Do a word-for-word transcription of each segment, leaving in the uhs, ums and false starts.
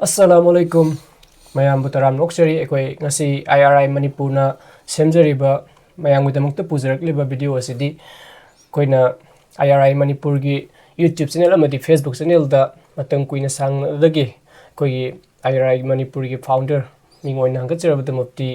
ꯑꯁꯂꯥꯃꯨ ꯑꯂꯥꯏꯀꯨꯝ꯫ ꯃꯌꯥꯝꯕꯨ ꯇꯔꯥꯝꯅ ꯑꯣꯛꯆꯔꯤ꯫ ꯑꯩꯈꯣꯏ ꯉꯁꯤ ꯑꯥꯏ ꯑꯥꯔ ꯑꯥꯏ ꯃꯅꯤꯄꯨꯔꯅ ꯁꯦꯝꯖꯔꯤꯕ, ꯃꯌꯥꯝꯒꯤꯗꯃꯛꯇ ꯄꯨꯖꯔꯛꯂꯤꯕ ꯚꯤꯗꯤꯑꯣ ꯑꯁꯤꯗꯤ ꯑꯩꯈꯣꯏꯅ ꯑꯥꯏ ꯑꯥꯔ ꯑꯥꯏ ꯃꯅꯤꯄꯨꯔꯒꯤ YouTube ꯆꯦꯅꯦꯜ ꯑꯃꯗꯤ Facebook ꯆꯦꯅꯦꯜꯗ ꯃꯇꯝ ꯀꯨꯏꯅ ꯁꯥꯡꯅꯗꯒꯤ ꯑꯩꯈꯣꯏꯒꯤ ꯑꯥꯏ ꯑꯥꯔ ꯑꯥꯏ ꯃꯅꯤꯄꯨꯔꯒꯤ ꯐꯥꯎꯟꯗꯔ, ꯃꯤꯡ ꯑꯣꯏꯅ ꯍꯪꯒꯠꯆꯔꯕꯗ ꯃꯨꯐꯇꯤ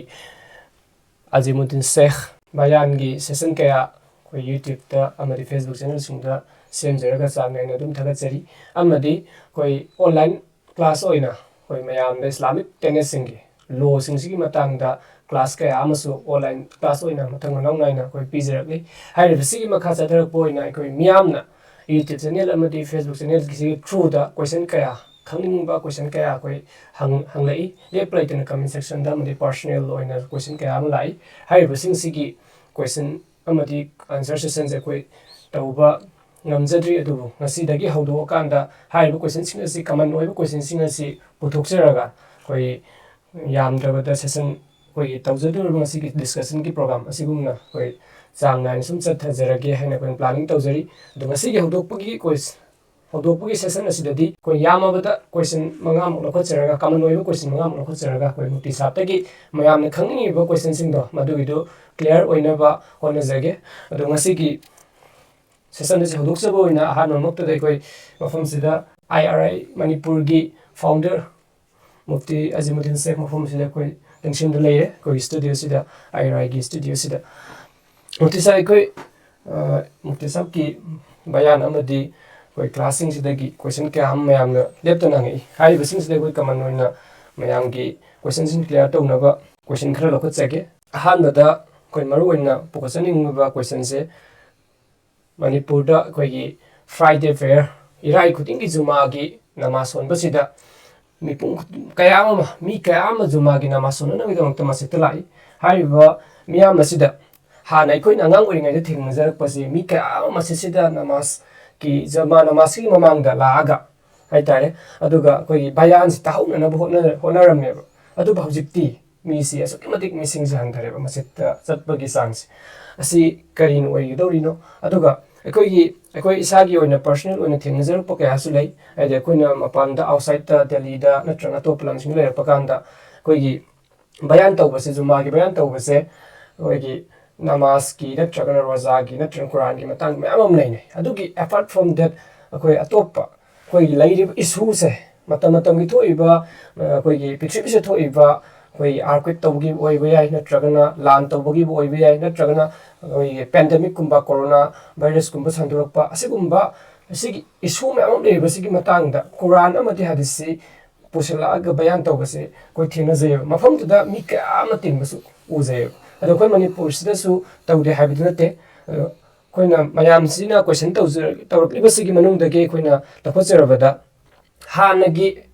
ꯑꯖꯤꯃꯨꯗꯤꯟ ꯁꯦꯈ ꯕꯌꯥꯟꯒꯤ ꯁꯦꯁꯟ ꯀꯌꯥ ꯑꯩꯈꯣꯏ YouTubeꯇ ꯑꯃꯗꯤ Facebook ꯆꯦꯅꯦꯜꯁꯤꯡꯗ ꯁꯦꯝꯖꯔꯒ ꯆꯥꯡ ꯅꯥꯏꯅ ꯑꯗꯨꯝ ꯊꯥꯒꯠꯆꯔꯤ꯫ ꯑꯃꯗꯤ ꯑꯩꯈꯣꯏ ꯑꯣꯟꯂꯥꯏꯟ ꯀ꯭ꯂꯥꯁ ꯑꯣꯏꯅ ꯑꯩꯈꯣꯏ ꯃꯌꯥꯝꯗ ꯏꯁꯂꯥꯃꯤꯛ ꯇꯦꯅꯦꯁꯁꯤꯡꯒꯤ ꯂꯣꯁꯤꯡꯁꯤꯒꯤ ꯃꯇꯥꯡꯗ ꯀ꯭ꯂꯥꯁ ꯀꯌꯥ ꯑꯃꯁꯨ ꯑꯣꯟꯂꯥꯏꯟ ꯀ꯭ꯂꯥꯁ ꯑꯣꯏꯅ ꯃꯊꯪ ꯃꯅꯥꯎ ꯅꯥꯏꯅ ꯑꯩꯈꯣꯏ ꯄꯤꯖꯔꯛꯂꯤ꯫ ꯍꯥꯏꯔꯤꯕꯁꯤꯒꯤ ꯃꯈꯥ ꯆꯠꯊꯔꯛꯄ ꯑꯣꯏꯅ ꯑꯩꯈꯣꯏ ꯃꯤꯌꯥꯝꯅ YouTube ꯆꯦꯅꯦꯜ ꯑꯃꯗꯤ Facebook ꯆꯦꯅꯦꯜꯒꯤꯁꯤꯒꯤ ꯊ꯭ꯔꯨꯗ ꯀꯣꯏꯁꯟ ꯀꯌꯥ, ꯈꯪꯅꯤꯡꯕ ꯀꯣꯏꯁꯟ ꯀꯌꯥ ꯑꯩꯈꯣꯏ ꯍꯪ-, ꯍꯪꯂꯛꯏ꯫ ꯂꯦꯞꯄ ꯂꯩꯇꯅ ꯀꯃꯦꯟ ꯁꯦꯛꯁꯟꯗ ꯑꯃꯗꯤ ꯄꯔꯁꯣꯅꯦꯜ ꯑꯣꯏꯅ ꯀꯣꯏꯁꯟ ꯀꯌꯥ ꯑꯃ ꯂꯥꯛꯏ꯫ ꯍꯥꯏꯔꯤꯕꯁꯤꯡꯁꯤꯒꯤ ꯀꯣꯏꯁꯟ ꯑꯃꯗꯤ ꯑꯟꯁꯔ ꯁꯦꯁꯟꯁꯦ ꯑꯩꯈꯣꯏ ꯇꯧꯕ ꯉꯝꯖꯗ꯭ꯔꯤ, ꯑꯗꯨꯕꯨ ꯉꯁꯤꯗꯒꯤ ꯍꯧꯗꯣꯛꯑꯀꯥꯟꯗ ꯍꯥꯏꯔꯤꯕ ꯀꯣꯏꯁꯟꯁꯤꯡ ꯑꯁꯤ, ꯀꯃꯟ ꯑꯣꯏꯕ ꯀꯣꯏꯁꯟꯁꯤꯡ ꯑꯁꯤ ꯄꯨꯊꯣꯛꯆꯔꯒ ꯑꯩꯈꯣꯏ ꯌꯥꯝꯗ꯭ꯔꯕꯗ ꯁꯦꯁꯟ ꯑꯩꯈꯣꯏꯒꯤ ꯇꯧꯖꯗꯣꯔꯤꯕ ꯉꯁꯤꯒꯤ ꯗꯤꯁꯀꯁꯟꯒꯤ ꯄ꯭ꯔꯣꯒ꯭ꯔꯥꯝ ꯑꯁꯤꯒꯨꯝꯅ ꯑꯩꯈꯣꯏ ꯆꯥꯡ ꯅꯥꯏꯅ ꯁꯨꯝ ꯆꯠꯊꯖꯔꯒꯦ ꯍꯥꯏꯅ ꯑꯩꯈꯣꯏꯅ ꯄ꯭ꯂꯥꯅꯤꯡ ꯇꯧꯖꯔꯤ꯫ ꯑꯗꯣ ꯉꯁꯤꯒꯤ ꯍꯧꯗꯣꯛꯄꯒꯤ ꯀꯣꯏꯁ-, ꯍꯧꯗꯣꯛꯄꯒꯤ ꯁꯦꯁꯟ ꯑꯁꯤꯗꯗꯤ ꯑꯩꯈꯣꯏ ꯌꯥꯝꯃꯕꯗ ꯀꯣꯏꯁꯟ ꯃꯉꯥꯃꯨꯛ ꯂꯧꯈꯠꯆꯔꯒ, ꯀꯃꯟ ꯑꯣꯏꯕ ꯀꯣꯏꯁꯟ ꯃꯉꯥꯃꯨꯛ ꯂꯧꯈꯠꯆꯔꯒ, ꯑꯩꯈꯣꯏ ꯃꯨꯐꯇꯤ ꯁꯥꯍꯕꯇꯒꯤ ꯃꯌꯥꯝꯅ ꯈꯪꯅꯤꯡꯉꯤꯕ ꯀꯣꯏꯁꯟꯁꯤꯡꯗꯣ ꯃꯗꯨꯒꯤꯗꯨ ꯀ꯭ꯂꯤꯌꯥꯔ ꯑꯣꯏꯅꯕ ꯍꯣꯠꯅꯖꯒꯦ꯫ ꯑꯗꯣ ꯉꯁꯤꯒꯤ ꯁꯦꯁꯟ ꯑꯁꯤ ꯍꯧꯗꯣꯛꯆꯕ ꯑꯣꯏꯅ ꯑꯍꯥꯟꯕꯃꯛꯇꯗ ꯑꯩꯈꯣꯏ ꯃꯐꯝꯁꯤꯗ ꯑꯥꯏ ꯑꯥꯔ ꯑꯥꯏ ꯃꯅꯤꯄꯨꯔꯒꯤ ꯐꯥꯎꯟꯗꯔ ꯃꯨꯐꯇꯤ ꯑꯖꯤꯃꯨꯗꯤꯟ ꯁꯦꯈ ꯃꯐꯝꯁꯤꯗ ꯑꯩꯈꯣꯏ ꯂꯦꯡꯁꯤꯟꯗꯨꯅ ꯂꯩꯔꯦ, ꯑꯩꯈꯣꯏꯒꯤ ꯁ꯭ꯇꯨꯗꯤꯑꯣꯁꯤꯗ, ꯑꯥꯏ ꯑꯥꯔ ꯑꯥꯏꯒꯤ ꯁ꯭ꯇꯨꯗꯤꯑꯣꯁꯤꯗ꯫ ꯃꯨꯐꯇꯤ ꯁꯥꯍꯕ, ꯑꯩꯈꯣꯏ, ꯑ, ꯃꯨꯐꯇꯤ ꯁꯥꯍꯕꯀꯤ ꯕꯌꯥꯟ ꯑꯃꯗꯤ ꯑꯩꯈꯣꯏ ꯀ꯭ꯂꯥꯁꯁꯤꯡꯁꯤꯗꯒꯤ ꯀꯣꯏꯁꯟ ꯀꯌꯥ ꯑꯃ ꯃꯌꯥꯝꯅ ꯂꯦꯞꯇꯅ ꯍꯪꯉꯛꯏ꯫ ꯍꯥꯏꯔꯤꯕꯁꯤꯡꯁꯤꯗ ꯑꯩꯈꯣꯏ ꯀꯃꯟ ꯑꯣꯏꯅ ꯃꯌꯥꯝꯒꯤ ꯀꯣꯏꯁꯟꯁꯤꯡ ꯀ꯭ꯂꯤꯌꯥꯔ ꯇꯧꯅꯕ ꯀꯣꯏꯁꯟ ꯈꯔ ꯂꯧꯈꯠꯆꯒꯦ꯫ ꯑꯍꯥꯟꯕꯗ ꯑꯩꯈꯣꯏ ꯃꯔꯨꯑꯣꯏꯅ ꯄꯨꯈꯠꯆꯅꯤꯡꯂꯤꯕ ꯀꯣꯏꯁꯟꯁꯦ, ꯃꯅꯤꯄꯨꯔꯗ ꯑꯩꯈꯣꯏꯒꯤ ꯐ꯭ꯔꯥꯏꯗꯦ ꯄ꯭ꯔꯦꯌꯔ, ꯏꯔꯥꯏ ꯈꯨꯗꯤꯡꯒꯤ ꯖꯨꯃꯥꯒꯤ ꯅꯃꯥꯖ ꯁꯣꯟꯕꯁꯤꯗ ꯃꯤꯄꯨꯝ ꯈꯨꯗꯤꯡ-, ꯀꯌꯥ ꯑꯃ, ꯃꯤ ꯀꯌꯥ ꯑꯃ ꯖꯨꯃꯥꯒꯤ ꯅꯃꯥꯖ ꯁꯣꯟꯅꯅꯕꯒꯤꯗꯃꯛꯇ ꯃꯁꯖꯤꯠꯇ ꯂꯥꯛꯏ꯫ ꯍꯥꯏꯔꯤꯕ ꯃꯤꯌꯥꯝ ꯑꯁꯤꯗ ꯍꯥꯟꯅ ꯑꯩꯈꯣꯏꯅ ꯑꯉꯥꯡ ꯑꯣꯏꯔꯤꯉꯩꯗ ꯊꯦꯡꯅꯖꯔꯛꯄꯁꯤ, ꯃꯤ ꯀꯌꯥ ꯑꯃ ꯃꯁꯖꯤꯠꯁꯤꯗ ꯅꯃꯥꯖꯀꯤ, ꯖꯃꯥ ꯅꯃꯥꯖꯀꯤ ꯃꯃꯥꯡꯗ ꯂꯥꯛꯑꯒ ꯍꯥꯏꯇꯥꯔꯦ, ꯑꯗꯨꯒ ꯑꯩꯈꯣꯏꯒꯤ ꯕꯌꯥꯟꯁꯤ ꯇꯥꯍꯧꯅꯅꯕ ꯍꯣꯠꯅ-, ꯍꯣꯠꯅꯔꯝꯃꯦꯕ꯫ ꯑꯗꯨꯕꯨ ꯍꯧꯖꯤꯛꯇꯤ ꯃꯤꯁꯤ ꯑꯁꯨꯛꯀꯤ ꯃꯇꯤꯛ ꯃꯤꯁꯤꯡꯁꯦ ꯍꯟꯊꯔꯦꯕ, ꯃꯁꯖꯤꯠꯇ ꯆꯠꯄꯒꯤ ꯆꯥꯡꯁꯦ꯫ ꯑꯁꯤ ꯀꯔꯤꯅ ꯑꯣꯏꯒꯗꯧꯔꯤꯅꯣ? ꯑꯗꯨꯒ ꯑꯩꯈꯣꯏꯒꯤ ꯑꯩꯈꯣꯏ ꯏꯁꯥꯒꯤ ꯑꯣꯏꯅ personal ꯑꯣꯏꯅ ꯊꯦꯡꯅꯖꯔꯛꯄ ꯀꯌꯥꯁꯨ ꯂꯩ꯫ ꯍꯥꯏꯗꯤ ꯑꯩꯈꯣꯏꯅ ꯃꯄꯥꯟꯗ, outsideꯇ, ꯗꯦꯜꯂꯤꯗ ꯅꯠꯇ꯭ꯔꯒ ꯑꯇꯣꯞꯄ ꯂꯝꯁꯤꯡꯗ ꯂꯩꯔꯛꯄ ꯀꯥꯟꯗ ꯑꯩꯈꯣꯏꯒꯤ ꯕꯌꯥꯟ ꯇꯧꯕꯁꯦ, ꯖꯨꯃꯥꯒꯤ ꯕꯌꯥꯟ ꯇꯧꯕꯁꯦ ꯑꯩꯈꯣꯏꯒꯤ ꯅꯃꯥꯖꯀꯤ ꯅꯠꯇ꯭ꯔꯒꯅ ꯔꯣꯖꯥꯒꯤ ꯅꯠꯇ꯭ꯔꯒ ꯀꯨꯔꯥꯟꯒꯤ ꯃꯇꯥꯡ ꯃꯌꯥꯝ ꯑꯃ ꯂꯩꯅꯩ꯫ ꯑꯗꯨꯒꯤ apart from that ꯑꯩꯈꯣꯏ ꯑꯇꯣꯞꯄ ꯑꯩꯈꯣꯏꯒꯤ ꯂꯩꯔꯤꯕ issueꯁꯦ, ꯃꯇꯝ ꯃꯇꯝꯒꯤ ꯊꯣꯛꯏꯕ, ꯑ, ꯑꯩꯈꯣꯏꯒꯤ ꯄ꯭ꯔꯤꯊꯤꯕꯤꯁꯤꯗ ꯊꯣꯛꯏꯕ ꯑꯩꯈꯣꯏꯒꯤ earthquake ꯇꯧꯕꯒꯤꯕꯨ ꯑꯣꯏꯕ ꯌꯥꯏ, ꯅꯠꯇ꯭ꯔꯒꯅ ꯂꯥꯟ ꯇꯧꯕꯒꯤꯕꯨ ꯑꯣꯏꯕ ꯌꯥꯏ, ꯅꯠꯇ꯭ꯔꯒꯅ ꯑꯩꯈꯣꯏꯒꯤ pandemicꯀꯨꯝꯕ, corona virusꯀꯨꯝꯕ ꯁꯟꯗꯣꯔꯛꯄ, ꯑꯁꯤꯒꯨꯝꯕ, ꯑꯁꯤꯒꯤ issue ꯃꯌꯥꯝ ꯑꯃ ꯂꯩꯔꯤꯕꯁꯤꯒꯤ ꯃꯇꯥꯡꯗ ꯀꯨꯔꯥꯟ ꯑꯃꯗꯤ ꯍꯗꯤꯁꯁꯤ ꯄꯨꯁꯤꯜꯂꯛꯑꯒ ꯕꯌꯥꯟ ꯇꯧꯕꯁꯦ ꯑꯩꯈꯣꯏ ꯊꯦꯡꯅꯖꯩꯑꯕ꯫ ꯃꯐꯝꯗꯨꯗ ꯃꯤ ꯀꯌꯥ ꯑꯃ ꯇꯤꯟꯕꯁꯨ ꯎꯖꯩꯑꯕ꯫ ꯑꯗꯣ ꯑꯩꯈꯣꯏ ꯃꯅꯤꯄꯨꯔꯁꯤꯗꯁꯨ ꯇꯧꯗꯦ ꯍꯥꯏꯕꯗꯤ ꯅꯠꯇꯦ꯫ ꯑꯗꯣ ꯑꯩꯈꯣꯏꯅ ꯃꯌꯥꯝꯁꯤꯅ question ꯇꯧꯖ-, ꯇꯧꯔꯛꯂꯤꯕꯁꯤꯒꯤ ꯃꯅꯨꯡꯗꯒꯤ ꯑꯩꯈꯣꯏꯅ ꯂꯧꯈꯠꯆꯔꯕꯗ, ꯍꯥꯟꯅꯒꯤ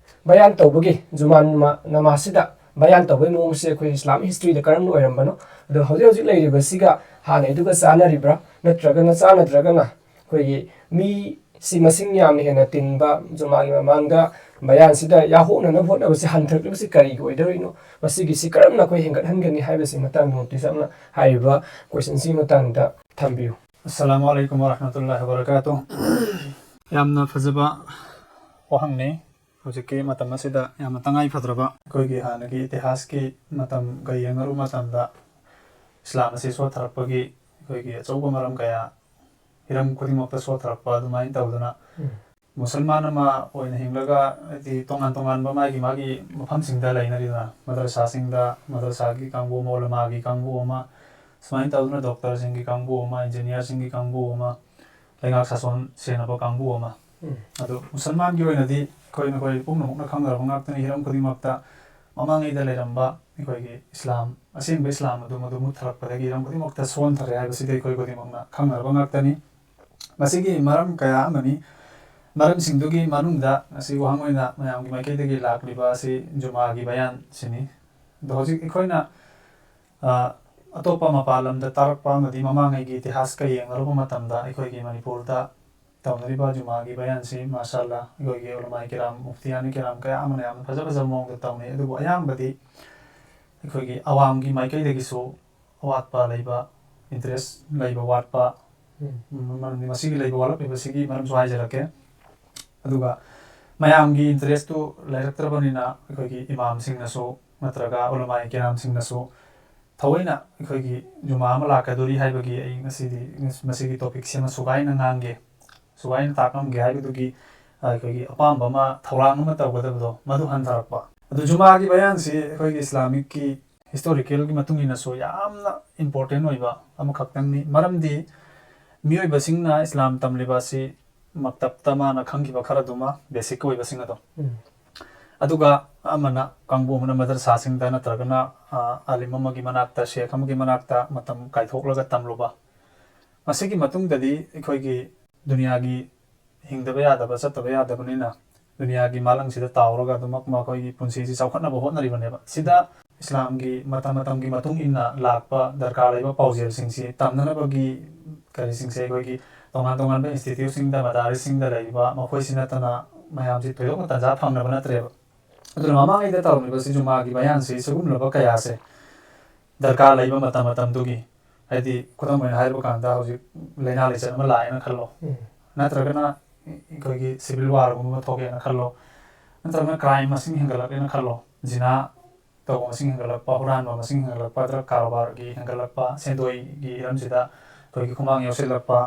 ꯕꯌꯥꯟ ꯇꯧꯕꯒꯤ, ꯖꯨꯃꯥ ꯅꯃꯥ-, ꯅꯃꯥꯖꯁꯤꯗ ꯕꯌꯥꯟ ꯇꯧꯕꯒꯤ ꯃꯑꯣꯡꯁꯦ ꯑꯩꯈꯣꯏ ꯏꯁꯂꯥꯃꯤꯛ historyꯗ ꯀꯔꯝꯅ ꯑꯣꯏꯔꯝꯕꯅꯣ, ꯑꯗꯣ ꯍꯧꯖꯤꯛ ꯍꯧꯖꯤꯛ ꯂꯩꯔꯤꯕꯁꯤꯒ ꯍꯥꯟꯅꯩꯗꯨꯒ ꯆꯥꯟꯅꯔꯤꯕ꯭ꯔꯥ, ꯅꯠꯇ꯭ꯔꯒꯅ ꯆꯥꯟꯅꯗ꯭ꯔꯒꯅ ꯑꯩꯈꯣꯏꯒꯤ ꯃꯤ ꯁꯤ ꯃꯁꯤꯡ ꯌꯥꯝꯅ ꯍꯦꯟꯅ ꯇꯤꯟꯕ, ꯖꯨꯃꯥꯒꯤ ꯃꯃꯥꯡꯗ ꯕꯌꯥꯟꯁꯤꯗ ꯌꯥꯍꯣꯛꯅꯅꯕ ꯍꯣꯠꯅꯕꯁꯤ ꯍꯟꯊꯔꯛꯂꯤꯕꯁꯤ ꯀꯔꯤꯒꯤ ꯑꯣꯏꯗꯣꯔꯤꯅꯣ? ꯃꯁꯤꯒꯤꯁꯤ ꯀꯔꯝꯅ ꯑꯩꯈꯣꯏ ꯍꯦꯟꯒꯠꯍꯟꯒꯅꯤ ꯍꯥꯏꯕꯁꯤ ꯃꯇꯥꯡꯗ ꯃꯨꯐꯇꯤ ꯁꯥꯍꯕꯅ ꯍꯥꯏꯔꯤꯕ questionꯁꯤꯒꯤ ꯃꯇꯥꯡꯗ ꯊꯝꯕꯤꯌꯨ꯫ ꯑꯁꯂꯥꯃꯨ ꯑꯂꯩꯀꯨꯝ ꯋꯔꯍꯃꯇꯨꯜꯂꯥꯍꯤ ꯋꯕꯔꯀꯥꯇꯨꯍ꯫ ꯌꯥꯝꯅ ꯐꯖꯕ ꯋꯥꯍꯪꯅꯤ꯫ ꯍꯧꯖꯤꯛꯀꯤ ꯃꯇꯝ ꯑꯁꯤꯗ ꯌꯥꯝꯅ ꯇꯉꯥꯏ ꯐꯗ꯭ꯔꯕ, ꯑꯩꯈꯣꯏꯒꯤ ꯍꯥꯟꯅꯒꯤ ꯏꯇꯤꯍꯥꯁꯀꯤ ꯃꯇꯝꯒ ꯌꯦꯡꯅꯔꯨꯕ ꯃꯇꯝꯗ ꯏꯁꯂꯥꯝ ꯑꯁꯤ ꯁꯣꯠꯊꯔꯛꯄꯒꯤ ꯑꯩꯈꯣꯏꯒꯤ ꯑꯆꯧꯕ ꯃꯔꯝ ꯀꯌꯥ, ꯍꯤꯔꯝ ꯈꯨꯗꯤꯡꯃꯛꯇ ꯁꯣꯠꯊꯔꯛꯄ ꯑꯗꯨꯃꯥꯏꯅ ꯇꯧꯗꯅ, ꯎꯝ꯫ ꯃꯨꯁꯜꯃꯥꯟ ꯑꯃ ꯑꯣꯏꯅ ꯍꯤꯡꯂꯒ, ꯍꯥꯏꯗꯤ, ꯇꯣꯉꯥꯟ ꯇꯣꯉꯥꯟꯕ ꯃꯥꯒꯤ ꯃꯥꯒꯤ ꯃꯐꯝꯁꯤꯡꯗ ꯂꯩꯅꯔꯤꯗꯅ, ꯃꯗꯔꯁꯥꯁꯤꯡꯗ, ꯃꯗꯔꯁꯥꯒꯤ ꯀꯥꯡꯕꯨ ꯑꯃ, ꯎꯂꯃꯥꯒꯤ ꯀꯥꯡꯕꯨ ꯑꯃ, ꯁꯨꯃꯥꯏꯅ ꯇꯧꯗꯅ ꯗꯣꯛꯇꯔꯁꯤꯡꯒꯤ ꯀꯥꯡꯕꯨ ꯑꯃ, ꯏꯟꯖꯤꯅꯤꯌꯥꯔꯁꯤꯡꯒꯤ ꯀꯥꯡꯕꯨ ꯑꯃ, ꯂꯩꯉꯥꯛ ꯁꯥꯁꯣꯟ ꯁꯦꯟꯅꯕ ꯀꯥꯡꯕꯨ ꯑꯃ꯫ ꯎꯝ꯫ ꯑꯗꯣ ꯃꯨꯁꯜꯃꯥꯟꯒꯤ ꯑꯣꯏꯅꯗꯤ ꯑꯩꯈꯣꯏ, ꯅꯈꯣꯏ ꯄꯨꯝꯅꯃꯛꯅ ꯈꯪꯅꯔꯕ ꯉꯥꯛꯇꯅꯤ, ꯍꯤꯔꯝ ꯈꯨꯗꯤꯡꯃꯛꯇ ꯃꯃꯥꯡꯉꯩꯗ ꯂꯩꯔꯝꯕ ꯑꯩꯈꯣꯏꯒꯤ ꯏꯁꯂꯥꯝ, ꯑꯁꯦꯡꯕ ꯏꯁꯂꯥꯝ ꯑꯗꯨ ꯃꯗꯨ ꯃꯨꯠꯊꯔꯛꯄꯗꯒꯤ ꯍꯤꯔꯝ ꯈꯨꯗꯤꯡꯃꯛꯇ ꯁꯣꯟꯊꯔꯦ ꯍꯥꯏꯕꯁꯤꯗꯤ ꯑꯩꯈꯣꯏ ꯈꯨꯗꯤꯡꯃꯛꯅ ꯈꯪꯅꯔꯕ ꯉꯥꯛꯇꯅꯤ꯫ ꯃꯁꯤꯒꯤ ꯃꯔꯝ ꯀꯌꯥ ꯑꯃꯅꯤ꯫ ꯃꯔꯝꯁꯤꯡꯗꯨꯒꯤ ꯃꯅꯨꯡꯗ ꯉꯁꯤ ꯋꯥꯍꯪ ꯑꯣꯏꯅ ꯃꯌꯥꯝꯒꯤ ꯃꯥꯏꯀꯩꯗꯒꯤ ꯂꯥꯛꯂꯤꯕ ꯑꯁꯤ ꯖꯨꯃꯥꯒꯤ ꯕꯌꯥꯟꯁꯤꯅꯤ꯫ ꯑꯗꯣ ꯍꯧꯖꯤꯛ ꯑꯩꯈꯣꯏꯅ, ꯑ, ꯑꯇꯣꯞꯄ ꯃꯄꯥꯟ ꯂꯝꯗ ꯇꯥꯔꯛꯄ ꯑꯃꯗꯤ ꯃꯃꯥꯡꯉꯩꯒꯤ ꯏꯇꯤꯍꯥꯁꯀ ꯌꯦꯡꯅꯔꯨꯕ ꯃꯇꯝꯗ ꯑꯩꯈꯣꯏꯒꯤ ꯃꯅꯤꯄꯨꯔꯗ ꯇꯧꯅꯔꯤꯕ ꯖꯨꯃꯥꯒꯤ ꯕꯌꯥꯟꯁꯤ, ꯃꯥꯁꯥꯜꯂꯥ, ꯑꯩꯈꯣꯏꯒꯤ ꯎꯂꯃꯥꯏ ꯀꯤꯔꯥꯝ, ꯃꯨꯐꯇꯤꯌꯥꯅꯤ ꯀꯤꯔꯥꯝ ꯀꯌꯥ ꯑꯃꯅ ꯌꯥꯝꯅ ꯐꯖ ꯐꯖꯕ ꯃꯑꯣꯡꯗ ꯇꯧꯅꯩ꯫ ꯑꯗꯨꯕꯨ ꯑꯌꯥꯝꯕꯗꯤ ꯑꯩꯈꯣꯏꯒꯤ ꯑꯋꯥꯝꯒꯤ ꯃꯥꯏꯀꯩꯗꯒꯤꯁꯨ ꯑꯋꯥꯠꯄ ꯂꯩꯕ, interest ꯂꯩꯕ ꯋꯥꯠꯄ, ꯎꯝ, ꯃꯔꯝꯗꯤ ꯃꯁꯤꯒꯤ ꯂꯩꯕ ꯋꯥꯠꯂꯛꯂꯤꯕꯁꯤꯒꯤ ꯃꯔꯝꯁꯨ ꯍꯥꯏꯖꯔꯛꯀꯦ꯫ ꯑꯗꯨꯒ ꯃꯌꯥꯝꯒꯤ ꯏꯟꯇꯔꯦꯁꯇꯨ ꯂꯩꯔꯛꯇ꯭ꯔꯕꯅꯤꯅ ꯑꯩꯈꯣꯏꯒꯤ ꯏꯃꯥꯝꯁꯤꯡꯅꯁꯨ ꯅꯠꯇ꯭ꯔꯒ ꯎꯂꯃꯥꯏ ꯀꯤꯔꯥꯝꯁꯤꯡꯅꯁꯨ ꯊꯑꯣꯏꯅ ꯑꯩꯈꯣꯏꯒꯤ ꯖꯨꯃꯥ ꯑꯃ ꯂꯥꯛꯀꯗꯣꯔꯤ ꯍꯥꯏꯕꯒꯤ ꯑꯩ ꯉꯁꯤꯗꯤ ꯃꯁꯤꯒꯤ ꯇꯣꯄꯤꯛꯁꯤ ꯑꯃ ꯁꯨꯒꯥꯏꯅ ꯉꯥꯡꯒꯦ, ꯁꯨꯒꯥꯏꯅ ꯇꯥꯛꯂꯝꯒꯦ ꯍꯥꯏꯕꯗꯨꯒꯤ ꯑꯩꯈꯣꯏꯒꯤ ꯑꯄꯥꯝꯕ ꯑꯃ, ꯊꯧꯔꯥꯡ ꯑꯃ ꯇꯧꯒꯗꯕꯗꯣ, ꯃꯗꯨ ꯍꯟꯊꯔꯛꯄ꯫ ꯑꯗꯨ ꯖꯨꯃꯥꯒꯤ ꯕꯌꯥꯟꯁꯤ ꯑꯩꯈꯣꯏꯒꯤ ꯏꯁꯂꯥꯃꯤꯛꯀꯤ ꯍꯤꯁꯇꯣꯔꯤꯀꯦꯜꯒꯤ ꯃꯇꯨꯡ ꯏꯟꯅꯁꯨ ꯌꯥꯝꯅ ꯏꯝꯄꯣꯔꯇꯦꯟ ꯑꯣꯏꯕ ꯑꯃꯈꯛꯇꯪꯅꯤ꯫ ꯃꯔꯝꯗꯤ ꯃꯤꯑꯣꯏꯕꯁꯤꯡꯅ ꯏꯁꯂꯥꯝ ꯇꯝꯂꯤꯕ ꯑꯁꯤ ꯃꯛꯇꯞꯇ ꯃꯥꯅ ꯈꯪꯈꯤꯕ ꯈꯔꯗꯨꯃ, ꯕꯦꯁꯤꯛ ꯑꯣꯏꯕꯁꯤꯡ ꯑꯗꯣ, ꯎꯝ꯫ ꯑꯗꯨꯒ ꯑꯃꯅ, ꯀꯥꯡꯕꯨ ꯑꯃꯅ ꯃꯗꯔꯁꯥꯁꯤꯡꯗ ꯅꯠꯇ꯭ꯔꯒꯅ, ꯑ, ꯑꯥꯂꯤꯝ ꯑꯃꯒꯤ ꯃꯅꯥꯛꯇ, ꯁꯦꯈ ꯑꯃꯒꯤ ꯃꯅꯥꯛꯇ ꯃꯇꯝ ꯀꯥꯏꯊꯣꯛꯂꯒ ꯇꯝꯂꯨꯕ꯫ ꯃꯁꯤꯒꯤ ꯃꯇꯨꯡꯗꯗꯤ ꯑꯩꯈꯣꯏꯒꯤ ꯗꯨꯅꯤꯌꯥꯒꯤ ꯍꯤꯡꯗꯕ ꯌꯥꯗꯕ, ꯆꯠꯇꯕ ꯌꯥꯗꯕꯅꯤꯅ ꯗꯨꯅꯤꯌꯥꯒꯤ ꯃꯥꯂꯪꯁꯤꯗ ꯇꯥꯎꯔꯒ ꯑꯗꯨꯃꯛ ꯃꯈꯣꯏꯒꯤ ꯄꯨꯟꯁꯤꯁꯤ ꯆꯥꯎꯈꯠꯅꯕ ꯍꯣꯠꯅꯔꯤꯕꯅꯦꯕ꯫ ꯁꯤꯗ ꯏꯁꯂꯥꯝꯒꯤ ꯃꯇꯝ ꯃꯇꯝꯒꯤ ꯃꯇꯨꯡ ꯏꯟꯅ ꯂꯥꯛꯄ ꯗꯔꯀꯥꯔ ꯂꯩꯕ ꯄꯥꯎꯖꯦꯜꯁꯤꯡꯁꯤ ꯇꯝꯅꯅꯕꯒꯤ ꯀꯔꯤꯁꯤꯡꯁꯦ ꯑꯩꯈꯣꯏꯒꯤ ꯇꯣꯉꯥꯟ ꯇꯣꯉꯥꯟꯕ ꯏꯟꯁꯇꯤꯇ꯭ꯌꯨꯠꯁꯤꯡꯗ, ꯃꯗꯥꯔꯤꯁꯁꯤꯡꯗ ꯂꯩꯔꯤꯕ ꯃꯈꯣꯏꯁꯤ ꯅꯠꯇꯅ ꯃꯌꯥꯝꯁꯤ ꯊꯣꯏꯗꯣꯛꯅ ꯇꯥꯟꯖꯥ ꯐꯪꯅꯕ ꯅꯠꯇ꯭ꯔꯦꯕ꯫ ꯑꯗꯨꯅ ꯃꯃꯥꯡꯉꯩꯗ ꯇꯧꯔꯝꯃꯤꯕꯁꯤ ꯖꯨꯃꯥꯒꯤ ꯕꯌꯥꯟꯁꯤ ꯁꯤꯒꯨꯝꯂꯕ ꯀꯌꯥꯁꯦ ꯗꯔꯀꯥꯔ ꯂꯩꯕ ꯃꯇꯝ ꯃꯇꯝꯗꯨꯒꯤ, ꯍꯥꯏꯗꯤ ꯈꯨꯗꯝ ꯑꯣꯏꯅ ꯍꯥꯏꯔꯕ ꯀꯥꯟꯗ ꯍꯧꯖꯤꯛ ꯂꯥꯏꯅꯥ ꯂꯥꯏꯆꯠ ꯑꯃ ꯂꯥꯛꯑꯦꯅ ꯈꯜꯂꯣ, ꯎꯝ꯫ ꯅꯠꯇ꯭ꯔꯒꯅ ꯑꯩꯈꯣꯏꯒꯤ ꯁꯤꯚꯤꯜ ꯋꯥꯔꯒꯨꯝꯕ ꯑꯃ ꯊꯣꯛꯑꯦꯅ ꯈꯜꯂꯣ, ꯅꯠꯇ꯭ꯔꯒꯅ ꯀ꯭ꯔꯥꯏꯝ ꯃꯁꯤꯡ ꯍꯦꯟꯒꯠꯂꯛꯑꯦꯅ ꯈꯜꯂꯣ, ꯖꯤꯅꯥ ꯇꯧꯕ ꯃꯁꯤꯡ ꯍꯦꯟꯒꯠꯂꯛꯄ, ꯍꯨꯔꯥꯟꯕ ꯃꯁꯤꯡ ꯍꯦꯟꯒꯠꯂꯛꯄ, ꯗ꯭ꯔꯒ ꯀꯔꯕꯥꯔꯒꯤ ꯍꯦꯟꯒꯠꯂꯛꯄ, ꯁꯦꯟꯗꯣꯏꯒꯤ ꯍꯤꯔꯝꯁꯤꯗ ꯑꯩꯈꯣꯏꯒꯤ ꯈꯨꯃꯥꯡ ꯌꯥꯎꯁꯤꯜꯂꯛꯄ,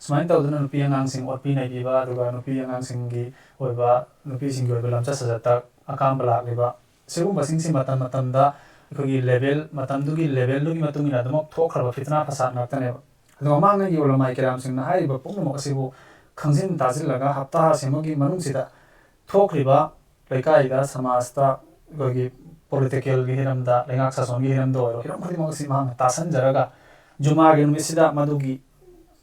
ꯁꯨꯃꯥꯏꯅ ꯇꯧꯗꯅ ꯅꯨꯄꯤ ꯑꯉꯥꯡꯁꯤꯡ ꯑꯣꯠꯄꯤ ꯅꯩꯕꯤꯕ, ꯑꯗꯨꯒ ꯅꯨꯄꯤ ꯑꯉꯥꯡꯁꯤꯡꯒꯤ ꯑꯣꯏꯕ, ꯅꯨꯄꯤꯁꯤꯡꯒꯤ ꯑꯣꯏꯕ ꯂꯝꯆꯠ ꯁꯥꯖꯠꯇ ꯑꯀꯥꯝꯕ ꯂꯥꯛꯂꯤꯕ, ꯁꯤꯒꯨꯝꯕꯁꯤꯡꯁꯤ ꯃꯇꯝ ꯃꯇꯝꯗ ꯑꯩꯈꯣꯏꯒꯤ ꯂꯦꯚꯦꯜ, ꯃꯇꯝꯗꯨꯒꯤ ꯂꯦꯚꯦꯜꯗꯨꯒꯤ ꯃꯇꯨꯡ ꯏꯟꯅ ꯑꯗꯨꯃꯛ ꯊꯣꯛꯈ꯭ꯔꯕ ꯐꯤꯇꯅꯥ ꯐꯁꯥꯗ ꯉꯥꯛꯇꯅꯦꯕ꯫ ꯑꯗꯣ ꯃꯃꯥꯡꯉꯩꯒꯤ ꯎꯂꯃꯥꯏ ꯀꯤꯔꯥꯝꯁꯤꯡꯅ ꯍꯥꯏꯔꯤꯕ ꯄꯨꯝꯅꯃꯛ ꯑꯁꯤꯕꯨ ꯈꯪꯖꯤꯟ ꯇꯥꯁꯤꯜꯂꯒ ꯍꯞꯇꯥ ꯑꯁꯤꯃꯒꯤ ꯃꯅꯨꯡꯁꯤꯗ ꯊꯣꯛꯈ꯭ꯔꯤꯕ ꯂꯩꯀꯥꯏꯗ, ꯁꯃꯥꯖꯇ, ꯑꯩꯈꯣꯏꯒꯤ ꯄꯣꯂꯤꯇꯤꯀꯦꯜꯒꯤ ꯍꯤꯔꯝꯗ, ꯂꯩꯉꯥꯛ ꯁꯥꯁꯣꯟꯒꯤ ꯍꯤꯔꯝꯗ ꯑꯣꯏꯔꯣ, ꯍꯤꯔꯝ ꯈꯨꯗꯤꯡꯃꯛ ꯑꯁꯤ ꯃꯍꯥꯛꯅ ꯇꯥꯁꯟꯖꯔꯒ ꯖꯨꯃꯥꯒꯤ ꯅꯨꯃꯤꯠꯁꯤꯗ ꯃꯗꯨꯒꯤ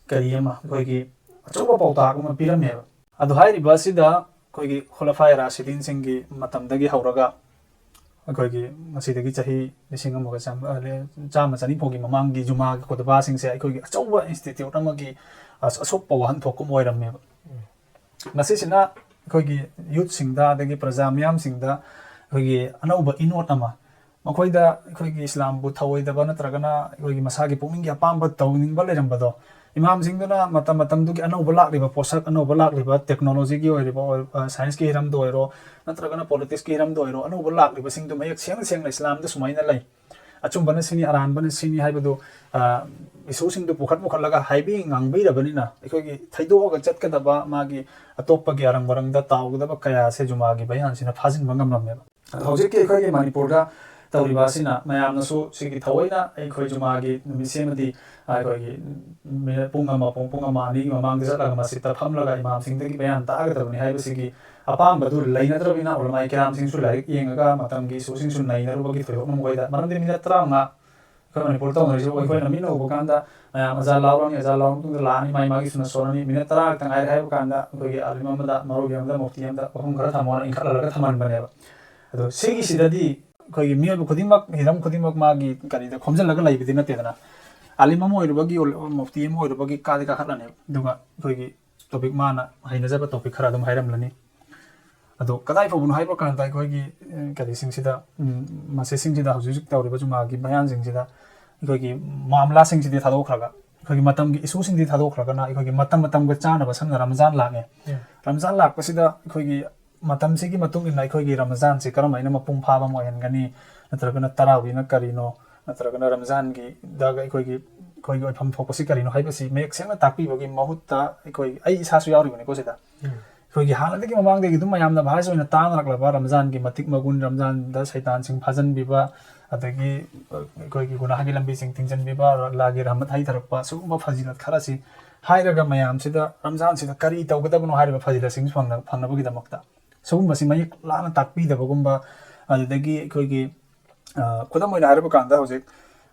ꯀꯔꯤ ꯑꯃ, ꯑꯩꯈꯣꯏꯒꯤ ꯑꯆꯧꯕ ꯄꯥꯎꯇꯥꯛ ꯑꯃ ꯄꯤꯔꯝꯃꯦꯕ꯫ ꯑꯗꯨ ꯍꯥꯏꯔꯤꯕ ꯑꯁꯤꯗ ꯑꯩꯈꯣꯏꯒꯤ ꯈꯨꯂꯐꯥꯏ ꯔꯥꯁꯤꯗꯤꯟꯁꯤꯡꯒꯤ ꯃꯇꯝꯗꯒꯤ ꯍꯧꯔꯒ ꯑꯩꯈꯣꯏꯒꯤ ꯉꯁꯤꯗꯒꯤ ꯆꯍꯤ ꯂꯤꯁꯤꯡ ꯑꯃꯒ ꯆꯥꯝ-, ꯑ, ꯆꯥꯝꯃ ꯆꯅꯤ ꯐꯥꯎꯒꯤ ꯃꯃꯥꯡꯒꯤ ꯖꯨꯃꯥꯒꯤ ꯈꯨꯇꯕꯥꯁꯤꯡꯁꯦ ꯑꯩꯈꯣꯏꯒꯤ ꯑꯆꯧꯕ ꯏꯟꯁꯇꯤꯇ꯭ꯌꯨꯠ ꯑꯃꯒꯤ ꯑꯁ-, ꯑꯁꯣꯛꯄ ꯋꯥꯍꯟꯊꯣꯛꯀꯨꯝ ꯑꯣꯏꯔꯝꯃꯦꯕ꯫ ꯎꯝ꯫ ꯃꯁꯤꯁꯤꯅ ꯑꯩꯈꯣꯏꯒꯤ ꯌꯨꯠꯁꯤꯡꯗ, ꯑꯗꯒꯤ ꯄ꯭ꯔꯖꯥ ꯃꯤꯌꯥꯝꯁꯤꯡꯗ ꯑꯩꯈꯣꯏꯒꯤ ꯑꯅꯧꯕ ꯏꯅꯣꯠ ꯑꯃ, ꯃꯈꯣꯏꯗ ꯑꯩꯈꯣꯏꯒꯤ ꯏꯁꯂꯥꯝꯕꯨ ꯊꯧꯑꯣꯏꯗꯕ ꯅꯠꯇ꯭ꯔꯒꯅ ꯑꯩꯈꯣꯏꯒꯤ ꯃꯁꯥꯒꯤ ꯄꯨꯛꯅꯤꯡꯒꯤ ꯑꯄꯥꯝꯕ ꯇꯧꯅꯤꯡꯕ ꯂꯩꯔꯝꯕꯗꯣ, ꯏꯃꯥꯝꯁꯤꯡꯗꯨꯅ ꯃꯇꯝ ꯃꯇꯝꯗꯨꯒꯤ ꯑꯅꯧꯕ ꯂꯥꯛꯂꯤꯕ ꯄꯣꯠꯁꯛ, ꯑꯅꯧꯕ ꯂꯥꯛꯂꯤꯕ ꯇꯦꯛꯅꯣꯂꯣꯖꯤꯒꯤ ꯑꯣꯏꯔꯤꯕ, ꯑꯣꯏ-, ꯑ, ꯁꯥꯏꯟꯁꯀꯤ ꯍꯤꯔꯝꯗ ꯑꯣꯏꯔꯣ, ꯅꯠꯇ꯭ꯔꯒꯅ ꯄꯣꯂꯤꯇꯤꯛꯁꯀꯤ ꯍꯤꯔꯝꯗ ꯑꯣꯏꯔꯣ, ꯑꯅꯧꯕ ꯂꯥꯛꯂꯤꯕꯁꯤꯡꯗꯨ ꯃꯌꯦꯛ ꯁꯦꯡꯅ ꯁꯦꯡꯅ ꯏꯁꯂꯥꯝꯗ ꯁꯨꯃꯥꯏꯅ ꯂꯩ, ꯑꯆꯨꯝꯕꯅ ꯁꯤꯅꯤ, ꯑꯔꯥꯟꯕꯅ ꯁꯤꯅꯤ ꯍꯥꯏꯕꯗꯨ, ꯑ, ꯏꯁꯨꯁꯤꯡꯗꯨ ꯄꯨꯈꯠ ꯄꯨꯈꯠꯂꯒ ꯍꯥꯏꯕꯤ ꯉꯥꯡꯕꯤꯔꯕꯅꯤꯅ, ꯑꯩꯈꯣꯏꯒꯤ ꯊꯩꯗꯣꯛꯑꯒ ꯆꯠꯀꯗꯕ, ꯃꯥꯒꯤ ꯑꯇꯣꯞꯄꯒꯤ ꯑꯔꯪ ꯋꯥꯔꯪꯗ ꯇꯥꯎꯒꯗꯕ ꯀꯌꯥꯁꯦ ꯖꯨꯃꯥꯒꯤ ꯕꯌꯥꯟꯁꯤꯅ ꯐꯥꯖꯤꯟꯕ ꯉꯝꯂꯝꯃꯦꯕ꯫ ꯑꯗꯣ ꯍꯧꯖꯤꯛꯀꯤ ꯑꯩꯈꯣꯏꯒꯤ ꯃꯅꯤꯄꯨꯔꯗ ꯇꯧꯔꯤꯕ ꯑꯁꯤꯅ ꯃꯌꯥꯝꯅꯁꯨ ꯁꯤꯒꯤ ꯊꯑꯣꯏꯅ ꯑꯩꯈꯣꯏ ꯖꯨꯃꯥꯒꯤ ꯅꯨꯃꯤꯠꯁꯤꯃꯗꯤ ꯑꯩꯈꯣꯏꯒꯤ ꯃꯤꯅꯠ ꯄꯨꯡ ꯑꯃ, ꯄꯨꯡ, ꯄꯨꯡ ꯑꯃ ꯑꯅꯤꯒꯤ ꯃꯃꯥꯡꯗ ꯆꯠꯂꯒ ꯃꯁꯖꯤꯠꯇ ꯐꯝꯂꯒ ꯏꯃꯥꯝꯁꯤꯡꯗꯒꯤ ꯕꯌꯥꯟ ꯇꯥꯒꯗꯕꯅꯤ ꯍꯥꯏꯕꯁꯤꯒꯤ ꯑꯄꯥꯝꯕꯗꯨ ꯂꯩꯅꯗ꯭ꯔꯕꯅꯤꯅ, ꯎꯂꯃꯥꯏ ꯀꯤꯔꯥꯝꯁꯤꯡꯁꯨ ꯂꯥꯏꯔꯤꯛ ꯌꯦꯡꯉꯒ ꯃꯇꯝꯒꯤ ꯏꯁꯨꯁꯤꯡꯁꯨ ꯅꯩꯅꯔꯨꯕꯒꯤ ꯊꯣꯏꯗꯣꯛꯅ ꯃꯈꯣꯏꯗ, ꯃꯔꯝꯗꯤ ꯃꯤꯅꯠ ꯇꯔꯥꯃꯉꯥ ꯑꯩꯈꯣꯏ ꯃꯅꯤꯄꯨꯔ ꯇꯧꯅꯔꯤꯁꯤꯕꯨ ꯑꯩꯈꯣꯏꯅ ꯃꯤꯠꯅ ꯎꯕ ꯀꯥꯟꯗ ꯃꯌꯥꯝ ꯑꯖꯥꯟ ꯂꯥꯎꯔꯅꯤ, ꯑꯖꯥꯟ ꯂꯥꯎꯔ ꯃꯇꯨꯡꯗ ꯂꯥꯛꯑꯅꯤ, ꯃꯥꯏ ꯃꯥꯒꯤ ꯁꯨꯅ ꯁꯣꯔꯅꯤ, ꯃꯤꯅꯠ ꯇꯔꯥ ꯈꯛꯇ ꯉꯥꯏꯔꯦ ꯍꯥꯏꯕ ꯀꯥꯟꯗ ꯑꯩꯈꯣꯏꯒꯤ ꯑꯥꯂꯤꯝ ꯑꯃꯗ, ꯃꯔꯨꯞ ꯑꯃꯗ, ꯃꯨꯐꯇꯤ ꯑꯃꯗ ꯋꯥꯐꯝ ꯈꯔ ꯊꯝꯃꯣꯅ ꯏꯟꯈꯠꯍꯜꯂꯒ ꯊꯝꯍꯟꯕꯅꯦꯕ꯫ ꯑꯗꯣ ꯁꯤꯒꯤꯁꯤꯗꯗꯤ ꯑꯩꯈꯣꯏꯒꯤ ꯃꯤꯑꯣꯏꯕ ꯈꯨꯗꯤꯡꯃꯛ ꯍꯤꯔꯝ ꯈꯨꯗꯤꯡꯃꯛ ꯃꯥꯒꯤ ꯀꯔꯤꯗ ꯈꯣꯝꯖꯤꯜꯂꯒ ꯂꯩꯕꯗꯤ ꯅꯠꯇꯦꯗꯅ꯫ ꯑꯥꯂꯤꯝ ꯑꯃ ꯑꯣꯏꯔꯨꯕꯒꯤ, ꯃꯨꯐꯇꯤ ꯑꯃ ꯑꯣꯏꯔꯨꯕꯒꯤ ꯀꯥꯗꯤ ꯀꯥꯈꯠꯂꯅꯦꯕ, ꯑꯗꯨꯒ ꯑꯩꯈꯣꯏꯒꯤ ꯇꯣꯄꯤꯛ, ꯃꯥꯅ ꯍꯩꯅꯖꯕ ꯇꯣꯄꯤꯛ ꯈꯔ ꯑꯗꯨꯝ ꯍꯥꯏꯔꯝꯂꯅꯤ꯫ ꯑꯗꯣ ꯀꯗꯥꯏ ꯐꯥꯎꯕꯅꯣ ꯍꯥꯏꯕ ꯀꯥꯟꯗ ꯑꯩꯈꯣꯏꯒꯤ, ꯑ, ꯀꯔꯤꯁꯤꯡꯁꯤꯗ, ꯎꯝ, ꯃꯁꯤꯁꯤꯡꯁꯤꯗ ꯍꯧꯖꯤꯛ ꯍꯧꯖꯤꯛ ꯇꯧꯔꯤꯕ ꯖꯨꯃꯥꯒꯤ ꯕꯌꯥꯟꯁꯤꯡꯁꯤꯗ ꯑꯩꯈꯣꯏꯒꯤ ꯃꯥꯝꯂꯥꯁꯤꯡꯁꯤꯗꯤ ꯊꯥꯗꯣꯛꯈ꯭ꯔꯒ, ꯑꯩꯈꯣꯏꯒꯤ ꯃꯇꯝꯒꯤ ꯏꯁꯨꯁꯤꯡꯗꯤ ꯊꯥꯗꯣꯛꯈ꯭ꯔꯒꯅ, ꯑꯩꯈꯣꯏꯒꯤ ꯃꯇꯝ ꯃꯇꯝꯒ ꯆꯥꯅꯕ, ꯁꯝꯅ ꯔꯝꯖꯥꯟ ꯂꯥꯛꯑꯦ꯫ ꯎꯝ꯫ ꯔꯝꯖꯥꯟ ꯂꯥꯛꯄꯁꯤꯗ ꯑꯩꯈꯣꯏꯒꯤ ꯃꯇꯝꯁꯤꯒꯤ ꯃꯇꯨꯡ ꯏꯟꯅ ꯑꯩꯈꯣꯏꯒꯤ ꯔꯝꯖꯥꯟꯁꯤ ꯀꯔꯝ ꯍꯥꯏꯅ ꯃꯄꯨꯡ ꯐꯥꯕ ꯑꯃ ꯑꯣꯏꯍꯟꯒꯅꯤ, ꯅꯠꯇ꯭ꯔꯒꯅ ꯇꯔꯥꯋꯤꯅ ꯀꯔꯤꯅꯣ, ꯅꯠꯇ꯭ꯔꯒꯅ ꯔꯝꯖꯥꯟꯒꯤꯗ ꯑꯩꯈꯣꯏꯒꯤ, ꯑꯩꯈꯣꯏꯒꯤ ꯑꯣꯏꯐꯝ ꯊꯣꯛꯄꯁꯤ ꯀꯔꯤꯅꯣ ꯍꯥꯏꯕꯁꯤ ꯃꯌꯦꯛ ꯁꯦꯡꯅ ꯇꯥꯛꯄꯤꯕꯒꯤ ꯃꯍꯨꯠꯇ, ꯑꯩꯈꯣꯏ, ꯑꯩ ꯏꯁꯥꯁꯨ ꯌꯥꯎꯔꯤꯕꯅꯤꯀꯣ ꯁꯤꯗ꯫ ꯎꯝ꯫ ꯑꯩꯈꯣꯏꯒꯤ ꯍꯥꯟꯅꯗꯒꯤ ꯃꯃꯥꯡꯗꯒꯤ ꯑꯗꯨꯝ ꯃꯌꯥꯝꯅ ꯚꯥꯏꯁ ꯑꯣꯏꯅ ꯇꯥꯅꯔꯛꯂꯕ ꯔꯝꯖꯥꯟꯒꯤ ꯃꯇꯤꯛ ꯃꯒꯨꯟ, ꯔꯝꯖꯥꯟꯗ ꯁꯩꯇꯥꯟꯁꯤꯡ ꯐꯥꯖꯟꯕꯤꯕ, ꯑꯗꯒꯤ, ꯑ, ꯑꯩꯈꯣꯏꯒꯤ ꯒꯨꯅꯥꯍꯒꯤ ꯂꯝꯕꯤꯁꯤꯡ ꯊꯤꯡꯖꯤꯟꯕꯤꯕ, ꯑꯜꯂꯥꯍꯒꯤ ꯔꯍꯃꯠ ꯍꯩꯊꯔꯛꯄ, ꯁꯤꯒꯨꯝꯕ ꯐꯖꯤꯂꯠ ꯈꯔꯁꯤ ꯍꯥꯏꯔꯒ ꯃꯌꯥꯝꯁꯤꯗ ꯔꯝꯖꯥꯟꯁꯤꯗ ꯀꯔꯤ ꯇꯧꯒꯗꯕꯅꯣ ꯍꯥꯏꯔꯤꯕ ꯐꯖꯤꯂꯠꯁꯤꯡ ꯐꯪꯅ-, ꯐꯪꯅꯕꯒꯤꯗꯃꯛꯇ ꯁꯤꯒꯨꯝꯕꯁꯤ ꯃꯌꯦꯛ ꯂꯥꯅ ꯇꯥꯛꯄꯤꯗꯕꯒꯨꯝꯕ, ꯑꯗꯨꯗꯒꯤ ꯑꯩꯈꯣꯏꯒꯤ, ꯑ, ꯈꯨꯗꯝ ꯑꯣꯏꯅ ꯍꯥꯏꯔꯕ ꯀꯥꯟꯗ ꯍꯧꯖꯤꯛ,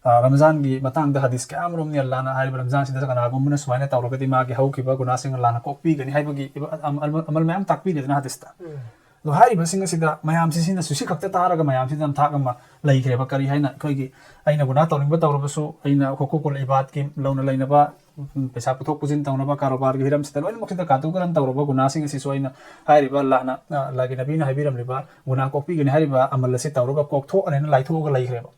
ꯑ, ꯔꯝꯖꯥꯟꯒꯤ ꯃꯇꯥꯡꯗ ꯍꯗꯤꯁ ꯀꯌꯥ ꯑꯃꯔꯣꯝꯅꯤ ꯑꯜꯂꯥꯍꯅ ꯍꯥꯏꯔꯤꯕ, ꯔꯝꯖꯥꯟꯁꯤꯗ ꯀꯅꯥꯒꯨꯝꯕꯅ ꯁꯨꯃꯥꯏꯅ ꯇꯧꯔꯒꯗꯤ ꯃꯥꯒꯤ ꯍꯧꯈꯤꯕ ꯒꯨꯅꯥꯁꯤꯡ ꯑꯜꯂꯥꯍꯅ ꯀꯣꯛꯄꯤꯒꯅꯤ ꯍꯥꯏꯕꯒꯤ ꯏꯕ-, ꯑꯃ-, ꯑꯃ-, ꯑꯃꯜ ꯃꯌꯥꯝ ꯇꯥꯛꯄꯤꯔꯦꯗꯅ ꯍꯗꯤꯁꯇ꯫ ꯎꯝ꯫ ꯑꯗꯣ ꯍꯥꯏꯔꯤꯕꯁꯤꯡ ꯑꯁꯤꯗ ꯃꯌꯥꯝꯁꯤ ꯁꯤꯅ ꯁꯨꯁꯤ ꯈꯛꯇ ꯇꯥꯔꯒ ꯃꯌꯥꯝꯁꯤꯗ ꯅꯝꯊꯥꯛ ꯑꯃ ꯂꯩꯈ꯭ꯔꯦꯕ꯫ ꯀꯔꯤ ꯍꯥꯏꯅ ꯑꯩꯈꯣꯏꯒꯤ, ꯑꯩꯅ ꯒꯨꯅꯥ ꯇꯧꯅꯤꯡꯕ ꯇꯧꯔꯕꯁꯨ, ꯑꯩꯅ ꯍꯨꯀꯨꯀꯨꯜ ꯏꯕꯥꯗꯀꯤ ꯂꯧꯅ ꯂꯩꯅꯕ, ꯎꯝ, ꯄꯩꯁꯥ ꯄꯨꯊꯣꯛ ꯄꯨꯁꯤꯟ ꯇꯧꯅꯕ, ꯀꯔꯣꯕꯥꯔꯒꯤ ꯍꯤꯔꯝꯁꯤꯗ ꯂꯣꯏꯅꯃꯛꯁꯤꯗ ꯀꯥꯇꯨ ꯀꯔꯟ ꯇꯧꯔꯕ ꯒꯨꯅꯥꯁꯤꯡ ꯑꯁꯤꯁꯨ ꯑꯩꯅ ꯍꯥꯏꯔꯤꯕ ꯑꯜꯂꯥꯍꯅ, ꯑ, ꯑꯜꯂꯥꯍꯒꯤ ꯅꯕꯤꯅ ꯍꯥꯏꯕꯤꯔꯝꯂꯤꯕ ꯒꯨꯅꯥ ꯀꯣꯛꯄꯤꯒꯅꯤ ꯍꯥꯏꯔꯤꯕ ꯑꯃꯜ ꯑꯁꯤ ꯇꯧꯔꯒ ꯀꯣꯛꯊꯣꯛꯑꯅꯦꯅ ꯂꯥꯏꯊꯣꯛꯑꯒ ꯂꯩꯈ꯭ꯔꯦꯕ꯫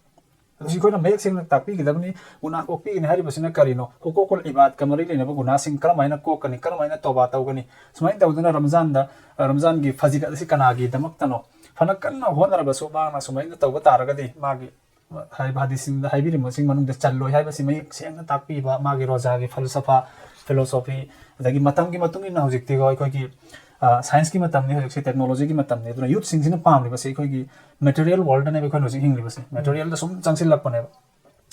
ꯑꯗꯨꯁꯨ ꯑꯩꯈꯣꯏꯅ ꯃꯌꯦꯛ ꯁꯦꯡꯅ ꯇꯥꯛꯄꯤꯒꯗꯕꯅꯤ꯫ ꯒꯨꯅꯥ ꯀꯣꯛꯄꯤꯒꯅꯤ ꯍꯥꯏꯔꯤꯕꯁꯤꯅ ꯀꯔꯤꯅꯣ? ꯍꯨꯀꯣꯛ ꯑꯜ ꯏꯕꯥꯗꯀ ꯃꯔꯤ ꯂꯩꯅꯕ ꯒꯨꯅꯥꯁꯤꯡ ꯀꯔꯝꯍꯥꯏꯅ ꯀꯣꯛꯀꯅꯤ, ꯀꯔꯝꯍꯥꯏꯅ ꯇꯧꯕꯥ ꯇꯧꯒꯅꯤ? ꯁꯨꯃꯥꯏꯅ ꯇꯧꯗꯅ ꯔꯝꯖꯥꯟꯗ, ꯔꯝꯖꯥꯟꯒꯤ ꯐꯖꯤꯂꯠ ꯑꯁꯤ ꯀꯅꯥꯒꯤꯗꯃꯛꯇꯅꯣ? ꯐꯅ ꯀꯟꯅ ꯍꯣꯠꯅꯔꯕꯁꯨ ꯃꯥꯅ ꯁꯨꯃꯥꯏꯅ ꯇꯧꯕ ꯇꯥꯔꯒꯗꯤ ꯃꯥꯒꯤ ꯍꯥꯏꯔꯤꯕ ꯍꯗꯤꯁꯁꯤꯡꯗ ꯍꯥꯏꯕꯤꯔꯤꯕꯁꯤꯡ ꯃꯅꯨꯡꯗ ꯆꯜꯂꯣꯏ ꯍꯥꯏꯕꯁꯤ ꯃꯌꯦꯛ ꯁꯦꯡꯅ ꯇꯥꯛꯄꯤꯕ, ꯃꯥꯒꯤ ꯔꯣꯖꯥꯒꯤ ꯐꯜꯁꯐꯥ, ꯐꯤꯂꯣꯁꯣꯐꯤ, ꯑꯗꯒꯤ ꯃꯇꯝꯒꯤ ꯃꯇꯨꯡ ꯏꯟꯅ ꯍꯧꯖꯤꯛꯇꯤꯀꯣ ꯑꯩꯈꯣꯏꯒꯤ, ꯑ, ꯁꯥꯏꯟꯁꯀꯤ ꯃꯇꯝꯅꯤ, ꯍꯧꯖꯤꯛꯁꯦ ꯇꯦꯛꯅꯣꯂꯣꯖꯤꯒꯤ ꯃꯇꯝꯅꯤ꯫ ꯑꯗꯨꯅ ꯌꯨꯠꯁꯤꯡꯁꯤꯅ ꯄꯥꯝꯂꯤꯕꯁꯤ ꯑꯩꯈꯣꯏꯒꯤ ꯃꯦꯇꯔꯤꯌꯦꯜ ꯋꯥꯔꯜꯗꯅꯦꯕ ꯑꯩꯈꯣꯏꯅ ꯍꯧꯖꯤꯛ ꯍꯤꯡꯂꯤꯕꯁꯦ꯫ ꯃꯦꯇꯔꯤꯌꯦꯜꯗ ꯁꯨꯝ ꯆꯪꯁꯤꯜꯂꯛꯄꯅꯦꯕ꯫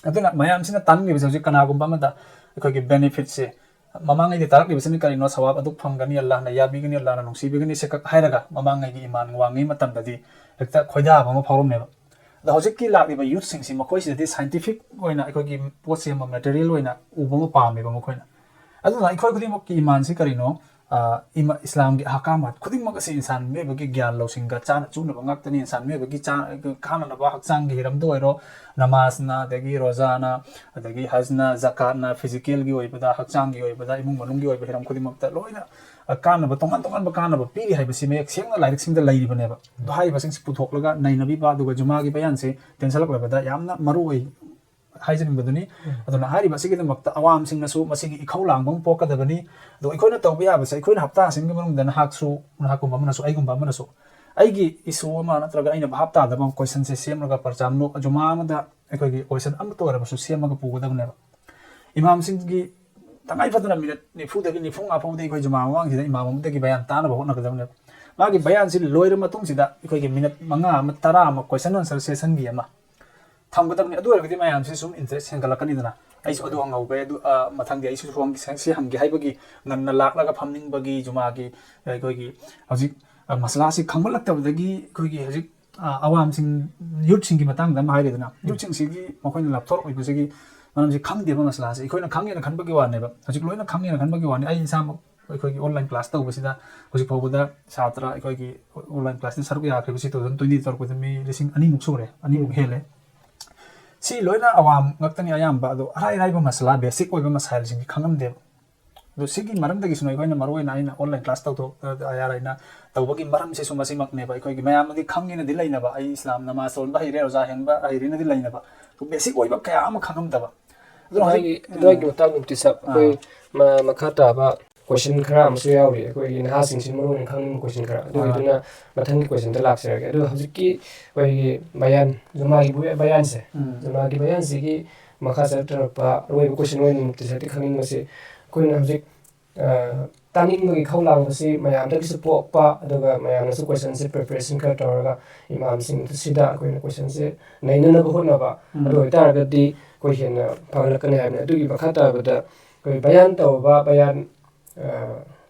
ꯑꯗꯨꯅ ꯃꯌꯥꯝꯁꯤꯅ ꯇꯥꯅꯤꯡꯂꯤꯕꯁꯦ ꯍꯧꯖꯤꯛ ꯀꯅꯥꯒꯨꯝꯕ ꯑꯃꯗ ꯑꯩꯈꯣꯏꯒꯤ ꯕꯦꯅꯤꯐꯤꯠꯁꯦ, ꯃꯃꯥꯡꯉꯩꯗꯤ ꯇꯥꯔꯛꯂꯤꯕꯁꯤꯅ ꯀꯔꯤꯅꯣ? ꯁꯋꯥꯕ ꯑꯗꯨꯛ ꯐꯪꯒꯅꯤ, ꯑꯜꯂꯥꯍꯅ ꯌꯥꯕꯤꯒꯅꯤ, ꯑꯜꯂꯥꯍꯅ ꯅꯨꯡꯁꯤꯕꯤꯒꯅꯤ, ꯁꯦ ꯈꯛ ꯍꯥꯏꯔꯒ ꯃꯃꯥꯡꯉꯩꯒꯤ ꯏꯃꯥꯟ ꯋꯥꯡꯉꯩ ꯃꯇꯝꯗꯗꯤ ꯍꯦꯛꯇ ꯈꯣꯏꯗꯥꯕ ꯑꯃ ꯐꯥꯎꯔꯝꯃꯦꯕ꯫ ꯑꯗꯣ ꯍꯧꯖꯤꯛꯀꯤ ꯂꯥꯛꯂꯤꯕ ꯌꯨꯠꯁꯤꯡꯁꯤ ꯃꯈꯣꯏꯁꯤꯗꯗꯤ ꯁꯥꯏꯟꯇꯤꯐꯤꯛ ꯑꯣꯏꯅ ꯑꯩꯈꯣꯏꯒꯤ ꯄꯣꯠꯁꯦ ꯑꯃ ꯃꯦꯇꯔꯤꯌꯦꯜ ꯑꯣꯏꯅ ꯎꯕ ꯑꯃ ꯄꯥꯝꯃꯦꯕ ꯃꯈꯣꯏꯅ꯫ ꯑꯗꯨꯅ ꯑꯩꯈꯣꯏ ꯈꯨꯗꯤꯡꯃꯛꯀꯤ ꯏꯃꯥꯟꯁꯤ ꯀꯔꯤꯅꯣ? ꯑ, ꯏꯃꯥ-, ꯏꯁꯂꯥꯝꯒꯤ ꯑꯍꯀꯥꯃꯥꯠ ꯈꯨꯗꯤꯡꯃꯛ ꯑꯁꯤ ꯏꯟꯁꯥꯟ ꯃꯤꯑꯣꯏꯕꯒꯤ ꯒ꯭ꯌꯥꯟ ꯂꯧꯁꯤꯡꯒ ꯆꯥꯅ ꯆꯨꯅꯕ ꯉꯥꯛꯇꯅꯤ꯫ ꯏꯟꯁꯥꯟ ꯃꯤꯑꯣꯏꯕꯒꯤ ꯆꯥ-, ꯀꯥꯟꯅꯅꯕ ꯍꯛꯆꯥꯡꯒꯤ ꯍꯤꯔꯝꯗ ꯑꯣꯏꯔꯣ, ꯅꯃꯥꯖꯅ, ꯑꯗꯒꯤ ꯔꯣꯖꯥꯅ, ꯑꯗꯒꯤ ꯍꯖꯅ, ꯖꯀꯥꯠꯅ, ꯐꯤꯖꯤꯀꯦꯜꯒꯤ ꯑꯣꯏꯕꯗ, ꯍꯛꯆꯥꯡꯒꯤ ꯑꯣꯏꯕꯗ, ꯏꯃꯨꯡ ꯃꯅꯨꯡꯒꯤ ꯑꯣꯏꯕ ꯍꯤꯔꯝ ꯈꯨꯗꯤꯡꯃꯛꯇ ꯂꯣꯏꯅ, ꯑ, ꯀꯥꯟꯅꯕ, ꯇꯣꯉꯥꯟ ꯇꯣꯉꯥꯟꯕ ꯀꯥꯟꯅꯕ ꯄꯤꯔꯤ ꯍꯥꯏꯕꯁꯤ ꯃꯌꯦꯛ ꯁꯦꯡꯅ ꯂꯥꯏꯔꯤꯛꯁꯤꯡꯗ ꯂꯩꯔꯤꯕꯅꯦꯕ꯫ ꯑꯗꯣ ꯍꯥꯏꯔꯤꯕꯁꯤꯡꯁꯤ ꯄꯨꯊꯣꯛꯂꯒ ꯅꯩꯅꯕꯤꯕ, ꯑꯗꯨꯒ ꯖꯨꯃꯥꯒꯤ ꯕꯌꯥꯟꯁꯦ ꯇꯦꯟꯁꯤꯜꯂꯛꯂꯕꯗ ꯌꯥꯝꯅ ꯃꯔꯨ ꯑꯣꯏ ꯍꯥꯏꯖꯅꯤꯡꯕꯗꯨꯅꯤ꯫ ꯑꯗꯨꯅ ꯍꯥꯏꯔꯤꯕ ꯑꯁꯤꯒꯤꯗꯃꯛꯇ ꯑꯋꯥꯝꯁꯤꯡꯅꯁꯨ ꯃꯁꯤꯒꯤ ꯏꯈꯧ ꯂꯥꯡꯕ ꯑꯃ ꯄꯣꯛꯀꯗꯕꯅꯤ꯫ ꯑꯗꯣ ꯑꯩꯈꯣꯏꯅ ꯇꯧꯕ ꯌꯥꯕꯁꯦ, ꯑꯩꯈꯣꯏꯅ ꯍꯞꯇꯥꯁꯤꯡꯒꯤ ꯃꯅꯨꯡꯗ ꯅꯍꯥꯛꯁꯨ, ꯅꯍꯥꯛꯀꯨꯝꯕ ꯑꯃꯅꯁꯨ, ꯑꯩꯒꯨꯝꯕ ꯑꯃꯅꯁꯨ ꯑꯩꯒꯤ ꯏꯁꯨ ꯑꯃ ꯅꯠꯇ꯭ꯔꯒ ꯑꯩꯅ ꯚꯥꯞ ꯇꯥꯗꯕ ꯑꯃ ꯀꯣꯏꯁꯟꯁꯦ ꯁꯦꯝꯂꯒ ꯄꯔꯆꯥ ꯅꯣ-, ꯖꯨꯃꯥ ꯑꯃꯗ ꯑꯩꯈꯣꯏꯒꯤ ꯀꯣꯏꯁꯟ ꯑꯃꯠꯇ ꯑꯣꯏꯔꯕꯁꯨ ꯁꯦꯝꯃꯒ ꯄꯨꯒꯗꯕꯅꯦꯕ꯫ ꯏꯃꯥꯝꯁꯤꯡꯒꯤ ꯇꯉꯥꯏ ꯐꯗꯅ ꯃꯤꯅꯠ ꯅꯤꯐꯨꯗꯒꯤ ꯅꯤꯐꯨ ꯃꯉꯥ ꯐꯥꯎꯗꯤ ꯑꯩꯈꯣꯏ ꯖꯨꯃꯥ ꯃꯃꯥꯡꯁꯤꯗ ꯏꯃꯥꯝ ꯑꯃꯗꯒꯤ ꯕꯌꯥꯟ ꯇꯥꯅꯕ ꯍꯣꯠꯅꯒꯗꯕꯅꯦꯕ꯫ ꯃꯥꯒꯤ ꯕꯌꯥꯟꯁꯤ ꯂꯣꯏꯔ ꯃꯇꯨꯡꯁꯤꯗ ꯑꯩꯈꯣꯏꯒꯤ ꯃꯤꯅꯠ ꯃꯉꯥ ꯑꯃ, ꯇꯔꯥ ꯑꯃ ꯀꯣꯏꯁꯟ ꯑꯟꯁꯔ ꯁꯦꯁꯟꯒꯤ ꯑꯃ ꯊꯝꯒꯗꯕꯅꯤ꯫ ꯑꯗꯨ ꯑꯣꯏꯔꯒꯗꯤ ꯃꯌꯥꯝꯁꯤ ꯁꯨꯝ ꯏꯟꯇꯔꯦꯁ ꯍꯦꯟꯒꯠꯂꯛꯀꯅꯤꯗꯅ꯫ ꯑꯩꯁꯨ ꯑꯗꯨ ꯍꯪꯍꯧꯒꯦ, ꯑꯗꯨ, ꯑ, ꯃꯊꯪꯗꯤ ꯑꯩꯁꯨ ꯁꯨꯝ ꯁꯤ ꯍꯪꯒꯦ ꯍꯥꯏꯕꯒꯤ ꯉꯟꯅ ꯂꯥꯛꯂꯒ ꯐꯝꯅꯤꯡꯕꯒꯤ, ꯖꯨꯃꯥꯒꯤ ꯑꯩꯈꯣꯏꯒꯤ ꯍꯧꯖꯤꯛ, ꯑ, ꯃꯁꯂꯥꯁꯤ ꯈꯪꯃꯜꯂꯛꯇꯕꯗꯒꯤ ꯑꯩꯈꯣꯏꯒꯤ ꯍꯧꯖꯤꯛ, ꯑ, ꯑꯋꯥꯝꯁꯤꯡ, ꯌꯨꯠꯁꯤꯡꯒꯤ ꯃꯇꯥꯡꯗ ꯑꯃ ꯍꯥꯏꯔꯦꯗꯅ꯫ ꯌꯨꯠꯁꯤꯡꯁꯤꯒꯤ ꯃꯈꯣꯏꯅ ꯂꯥꯞꯊꯣꯔꯛꯂꯤꯕꯁꯤꯒꯤ ꯃꯔꯝꯁꯤ ꯈꯪꯗꯦꯕ ꯃꯁꯂꯥꯁꯦ꯫ ꯑꯩꯈꯣꯏꯅ ꯈꯪꯉꯦꯅ ꯈꯟꯕꯒꯤ ꯋꯥꯅꯦꯕ꯫ ꯍꯧꯖꯤꯛ ꯂꯣꯏꯅ ꯈꯪꯉꯦꯅ ꯈꯟꯕꯒꯤ ꯋꯥꯅꯤ꯫ ꯑꯩ ꯏꯁꯥꯃꯛ ꯑꯩꯈꯣꯏꯒꯤ ꯑꯣꯟꯂꯥꯏꯟ ꯀ꯭ꯂꯥꯁ ꯇꯧꯕꯁꯤꯗ ꯍꯧꯖꯤꯛ ꯐꯥꯎꯕꯗ ꯁꯥꯇ꯭ꯔ ꯑꯩꯈꯣꯏꯒꯤ ꯑꯣꯟꯂꯥꯏꯟ ꯀ꯭ꯂꯥꯁꯇ ꯁꯔꯨꯛ ꯌꯥꯈ꯭ꯔꯤꯕꯁꯤ two thousand twenty ꯇꯧꯔꯛꯄꯗ ꯃꯤ ꯂꯤꯁꯤꯡ ꯑꯅꯤꯃꯨꯛ ꯁꯨꯔꯦ, ꯑꯅꯤꯃꯨꯛ ꯍꯦꯜꯂꯦ꯫ ꯁꯤ ꯂꯣꯏꯅ ꯑꯋꯥꯝ ꯉꯥꯛꯇꯅꯤ ꯑꯌꯥꯝꯕ꯫ ꯑꯗꯣ ꯑꯔꯥꯏ ꯑꯔꯥꯏꯕ ꯃꯁꯂꯥ, ꯕꯦꯁꯤꯛ ꯑꯣꯏꯕ ꯃꯁꯥꯏꯜꯁꯤꯡꯁꯤ ꯈꯪꯉꯝꯗꯦꯕ꯫ ꯑꯗꯣ ꯁꯤꯒꯤ ꯃꯔꯝꯗꯒꯤꯁꯨ ꯑꯩꯈꯣꯏꯅ ꯃꯔꯨꯑꯣꯏꯅ ꯑꯩꯅ ꯑꯣꯟꯂꯥꯏꯟ ꯀ꯭ꯂꯥꯁ ꯇꯧꯊꯣꯛ-, ꯑ, ꯑꯌꯥꯔ ꯑꯩꯅ ꯇꯧꯕꯒꯤ ꯃꯔꯝꯁꯤꯁꯨ ꯃꯁꯤꯃꯛꯅꯦꯕ꯫ ꯑꯩꯈꯣꯏꯒꯤ ꯃꯌꯥꯝꯅꯗꯤ ꯈꯪꯉꯦꯅꯗꯤ ꯂꯩꯅꯕ, ꯑꯩ ꯏꯁꯂꯥꯝ ꯅꯃꯥꯖ ꯁꯣꯟꯕ ꯍꯩꯔꯦ, ꯔꯣꯖꯥ ꯍꯦꯟꯕ ꯍꯩꯔꯦꯅꯗꯤ ꯂꯩꯅꯕ꯫ ꯑꯗꯣ ꯕꯦꯁꯤꯛ ꯑꯣꯏꯕ ꯀꯌꯥ ꯑꯃ ꯈꯪꯉꯝꯗꯕ꯫ ꯑꯗꯨꯅ ꯑꯗꯨꯒꯤ ꯍꯧꯖꯤꯛ ꯑꯗꯨꯒꯤ ꯃꯇꯥꯡꯗ ꯇꯤꯆꯔ ꯑꯩꯈꯣꯏ ꯃ- ꯃꯈꯥ ꯇꯥꯕ ꯀꯣꯏꯁꯟ ꯈꯔ ꯑꯃꯁꯨ ꯌꯥꯎꯔꯤ, ꯑꯩꯈꯣꯏꯒꯤ ꯅꯍꯥꯁꯤꯡꯁꯤ ꯃꯔꯨ ꯑꯣꯏꯅ ꯈꯪꯅꯤꯡꯕ ꯀꯣꯏꯁꯟ ꯈꯔ꯫ ꯑꯗꯨꯒꯤꯗꯨꯅ ꯃꯊꯪꯒꯤ ꯀꯣꯏꯁꯟꯗ ꯂꯥꯛꯆꯔꯒꯦ꯫ ꯑꯗꯨ ꯍꯧꯖꯤꯛꯀꯤ ꯑꯩꯈꯣꯏꯒꯤ ꯕꯌꯥꯟ, ꯖꯨꯃꯥꯒꯤ ꯕꯨ- ꯕꯌꯥꯟꯁꯦ, ꯎꯝ꯫ ꯖꯨꯃꯥꯒꯤ ꯕꯌꯥꯟꯁꯤꯒꯤ ꯃꯈꯥ ꯆꯠꯊꯔꯛꯄ ꯑꯔꯣꯏꯕ ꯀꯣꯏꯁꯟ ꯑꯣꯏꯅ ꯇꯤꯆꯔꯗꯤ ꯈꯪꯅꯤꯡꯕꯁꯤ, ꯑꯩꯈꯣꯏꯅ ꯍꯧꯖꯤꯛ ꯑ, ꯇꯥꯅꯤꯡꯕꯒꯤ ꯏꯈꯧ ꯂꯥꯡꯕꯁꯤ ꯃꯌꯥꯝꯗꯒꯤꯁꯨ ꯄꯣꯛꯄ, ꯑꯗꯨꯒ ꯃꯌꯥꯝꯅꯁꯨ ꯀꯣꯏꯁꯟꯁꯦ ꯄ꯭ꯔꯤꯄꯦꯔꯦꯁꯟ ꯈꯔ ꯇꯧꯔꯒ ꯏꯃꯥꯝꯁꯤꯡꯁꯤꯗ ꯑꯩꯈꯣꯏꯅ ꯀꯣꯏꯁꯟꯁꯦ ꯅꯩꯅꯅꯕ ꯍꯣꯠꯅꯕ꯫ ꯎꯝ꯫ ꯑꯗꯨ ꯑꯣꯏꯇꯥꯔꯒꯗꯤ ꯑꯩꯈꯣꯏ ꯍꯦꯟꯅ ꯐꯒꯠꯂꯛꯀꯅꯤ ꯍꯥꯏꯕꯅꯤ꯫ ꯑꯗꯨꯒꯤ ꯃꯈꯥ ꯇꯥꯕꯗ ꯑꯩꯈꯣꯏ ꯕꯌꯥꯟ ꯇꯧꯕ, ꯕꯌꯥꯟ, ꯑ,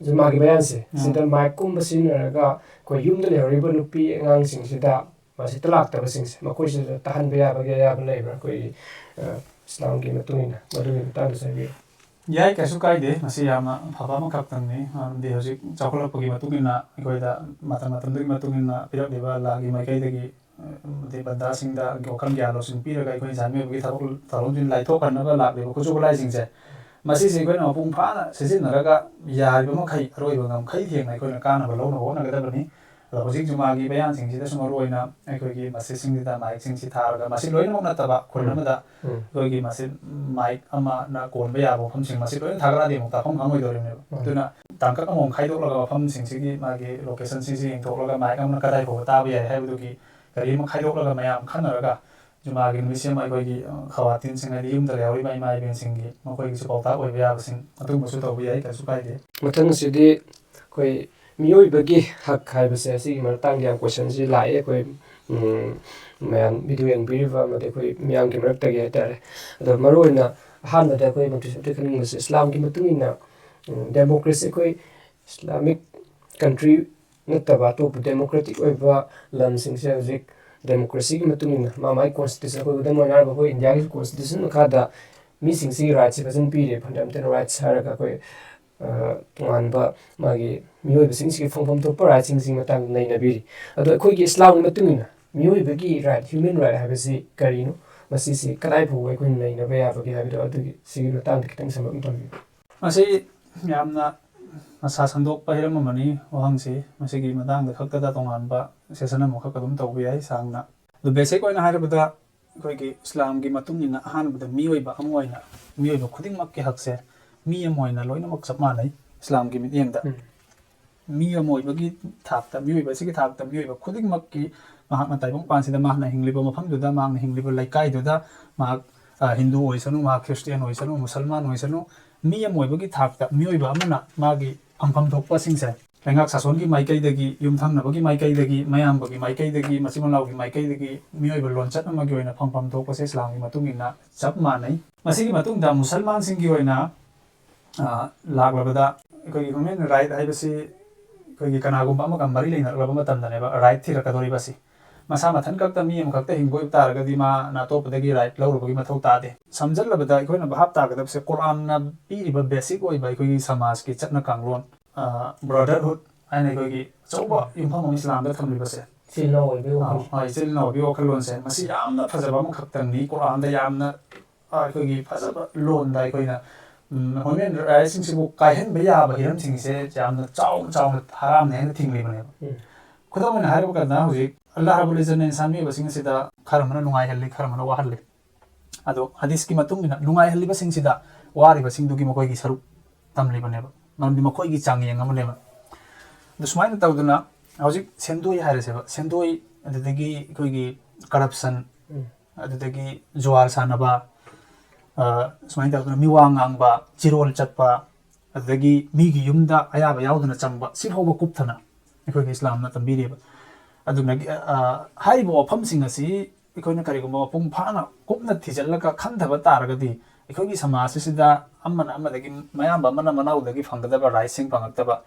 ꯖꯨꯃꯥꯒꯤ ꯕꯌꯥꯟꯁꯦ, ꯎꯝ꯫ ꯁꯤꯗ ꯃꯥꯏꯛꯀꯨꯝꯕ ꯁꯤꯖꯤꯟꯅꯔꯒ ꯑꯩꯈꯣꯏ ꯌꯨꯝꯗ ꯂꯩꯍꯧꯔꯤꯕ ꯅꯨꯄꯤ ꯑꯉꯥꯡꯁꯤꯡꯁꯤꯗ, ꯃꯁꯤꯗ ꯂꯥꯛꯇꯕꯁꯤꯡꯁꯦ, ꯃꯈꯣꯏꯁꯤꯗ ꯇꯥꯍꯟꯕ ꯌꯥꯕꯒꯤ ꯑꯌꯥꯕ ꯂꯩꯕ꯭ꯔꯥ? ꯑꯩꯈꯣꯏꯒꯤ, ꯑ, ꯏꯁꯂꯥꯝꯒꯤ ꯃꯇꯨꯡ ꯏꯟꯅ ꯃꯗꯨꯒꯤ ꯃꯇꯥꯡꯗꯁꯨ ꯍꯥꯏꯕꯤꯌꯨ꯫ ꯌꯥꯏ, ꯀꯩꯁꯨ ꯀꯥꯏꯗꯦ꯫ ꯃꯁꯤ ꯌꯥꯝꯅ ꯐꯕ ꯑꯃꯈꯛꯇꯪꯅꯤ꯫ ꯃꯔꯝꯗꯤ ꯍꯧꯖꯤꯛ ꯆꯥꯎꯈꯠꯂꯛꯄꯒꯤ ꯃꯇꯨꯡ ꯏꯟꯅ, ꯑꯩꯈꯣꯏꯗ ꯃꯇꯝ ꯃꯇꯝꯗꯨꯒꯤ ꯃꯇꯨꯡ ꯏꯟꯅ ꯄꯤꯔꯛꯂꯤꯕ ꯑꯜꯂꯥꯍꯒꯤ ꯃꯥꯏꯀꯩꯗꯒꯤ, ꯑꯃꯗꯤ ꯕꯟꯗꯥꯁꯤꯡꯗ ꯋꯥꯈꯜ ꯒ꯭ꯌꯥꯟ ꯂꯧꯁꯤꯡ ꯄꯤꯔꯒ ꯑꯩꯈꯣꯏ ꯏꯟꯁꯥꯟ ꯃꯤꯑꯣꯏꯕꯒꯤ ꯊꯕꯛ ꯊꯧꯔꯝꯁꯤꯡ ꯂꯥꯏꯊꯣꯛꯍꯟꯅꯕ ꯂꯥꯛꯂꯤꯕ ꯈꯨꯠꯁꯨ ꯈꯨꯠꯂꯥꯏꯁꯤꯡꯁꯦ, ꯃꯁꯤꯁꯦ ꯑꯩꯈꯣꯏꯅ ꯃꯄꯨꯡ ꯐꯥꯅ ꯁꯤꯖꯤꯟꯅꯔꯒ ꯌꯥꯔꯤꯕ ꯃꯈꯩ ꯑꯔꯣꯏꯕ ꯉꯝꯈꯩ ꯊꯦꯡꯅ ꯑꯩꯈꯣꯏꯅ ꯀꯥꯟꯅꯕ ꯂꯧꯅꯕ ꯍꯣꯠꯅꯒꯗꯕꯅꯤ꯫ ꯑꯗꯣ ꯍꯧꯖꯤꯛ ꯖꯨꯃꯥꯒꯤ ꯕꯌꯥꯟꯁꯤꯡꯁꯤꯗꯁꯨ ꯃꯔꯨꯑꯣꯏꯅ ꯑꯩꯈꯣꯏꯒꯤ ꯃꯁꯖꯤꯠꯁꯤꯡꯁꯤꯗ ꯃꯥꯏꯛꯁꯤꯡꯁꯤ ꯊꯥꯔꯒ, ꯃꯁꯤ ꯂꯣꯏꯅꯃꯛ ꯅꯠꯇꯕ, ꯈꯨꯟ ꯎꯝ꯫ ꯑꯃꯗ ꯎꯝ꯫ ꯑꯩꯈꯣꯏꯒꯤ ꯃꯁꯖꯤꯠ ꯃꯥꯏꯛ ꯑꯃꯅ ꯀꯣꯟꯕ ꯌꯥꯕ ꯃꯐꯝꯁꯤꯡ, ꯃꯁꯤ ꯂꯣꯏꯅ ꯊꯥꯒꯠꯂꯛꯑꯗꯤ ꯑꯃꯨꯛ ꯇꯥꯐꯝ ꯈꯪꯉꯣꯏꯗꯧꯔꯤꯕꯅꯦꯕ꯫ ꯎꯝ꯫ ꯑꯗꯨꯅ ꯇꯥꯡꯀꯛ ꯑꯃꯃꯝ ꯈꯥꯏꯗꯣꯛꯂꯒ ꯃꯐꯝꯁꯤꯡꯁꯤꯒꯤ ꯃꯥꯒꯤ ꯂꯣꯀꯦꯁꯟꯁꯤꯡꯁꯤ ꯌꯦꯡꯊꯣꯛꯂꯒ ꯃꯥꯏꯛ ꯑꯃꯅ ꯀꯗꯥꯏ ꯐꯥꯎꯕ ꯇꯥꯕ ꯌꯥꯏ ꯍꯥꯏꯕꯗꯨꯒꯤ ꯀꯔꯤ ꯑꯃ ꯈꯥꯏꯗꯣꯛꯂꯒ ꯃꯌꯥꯝ ꯈꯟꯅꯔꯒ ꯖꯨꯃꯥꯒꯤ ꯅꯨꯃꯤꯠꯁꯤ ꯑꯃ ꯑꯩꯈꯣꯏꯒꯤ, ꯑ, ꯈꯋꯥꯇꯤꯟꯁꯤꯡ, ꯍꯥꯏꯗꯤ ꯌꯨꯝꯗ ꯂꯩꯍꯧꯔꯤꯕ ꯏꯃꯥ ꯏꯕꯦꯟꯁꯤꯡꯒꯤ, ꯃꯈꯣꯏꯒꯤꯁꯨ ꯄꯥꯎꯇꯥꯛ ꯑꯣꯏꯕ ꯌꯥꯕꯁꯤꯡ ꯑꯗꯨꯒꯨꯝꯕꯁꯨ ꯇꯧꯕ ꯌꯥꯏ, ꯀꯩꯁꯨ ꯀꯥꯏꯗꯦ꯫ ꯃꯊꯪ ꯑꯁꯤꯗꯤ ꯑꯩꯈꯣꯏ ꯃꯤꯑꯣꯏꯕꯒꯤ ꯍꯛ ꯍꯥꯏꯕꯁꯦ, ꯑꯁꯤꯒꯤ ꯃꯇꯥꯡꯗ ꯌꯥꯝ ꯀꯣꯏꯁꯟꯁꯤ ꯂꯥꯛꯑꯦ ꯑꯩꯈꯣꯏ, ꯎꯝ, ꯃꯌꯥꯝ ꯚꯤꯗꯤꯑꯣ ꯌꯦꯡꯕꯤꯔꯤꯕ ꯑꯃꯗꯤ ꯑꯩꯈꯣꯏ ꯃꯤꯌꯥꯝꯒꯤ ꯃꯔꯛꯇꯒꯤ ꯍꯥꯏꯇꯥꯔꯦ꯫ ꯑꯗꯣ ꯃꯔꯨꯑꯣꯏꯅ ꯑꯍꯥꯟꯕꯗ ꯑꯩꯈꯣꯏ ꯃꯣꯇꯤꯚꯦꯁꯟ ꯈꯟꯅꯤꯡꯕꯁꯦ, ꯏꯁꯂꯥꯝꯒꯤ ꯃꯇꯨꯡ ꯏꯟꯅ, ꯎꯝ, ꯗꯦꯃꯣꯀ꯭ꯔꯦꯁꯤ, ꯑꯩꯈꯣꯏ ꯏꯁꯂꯥꯃꯤꯛ ꯀꯟꯇ꯭ꯔꯤ ꯅꯠꯇꯕ ꯑꯇꯣꯞꯄ ꯗꯦꯃꯣꯀ꯭ꯔꯦꯇꯤꯛ ꯑꯣꯏꯕ ꯂꯝꯁꯤꯡꯁꯦ ꯍꯧꯖꯤꯛ ꯗꯦꯃꯣꯀ꯭ꯔꯦꯁꯤꯒꯤ ꯃꯇꯨꯡ ꯏꯟꯅ ꯃꯥ ꯃꯥꯒꯤ ꯀꯣꯟꯁꯇꯤꯇ꯭ꯌꯨꯁꯟ, ꯑꯩꯈꯣꯏ ꯈꯨꯗꯝ ꯑꯣꯏꯅ ꯍꯥꯏꯔꯕ ꯑꯩꯈꯣꯏ ꯏꯟꯗꯤꯌꯥꯒꯤ ꯀꯣꯟꯁꯇꯤꯇ꯭ꯌꯨꯁꯟ ꯃꯈꯥꯗ ꯃꯤꯁꯤꯡꯁꯤꯒꯤ ꯔꯥꯏꯠꯁꯦ ꯐꯖꯅ ꯄꯤꯔꯤ, ꯐꯟꯗꯥꯃꯦꯟꯇꯦꯜ ꯔꯥꯏꯠꯁ ꯍꯥꯏꯔꯒ ꯑꯩꯈꯣꯏ, ꯑ, ꯇꯣꯉꯥꯟꯕ ꯃꯥꯒꯤ ꯃꯤꯑꯣꯏꯕꯁꯤꯡꯁꯤꯒꯤ ꯐꯪꯐꯝ ꯊꯣꯛꯄ ꯔꯥꯏꯠꯁꯤꯡꯁꯤꯒꯤ ꯃꯇꯥꯡꯗ ꯅꯩꯅꯕꯤꯔꯤ꯫ ꯑꯗꯣ ꯑꯩꯈꯣꯏꯒꯤ ꯏꯁꯂꯥꯝꯒꯤ ꯃꯇꯨꯡ ꯏꯟꯅ ꯃꯤꯑꯣꯏꯕꯒꯤ ꯔꯥꯏꯠ, ꯍ꯭ꯌꯨꯃꯦꯟ ꯔꯥꯏꯠ ꯍꯥꯏꯕꯁꯤ ꯀꯔꯤꯅꯣ? ꯃꯁꯤꯁꯤ ꯀꯗꯥꯏ ꯐꯥꯎꯕ ꯑꯩꯈꯣꯏꯅ ꯅꯩꯅꯕ ꯌꯥꯕꯒꯦ ꯍꯥꯏꯕꯗꯣ, ꯑꯗꯨꯒꯤ, ꯁꯤꯒꯤ ꯃꯇꯥꯡꯗ ꯈꯤꯇꯪ ꯁꯝꯂꯞꯅ ꯊꯝꯕꯤꯌꯨ꯫ ꯃꯁꯤ ꯌꯥꯝꯅ ꯃꯁꯥ ꯁꯟꯗꯣꯛꯄ ꯍꯤꯔꯝ ꯑꯃꯅꯤ꯫ ꯋꯥꯍꯪꯁꯤ ꯃꯁꯤꯒꯤ ꯃꯇꯥꯡꯗ ꯈꯛꯇꯗ ꯇꯣꯉꯥꯟꯕ ꯁꯦꯁꯟ ꯑꯃꯈꯛ ꯑꯗꯨꯝ ꯇꯧꯕ ꯌꯥꯏ, ꯁꯥꯡꯅ꯫ ꯑꯗꯨ ꯕꯦꯁꯤꯛ ꯑꯣꯏꯅ ꯍꯥꯏꯔꯕꯗ, ꯑꯩꯈꯣꯏꯒꯤ ꯏꯁꯂꯥꯝꯒꯤ ꯃꯇꯨꯡ ꯏꯟꯅ ꯑꯍꯥꯟꯕꯗ ꯃꯤꯑꯣꯏꯕ ꯑꯃ ꯑꯣꯏꯅ, ꯃꯤꯑꯣꯏꯕ ꯈꯨꯗꯤꯡꯃꯛꯀꯤ ꯍꯛꯁꯦ ꯃꯤ ꯑꯃ ꯑꯣꯏꯅ ꯂꯣꯏꯅꯃꯛ ꯆꯞ ꯃꯥꯟꯅꯩ ꯏꯁꯂꯥꯝꯒꯤ ꯃꯤꯠꯌꯦꯡꯗ꯫ ꯎꯝ꯫ ꯃꯤ ꯑꯃ ꯑꯣꯏꯕꯒꯤ ꯊꯥꯛꯇ, ꯃꯤꯑꯣꯏꯕ ꯑꯁꯤꯒꯤ ꯊꯥꯛꯇ ꯃꯤꯑꯣꯏꯕ ꯈꯨꯗꯤꯡꯃꯛꯀꯤ ꯃꯍꯥꯛꯅ ꯇꯥꯏꯕꯪ ꯄꯥꯟꯁꯤꯗ ꯃꯍꯥꯛꯅ ꯍꯤꯡꯂꯤꯕ ꯃꯐꯝꯗꯨꯗ, ꯃꯍꯥꯛꯅ ꯍꯤꯡꯂꯤꯕ ꯂꯩꯀꯥꯏꯗꯨꯗ, ꯃꯍꯥꯛ, ꯑ, ꯍꯤꯟꯗꯨ ꯑꯣꯏꯁꯅꯨ, ꯃꯍꯥꯛ ꯈ꯭ꯔꯤꯁꯇꯤꯌꯥꯟ ꯑꯣꯏꯁꯅꯨ, ꯃꯨꯁꯜꯃꯥꯟ ꯑꯣꯏꯁꯅꯨ, ꯃꯤ ꯑꯃ ꯑꯣꯏꯕꯒꯤ ꯊꯥꯛꯇ ꯃꯤꯑꯣꯏꯕ ꯑꯃꯅ ꯃꯥꯒꯤ ꯐꯪꯐꯝ ꯊꯣꯛꯄꯁꯤꯡꯁꯦ ꯂꯩꯉꯥꯛ ꯁꯥꯁꯣꯟꯒꯤ ꯃꯥꯏꯀꯩꯗꯒꯤ, ꯌꯨꯝꯊꯪꯅꯕꯒꯤ ꯃꯥꯏꯀꯩꯗꯒꯤ, ꯃꯌꯥꯝꯕꯒꯤ ꯃꯥꯏꯀꯩꯗꯒꯤ, ꯃꯆꯤꯟ ꯃꯅꯥꯎꯒꯤ ꯃꯥꯏꯀꯩꯗꯒꯤ ꯃꯤꯑꯣꯏꯕ ꯂꯣꯟꯆꯠ ꯑꯃꯒꯤ ꯑꯣꯏꯅ ꯐꯪꯐꯝ ꯊꯣꯛꯄꯁꯦ ꯏꯁꯂꯥꯝꯒꯤ ꯃꯇꯨꯡ ꯏꯟꯅ ꯆꯞ ꯃꯥꯟꯅꯩ꯫ ꯃꯁꯤꯒꯤ ꯃꯇꯨꯡꯗ ꯃꯨꯁꯜꯃꯥꯟꯁꯤꯡꯒꯤ ꯑꯣꯏꯅ, ꯑ, ꯂꯥꯛꯂꯕꯗ ꯑꯩꯈꯣꯏꯒꯤ human right ꯍꯥꯏꯕꯁꯤ ꯑꯩꯈꯣꯏꯒꯤ ꯀꯅꯥꯒꯨꯝꯕ ꯑꯃꯒ ꯃꯔꯤ ꯂꯩꯅꯔꯛꯂꯕ ꯃꯇꯝꯗꯅꯦꯕ right ꯊꯤꯔꯛꯀꯗꯧꯔꯤꯕ ꯑꯁꯤ꯫ ꯃꯁꯥ ꯃꯊꯟ ꯈꯛꯇ ꯃꯤ ꯑꯃꯈꯛꯇ ꯍꯤꯡꯕ ꯑꯣꯏꯕ ꯇꯥꯔꯒꯗꯤ ꯃꯥꯅ ꯑꯇꯣꯞꯄꯗꯒꯤ right ꯂꯧꯔꯨꯕꯒꯤ ꯃꯊꯧ ꯇꯥꯗꯦ꯫ ꯁꯝꯖꯜꯂꯕꯗ ꯑꯩꯈꯣꯏꯅ ꯚꯥꯞ ꯇꯥꯒꯗꯕꯁꯦ ꯀꯨꯔꯥꯟꯅ ꯄꯤꯔꯤꯕ basic ꯑꯣꯏꯕ ꯑꯩꯈꯣꯏꯒꯤ ꯁꯃꯥꯖꯀꯤ ꯆꯠꯅ ꯀꯥꯡꯂꯣꯟ, ꯑ, brotherhood ꯍꯥꯏꯅ ꯑꯩꯈꯣꯏꯒꯤ ꯑꯆꯧꯕ ꯌꯨꯝꯐꯝ ꯑꯃ ꯏꯁꯂꯥꯝꯗ ꯊꯝꯂꯤꯕꯁꯦ꯫ ꯏꯆꯤꯜ ꯏꯅꯥꯎ ꯑꯣꯏꯕꯒꯤ ꯑ, ꯋꯥꯈꯜ꯫ ꯍꯣꯏ, ꯏꯆꯤꯜ ꯏꯅꯥꯎ ꯑꯣꯏꯕꯒꯤ ꯋꯥꯈꯜꯂꯣꯟꯁꯦ ꯃꯁꯤ ꯌꯥꯝꯅ ꯐꯖꯕ ꯑꯃꯈꯛꯇꯪꯅꯤ꯫ ꯀꯨꯔꯥꯟꯗ ꯌꯥꯝꯅ, ꯑ, ꯑꯩꯈꯣꯏꯒꯤ ꯐꯖꯕ ꯂꯣꯟꯗ ꯑꯩꯈꯣꯏꯅ, ꯎꯝ, human rightꯁꯤꯡꯁꯤꯕꯨ ꯀꯥꯏꯍꯟꯕ ꯌꯥꯕ ꯍꯤꯔꯝꯁꯤꯡꯁꯦ ꯌꯥꯝꯅ ꯆꯥꯎꯅ ꯆꯥꯎꯅ ꯍꯔꯥꯝꯅ ꯍꯦꯟꯅ ꯊꯤꯡꯂꯤꯕꯅꯦꯕ꯫ ꯎꯝ꯫ ꯈꯨꯗꯝ ꯑꯣꯏꯅ ꯍꯥꯏꯔꯕ ꯀꯥꯟꯗ ꯍꯧꯖꯤꯛ ꯑꯜꯂꯥꯍ ꯔꯕꯨꯜ ꯏꯖꯠꯅ ꯏꯟꯁꯥꯟ ꯃꯤꯑꯣꯏꯕꯁꯤꯡ ꯑꯁꯤꯗ ꯈꯔ ꯑꯃꯅ ꯅꯨꯡꯉꯥꯏꯍꯜꯂꯤ, ꯈꯔ ꯑꯃꯅ ꯋꯥꯍꯜꯂꯤ꯫ ꯑꯗꯣ ꯍꯗꯤꯁꯀꯤ ꯃꯇꯨꯡ ꯏꯟꯅ ꯅꯨꯡꯉꯥꯏꯍꯜꯂꯤꯕꯁꯤꯡꯁꯤꯗ ꯋꯥꯔꯤꯕꯁꯤꯡꯗꯨꯒꯤ ꯃꯈꯣꯏꯒꯤ ꯁꯔꯨꯛ ꯇꯝꯂꯤꯕꯅꯦꯕ, ꯃꯔꯝꯗꯤ ꯃꯈꯣꯏꯒꯤ ꯆꯥꯡꯌꯦꯡ ꯑꯃꯅꯦꯕ꯫ ꯑꯗꯨ ꯁꯨꯃꯥꯏꯅ ꯇꯧꯗꯅ ꯍꯧꯖꯤꯛ ꯁꯦꯟꯗꯣꯏ ꯍꯥꯏꯔꯁꯦꯕ, ꯁꯦꯟꯗꯣꯏ, ꯑꯗꯨꯗꯒꯤ ꯑꯩꯈꯣꯏꯒꯤ corruption, ꯎꯝ꯫ ꯑꯗꯨꯗꯒꯤ ꯖꯨꯋꯥꯔ ꯁꯥꯟꯅꯕ, ꯑ, ꯁꯨꯃꯥꯏꯅ ꯇꯧꯗꯅ ꯃꯤꯋꯥ ꯉꯥꯡꯕ, ꯆꯤꯔꯣꯜ ꯆꯠꯄ, ꯑꯗꯨꯗꯒꯤ ꯃꯤꯒꯤ ꯌꯨꯝꯗ ꯑꯌꯥꯕ ꯌꯥꯎꯗꯅ ꯆꯪꯕ, ꯁꯤ ꯐꯥꯎꯕ ꯀꯨꯞꯊꯅ ꯑꯩꯈꯣꯏꯒꯤ ꯏꯁꯂꯥꯝꯅ ꯇꯝꯕꯤꯔꯤꯕ꯫ ꯑꯗꯨꯅ, ꯑ, ꯍꯥꯏꯔꯤꯕ ꯋꯥꯐꯝꯁꯤꯡ ꯑꯁꯤ ꯑꯩꯈꯣꯏꯅ ꯀꯔꯤꯒꯨꯝꯕ ꯃꯄꯨꯡ ꯐꯥꯅ ꯀꯨꯞꯅ ꯊꯤꯖꯤꯜꯂꯒ ꯈꯟꯊꯕ ꯇꯥꯔꯒꯗꯤ, ꯑꯩꯈꯣꯏꯒꯤ ꯁꯃꯥꯖ ꯑꯁꯤꯗ ꯑꯃꯅ ꯑꯃꯗꯒꯤ, ꯃꯌꯥꯝꯕ ꯑꯃꯅ ꯃꯅꯥꯎꯗꯒꯤ ꯐꯪꯒꯗꯕ rightꯁꯤꯡ ꯐꯪꯉꯛꯇꯕ,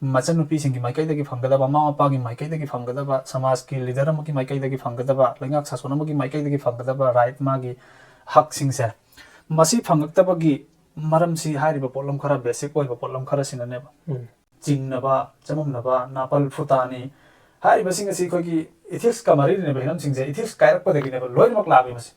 ꯃꯆꯟꯅꯨꯄꯤꯁꯤꯡꯒꯤ ꯃꯥꯏꯀꯩꯗꯒꯤ ꯐꯪꯒꯗꯕ, ꯃꯃꯥ ꯃꯄꯥꯒꯤ ꯃꯥꯏꯀꯩꯗꯒꯤ ꯐꯪꯒꯗꯕ, ꯁꯃꯥꯖꯀꯤ leader ꯑꯃꯒꯤ ꯃꯥꯏꯀꯩꯗꯒꯤ ꯐꯪꯒꯗꯕ, ꯂꯩꯉꯥꯛ ꯁꯥꯁꯣꯟ ꯑꯃꯒꯤ ꯃꯥꯏꯀꯩꯗꯒꯤ ꯐꯪꯒꯗꯕ right, ꯃꯥꯒꯤ ꯍꯛꯁꯤꯡꯁꯦ, ꯃꯁꯤ ꯐꯪꯉꯛꯇꯕꯒꯤ ꯃꯔꯝꯁꯤ ꯍꯥꯏꯔꯤꯕ ꯄꯣꯠꯂꯝ ꯈꯔ, basic ꯑꯣꯏꯕ ꯄꯣꯠꯂꯝ ꯈꯔꯁꯤꯅꯅꯦꯕ꯫ ꯎꯝ꯫ ꯆꯤꯡꯅꯕ, ꯆꯃꯝꯅꯕ, ꯅꯥꯄꯜ ꯐꯨꯇꯥꯅꯤ ꯍꯥꯏꯔꯤꯕꯁꯤꯡ ꯑꯁꯤ ꯑꯩꯈꯣꯏꯒꯤ ethicsꯀ ꯃꯔꯤ ꯂꯩꯅꯕ ꯍꯤꯔꯝꯁꯤꯡꯁꯦ, ethics ꯀꯥꯏꯔꯛꯄꯗꯒꯤꯅꯦꯕ ꯂꯣꯏꯅꯃꯛ ꯂꯥꯛꯂꯤꯕꯁꯤ꯫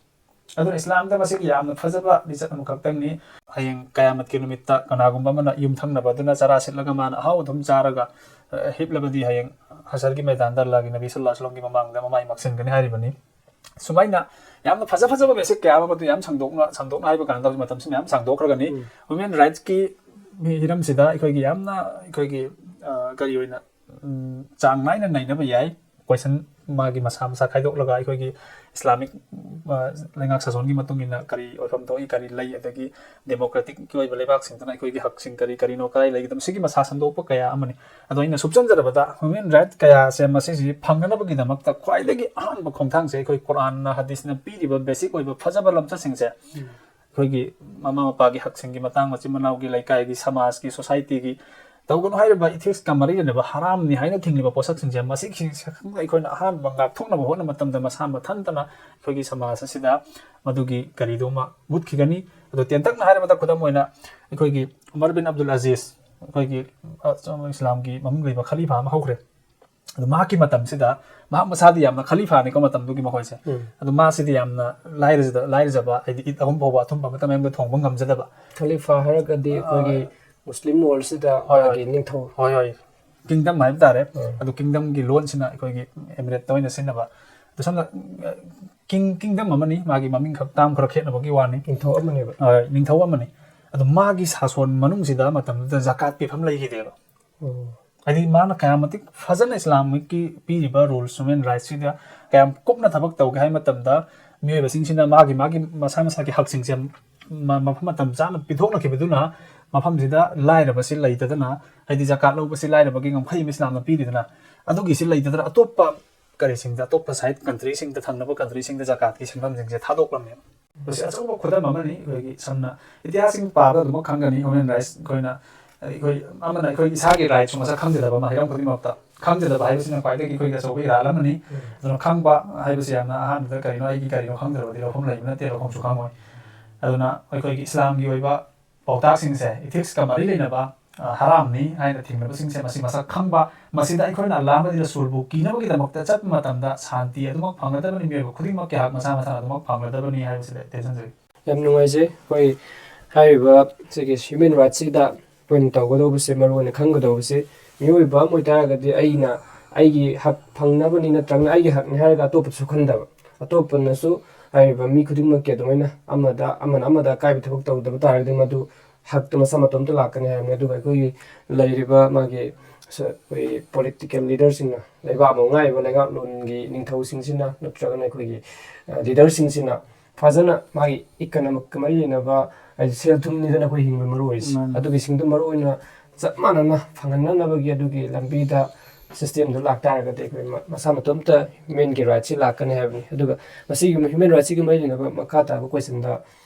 ꯑꯗꯨꯅ ꯏꯁꯂꯥꯝꯗ ꯃꯁꯤꯒꯤ ꯌꯥꯝꯅ ꯐꯖꯕ ꯂꯤꯆꯠ ꯑꯃꯈꯛꯇꯪꯅꯤ꯫ ꯍꯌꯦꯡ ꯀꯌꯥꯃꯠꯀꯤ ꯅꯨꯃꯤꯠꯇ ꯀꯅꯥꯒꯨꯝꯕ ꯑꯃꯅ ꯌꯨꯝꯊꯪꯅꯕ ꯑꯗꯨꯅ ꯆꯔꯥ ꯁꯤꯠꯂꯒ ꯃꯥꯅ ꯑꯍꯥꯎ ꯑꯗꯨꯝ ꯆꯥꯔꯒ, ꯑ, ꯍꯤꯞꯂꯕꯗꯤ ꯍꯌꯦꯡ ꯍꯁꯔꯒꯤ ꯃꯩꯗꯥꯟꯗ ꯑꯜꯂꯥꯍꯒꯤ ꯅꯕꯤ ꯁꯜꯂꯜꯂꯥꯍꯨ ꯑꯂꯩꯍꯤ ꯋꯁꯜꯂꯝꯒꯤ ꯃꯃꯥꯡꯗ ꯃꯃꯥꯏ ꯃꯛꯁꯤꯟꯒꯅꯤ ꯍꯥꯏꯔꯤꯕꯅꯤ꯫ ꯁꯨꯃꯥꯏꯅ ꯌꯥꯝꯅ ꯐꯖ ꯐꯖꯕ ꯕꯦꯁꯤꯛ ꯀꯌꯥ ꯑꯃ, ꯃꯗꯨ ꯌꯥꯝ ꯁꯥꯡꯗꯣꯛꯅ ꯁꯥꯡꯗꯣꯛꯅ ꯍꯥꯏꯕ ꯀꯥꯟꯗ ꯍꯧꯖꯤꯛ ꯃꯇꯝꯁꯤ ꯃꯌꯥꯝ ꯁꯥꯡꯗꯣꯛꯈ꯭ꯔꯒꯅꯤ꯫ ꯎꯝ꯫ ꯍ꯭ꯌꯨꯃꯦꯟ ꯔꯥꯏꯠꯁꯀꯤ ꯍꯤꯔꯝꯁꯤꯗ ꯑꯩꯈꯣꯏꯒꯤ ꯌꯥꯝꯅ ꯑꯩꯈꯣꯏꯒꯤ, ꯑ, ꯀꯔꯤ ꯑꯣꯏꯅ, ꯎꯝ, ꯆꯥꯡ ꯅꯥꯏꯅ ꯅꯩꯅꯕ ꯌꯥꯏ꯫ ꯀꯣꯏꯁꯟ ꯃꯥꯒꯤ ꯃꯁꯥ ꯃꯁꯥ ꯈꯥꯏꯗꯣꯛꯂꯒ ꯑꯩꯈꯣꯏꯒꯤ ꯏꯁꯂꯥꯃꯤꯛ, ꯑ, ꯂꯩꯉꯥꯛ ꯁꯥꯁꯣꯟꯒꯤ ꯃꯇꯨꯡ ꯏꯟꯅ ꯀꯔꯤ ꯑꯣꯏꯐꯝ ꯊꯣꯛꯏ, ꯀꯔꯤ ꯂꯩ, ꯑꯗꯒꯤ ꯗꯦꯃꯣꯀ꯭ꯔꯦꯇꯤꯛꯀꯤ ꯑꯣꯏꯕ ꯂꯩꯕꯥꯛꯁꯤꯡꯗꯅ ꯑꯩꯈꯣꯏꯒꯤ ꯍꯛꯁꯤꯡ ꯀꯔꯤ ꯀꯔꯤꯅꯣ, ꯀꯗꯥꯏ ꯂꯩꯒꯗꯕ, ꯁꯤꯒꯤ ꯃꯁꯥ ꯁꯟꯗꯣꯛꯄ ꯀꯌꯥ ꯑꯃꯅꯤ꯫ ꯑꯗꯣ ꯑꯩꯅ ꯁꯨꯞꯆꯟꯖꯔꯕꯗ ꯍ꯭ꯌꯨꯃꯦꯟ ꯔꯥꯏꯠ ꯀꯌꯥꯁꯦ ꯃꯁꯤꯁꯤ ꯐꯪꯅꯅꯕꯒꯤꯗꯃꯛꯇ ꯈ꯭ꯋꯥꯏꯗꯒꯤ ꯑꯍꯥꯟꯕ ꯈꯣꯡꯊꯥꯡꯁꯦ ꯑꯩꯈꯣꯏ ꯀꯨꯔꯥꯟꯅ ꯍꯗꯤꯁꯅ ꯄꯤꯔꯤꯕ ꯕꯦꯁꯤꯛ ꯑꯣꯏꯕ ꯐꯖꯕ ꯂꯝꯆꯠꯁꯤꯡꯁꯦ, ꯑꯩꯈꯣꯏꯒꯤ ꯃꯃꯥ ꯃꯄꯥꯒꯤ ꯍꯛꯁꯤꯡꯒꯤ ꯃꯇꯥꯡ, ꯃꯆꯤꯟ ꯃꯅꯥꯎꯒꯤ, ꯂꯩꯀꯥꯏꯒꯤ, ꯁꯃꯥꯖꯀꯤ, ꯁꯣꯁꯥꯏꯇꯤꯒꯤ ꯇꯧꯒꯅꯨ ꯍꯥꯏꯔꯤꯕ ꯏꯊꯤꯛꯁꯀ ꯃꯔꯤ ꯂꯩꯅꯕ ꯍꯔꯥꯝꯅꯤ ꯍꯥꯏꯅ ꯊꯤꯡꯂꯤꯕ ꯄꯣꯠꯁꯛꯁꯤꯡꯁꯦ, ꯃꯁꯤꯁꯤꯡꯁꯦ ꯑꯩꯈꯣꯏꯅ ꯑꯍꯥꯟꯕ ꯉꯥꯛꯊꯣꯛꯅꯕ ꯍꯣꯠꯅꯕ ꯃꯇꯝꯗ ꯃꯁꯥ ꯃꯊꯟꯇꯅ ꯑꯩꯈꯣꯏꯒꯤ ꯁꯃꯥꯖ ꯑꯁꯤꯗ ꯃꯗꯨꯒꯤ ꯀꯔꯤꯗꯨꯃ ꯃꯨꯠꯈꯤꯒꯅꯤ꯫ ꯑꯗꯣ ꯇꯦꯟꯇꯛꯅ ꯍꯥꯏꯔꯕꯗ ꯈꯨꯗꯝ ꯑꯣꯏꯅ ꯑꯩꯈꯣꯏꯒꯤ ꯎꯃꯔ ꯕꯤꯟ ꯑꯕꯗꯨꯜ ꯑꯖꯤꯖ, ꯑꯩꯈꯣꯏꯒꯤ, ꯑ, ꯏꯁꯂꯥꯝꯒꯤ ꯃꯃꯤꯡ ꯂꯩꯕ ꯈꯂꯤꯐꯥ ꯑꯃ ꯍꯧꯈ꯭ꯔꯦ꯫ ꯑꯗꯣ ꯃꯍꯥꯛꯀꯤ ꯃꯇꯝꯁꯤꯗ, ꯃꯍꯥꯛ ꯃꯁꯥꯗꯤ ꯌꯥꯝꯅ ꯈꯂꯤꯐꯥꯅꯤꯀꯣ ꯃꯇꯝꯗꯨꯒꯤ ꯃꯈꯣꯏꯁꯦ꯫ ꯎꯝ꯫ ꯑꯗꯣ ꯃꯥꯁꯤꯗꯤ ꯌꯥꯝꯅ ꯂꯥꯏꯔꯖꯗ-, ꯂꯥꯏꯔꯖꯕ, ꯍꯥꯏꯗꯤ ꯏꯠ ꯑꯍꯨꯝ ꯐꯥꯎꯕ ꯑꯊꯨꯝꯕ ꯑꯃꯇ ꯃꯌꯨꯝꯗ ꯊꯣꯡꯕ ꯉꯝꯖꯗꯕ꯫ ꯈꯂꯤꯐꯥ ꯍꯥꯏꯔꯒꯗꯤ ꯑꯩꯈꯣꯏꯒꯤ ꯑ, ꯃꯨꯁꯂꯤꯝ ꯋꯥꯔꯜꯁꯤꯗ ꯍꯣꯏ, ꯍꯣꯏ꯫ ꯃꯥꯒꯤ ꯅꯤꯡꯊꯧ꯫ ꯍꯣꯏ, ꯍꯣꯏ꯫ ꯀꯤꯡꯗꯝ ꯍꯥꯏꯕ ꯇꯥꯔꯦ꯫ ꯎꯝ꯫ ꯑꯗꯨ ꯀꯤꯡꯗꯝꯒꯤ ꯂꯣꯟꯁꯤꯅ ꯑꯩꯈꯣꯏꯒꯤ ꯑꯦꯃꯤꯔꯦꯠꯇ ꯑꯣꯏꯅ ꯁꯤꯖꯤꯟꯅꯕ꯫ ꯑꯗꯨ ꯁꯝꯅ, ꯀꯤꯡ-, ꯀꯤꯡꯗꯝ ꯑꯃꯅꯤ, ꯃꯥꯒꯤ ꯃꯃꯤꯡ ꯈꯛ ꯇꯥꯝ ꯈꯔ ꯈꯦꯠꯅꯕꯒꯤ ꯋꯥꯅꯤ꯫ ꯅꯤꯡꯊꯧ ꯑꯃꯅꯦꯕ꯫ ꯍꯣꯏ, ꯅꯤꯡꯊꯧ ꯑꯃꯅꯤ꯫ ꯑꯗꯣ ꯃꯥꯒꯤ ꯁꯥꯁꯣꯟ ꯃꯅꯨꯡꯁꯤꯗ ꯃꯇꯝꯗꯨꯗ ꯖꯀꯥꯠ ꯄꯤꯐꯝ ꯂꯩꯈꯤꯗꯦꯕ꯫ ꯑꯣ꯫ ꯍꯥꯏꯗꯤ ꯃꯥꯅ ꯀꯌꯥꯝ ꯃꯇꯤꯛ ꯐꯖꯅ ꯏꯁꯂꯥꯃꯤꯛꯀꯤ ꯄꯤꯔꯤꯕ ꯔꯨꯜꯁ, ꯍ꯭ꯌꯨꯃꯦꯟ ꯔꯥꯏꯠꯁꯤꯗ ꯀꯌꯥꯝ ꯀꯨꯞꯅ ꯊꯕꯛ ꯇꯧꯒꯦ ꯍꯥꯏꯕ ꯃꯇꯝꯗ, ꯃꯤꯑꯣꯏꯕꯁꯤꯡꯁꯤꯅ ꯃꯥꯒꯤ, ꯃꯥꯒꯤ ꯃꯁꯥ ꯃꯁꯥꯒꯤ ꯍꯛꯁꯤꯡꯁꯦ ꯃ-, ꯃꯐꯝ ꯃꯇꯝ ꯆꯥꯅ ꯄꯤꯊꯣꯛꯅꯈꯤꯕꯗꯨꯅ, ꯃꯐꯝꯁꯤꯗ ꯂꯥꯏꯔꯕꯁꯤ ꯂꯩꯇꯗꯅ, ꯍꯥꯏꯗꯤ ꯖꯀꯥꯠ ꯂꯧꯕꯁꯤ ꯂꯥꯏꯔꯕꯒꯤ ꯉꯝꯈꯩ ꯑꯃ ꯏꯁꯂꯥꯝꯅ ꯄꯤꯔꯤꯗꯅ, ꯑꯗꯨꯒꯤꯁꯤ ꯂꯩꯇꯗꯅ ꯑꯇꯣꯞꯄ ꯀꯔꯤꯁꯤꯡꯗ, ꯑꯇꯣꯞꯄ ꯁꯥꯏꯠ ꯀꯟꯇ꯭ꯔꯤꯁꯤꯡꯗ, ꯊꯪꯅꯕ ꯀꯟꯇ꯭ꯔꯤꯁꯤꯡꯗ ꯖꯀꯥꯠꯀꯤ ꯁꯦꯟꯐꯝꯁꯤꯡꯁꯦ ꯊꯥꯗꯣꯛꯂꯝꯃꯦꯕ꯫ ꯃꯁꯤ ꯑꯆꯧꯕ ꯈꯨꯗꯝ ꯑꯃꯅꯤ꯫ ꯑꯩꯈꯣꯏꯒꯤ ꯁꯝꯅ ꯏꯇꯤꯍꯥꯁꯁꯤꯡ ꯄꯥꯕꯗ ꯑꯗꯨꯃꯛ ꯈꯪꯒꯅꯤ, ꯍ꯭ꯌꯨꯃꯦꯟ ꯔꯥꯏꯠꯁ ꯑꯩꯈꯣꯏꯅ, ꯑꯩꯈꯣꯏ ꯑꯃꯅ ꯑꯩꯈꯣꯏ ꯏꯁꯥꯒꯤ ꯔꯥꯏꯠꯁꯨ ꯃꯁꯛ ꯈꯪꯖꯗꯕ ꯑꯃ ꯍꯤꯔꯝ ꯈꯨꯗꯤꯡꯃꯛꯇ꯫ ꯈꯪꯖꯗꯕ ꯍꯥꯏꯕꯁꯤꯅ ꯈ꯭ꯋꯥꯏꯗꯒꯤ ꯑꯩꯈꯣꯏꯒꯤ ꯑꯆꯧꯕ ꯏꯔꯥꯜ ꯑꯃꯅꯤ꯫ ꯎꯝ꯫ ꯑꯗꯨꯅ ꯈꯪꯕ ꯍꯥꯏꯕꯁꯤ ꯌꯥꯝꯅ ꯑꯍꯥꯟꯕꯗ ꯀꯔꯤꯅꯣ, ꯑꯩꯒꯤ ꯀꯔꯤꯅꯣ ꯈꯪꯗ꯭ꯔꯕꯗꯤ ꯂꯧꯐꯝ ꯂꯩꯕ ꯅꯠꯇꯦ, ꯂꯧꯐꯝꯁꯨ ꯈꯪꯉꯣꯏ꯫ ꯑꯗꯨꯅ ꯑꯩꯈꯣꯏꯒꯤ ꯏꯁꯂꯥꯝꯒꯤ ꯑꯣꯏꯕ ꯄꯥꯎꯇꯥꯛꯁꯤꯡꯁꯦ, ꯏꯊꯤꯛꯁꯀ ꯃꯔꯤ ꯂꯩꯅꯕ, ꯑ, ꯍꯔꯥꯝꯅꯤ ꯍꯥꯏꯅ ꯊꯤꯡꯂꯕꯁꯤꯡꯁꯦ, ꯃꯁꯤ ꯃꯁꯛ ꯈꯪꯕ, ꯃꯁꯤꯗ ꯑꯩꯈꯣꯏꯅ ꯑꯜꯂꯥꯍ ꯑꯃꯗꯤ ꯔꯁꯨꯜꯕꯨ ꯀꯤꯅꯕꯒꯤꯗꯃꯛꯇ ꯆꯠꯄ ꯃꯇꯝꯗ ꯁꯥꯟꯇꯤ ꯑꯗꯨꯃꯛ ꯐꯪꯒꯗꯕꯅꯤ, ꯃꯤꯑꯣꯏꯕ ꯈꯨꯗꯤꯡꯃꯛꯀꯤ ꯍꯛ ꯃꯁꯥ ꯃꯁꯥꯅ ꯑꯗꯨꯃꯛ ꯐꯪꯒꯗꯕꯅꯤ ꯍꯥꯏꯕꯁꯤꯗ ꯇꯦꯟꯁꯤꯟꯖꯔꯤ꯫ ꯌꯥꯝ ꯅꯨꯡꯉꯥꯏꯖꯩ꯫ ꯑꯩꯈꯣꯏ ꯍꯥꯏꯔꯤꯕ ꯁꯤꯒꯤ ꯍ꯭ꯌꯨꯃꯦꯟ ꯔꯥꯏꯠꯁꯤꯗ ꯑꯩꯈꯣꯏꯅ ꯇꯧꯒꯗꯧꯕꯁꯦ, ꯃꯔꯨ ꯑꯣꯏꯅ ꯈꯪꯒꯗꯧꯕꯁꯦ, ꯃꯤꯑꯣꯏꯕ ꯑꯃ ꯑꯣꯏꯇꯥꯔꯒꯗꯤ ꯑꯩꯅ ꯑꯩꯒꯤ ꯍꯛ ꯐꯪꯅꯕꯅꯤ, ꯅꯠꯇ꯭ꯔꯒꯅ ꯑꯩꯒꯤ ꯍꯛꯅꯤ ꯍꯥꯏꯔꯒ ꯑꯇꯣꯞꯄꯁꯨ ꯈꯟꯗꯕ, ꯑꯇꯣꯞꯄꯅꯁꯨ ꯍꯥꯏꯔꯤꯕ ꯃꯤ ꯈꯨꯗꯤꯡꯃꯛꯀꯤ ꯑꯗꯨꯃꯥꯏꯅ ꯑꯃꯗ ꯑꯃꯅ ꯑꯃꯗ ꯑꯀꯥꯏꯕ ꯊꯕꯛ ꯇꯧꯗꯕ ꯇꯥꯔꯒꯗꯤ ꯃꯗꯨ ꯍꯛꯇ ꯃꯁꯥ ꯃꯇꯣꯝꯇ ꯂꯥꯛꯀꯅꯤ ꯍꯥꯏꯕꯅꯤ꯫ ꯑꯗꯨꯒ ꯑꯩꯈꯣꯏꯒꯤ ꯂꯩꯔꯤꯕ ꯃꯥꯒꯤ ꯁ- ꯑꯩꯈꯣꯏ ꯄꯣꯂꯤꯇꯤꯀꯦꯜ ꯂꯤꯗꯔꯁꯤꯡꯅ, ꯂꯩꯕꯥꯛ ꯑꯃ ꯉꯥꯛꯏꯕ ꯂꯩꯉꯥꯛꯂꯣꯟꯒꯤ ꯅꯤꯡꯊꯧꯁꯤꯡꯁꯤꯅ ꯅꯠꯇ꯭ꯔꯒꯅ ꯑꯩꯈꯣꯏꯒꯤ ꯂꯤꯗꯔꯁꯤꯡꯁꯤꯅ ꯐꯖꯅ ꯃꯥꯒꯤ ꯏꯀꯅꯃꯤꯛꯀ ꯃꯔꯤ ꯂꯩꯅꯕ, ꯍꯥꯏꯗꯤ ꯁꯦꯜ ꯊꯨꯝꯅꯤꯗꯅ ꯑꯩꯈꯣꯏ ꯍꯤꯡꯕ ꯃꯔꯨ ꯑꯣꯏꯔꯤꯁꯦ꯫ ꯃꯥꯅꯤ꯫ ꯑꯗꯨꯒꯤꯁꯤꯡꯗꯨ ꯃꯔꯨ ꯑꯣꯏꯅ ꯆꯞ ꯃꯥꯟꯅꯅ ꯐꯪꯍꯟꯅꯅꯕꯒꯤ ꯑꯗꯨꯒꯤ ꯂꯝꯕꯤꯗ ꯁꯤꯁꯇꯦꯝꯗꯨ ꯂꯥꯛꯇꯥꯔꯒꯗꯤ ꯑꯩꯈꯣꯏ ꯃ- ꯃꯁꯥ ꯃꯇꯣꯝꯇ ꯍ꯭ꯌꯨꯃꯦꯟꯒꯤ ꯔꯥꯏꯠꯁꯤ ꯂꯥꯛꯀꯅꯤ ꯍꯥꯏꯕꯅꯤ꯫ ꯑꯗꯨꯒ ꯃꯁꯤꯒꯤ ꯍ꯭ꯌꯨꯃꯦꯟ ꯔꯥꯏꯠꯁꯤꯒꯤ ꯃꯔꯤ ꯂꯩꯅꯕ ꯃꯈꯥ ꯇꯥꯕ ꯀꯣꯏꯁꯟꯗ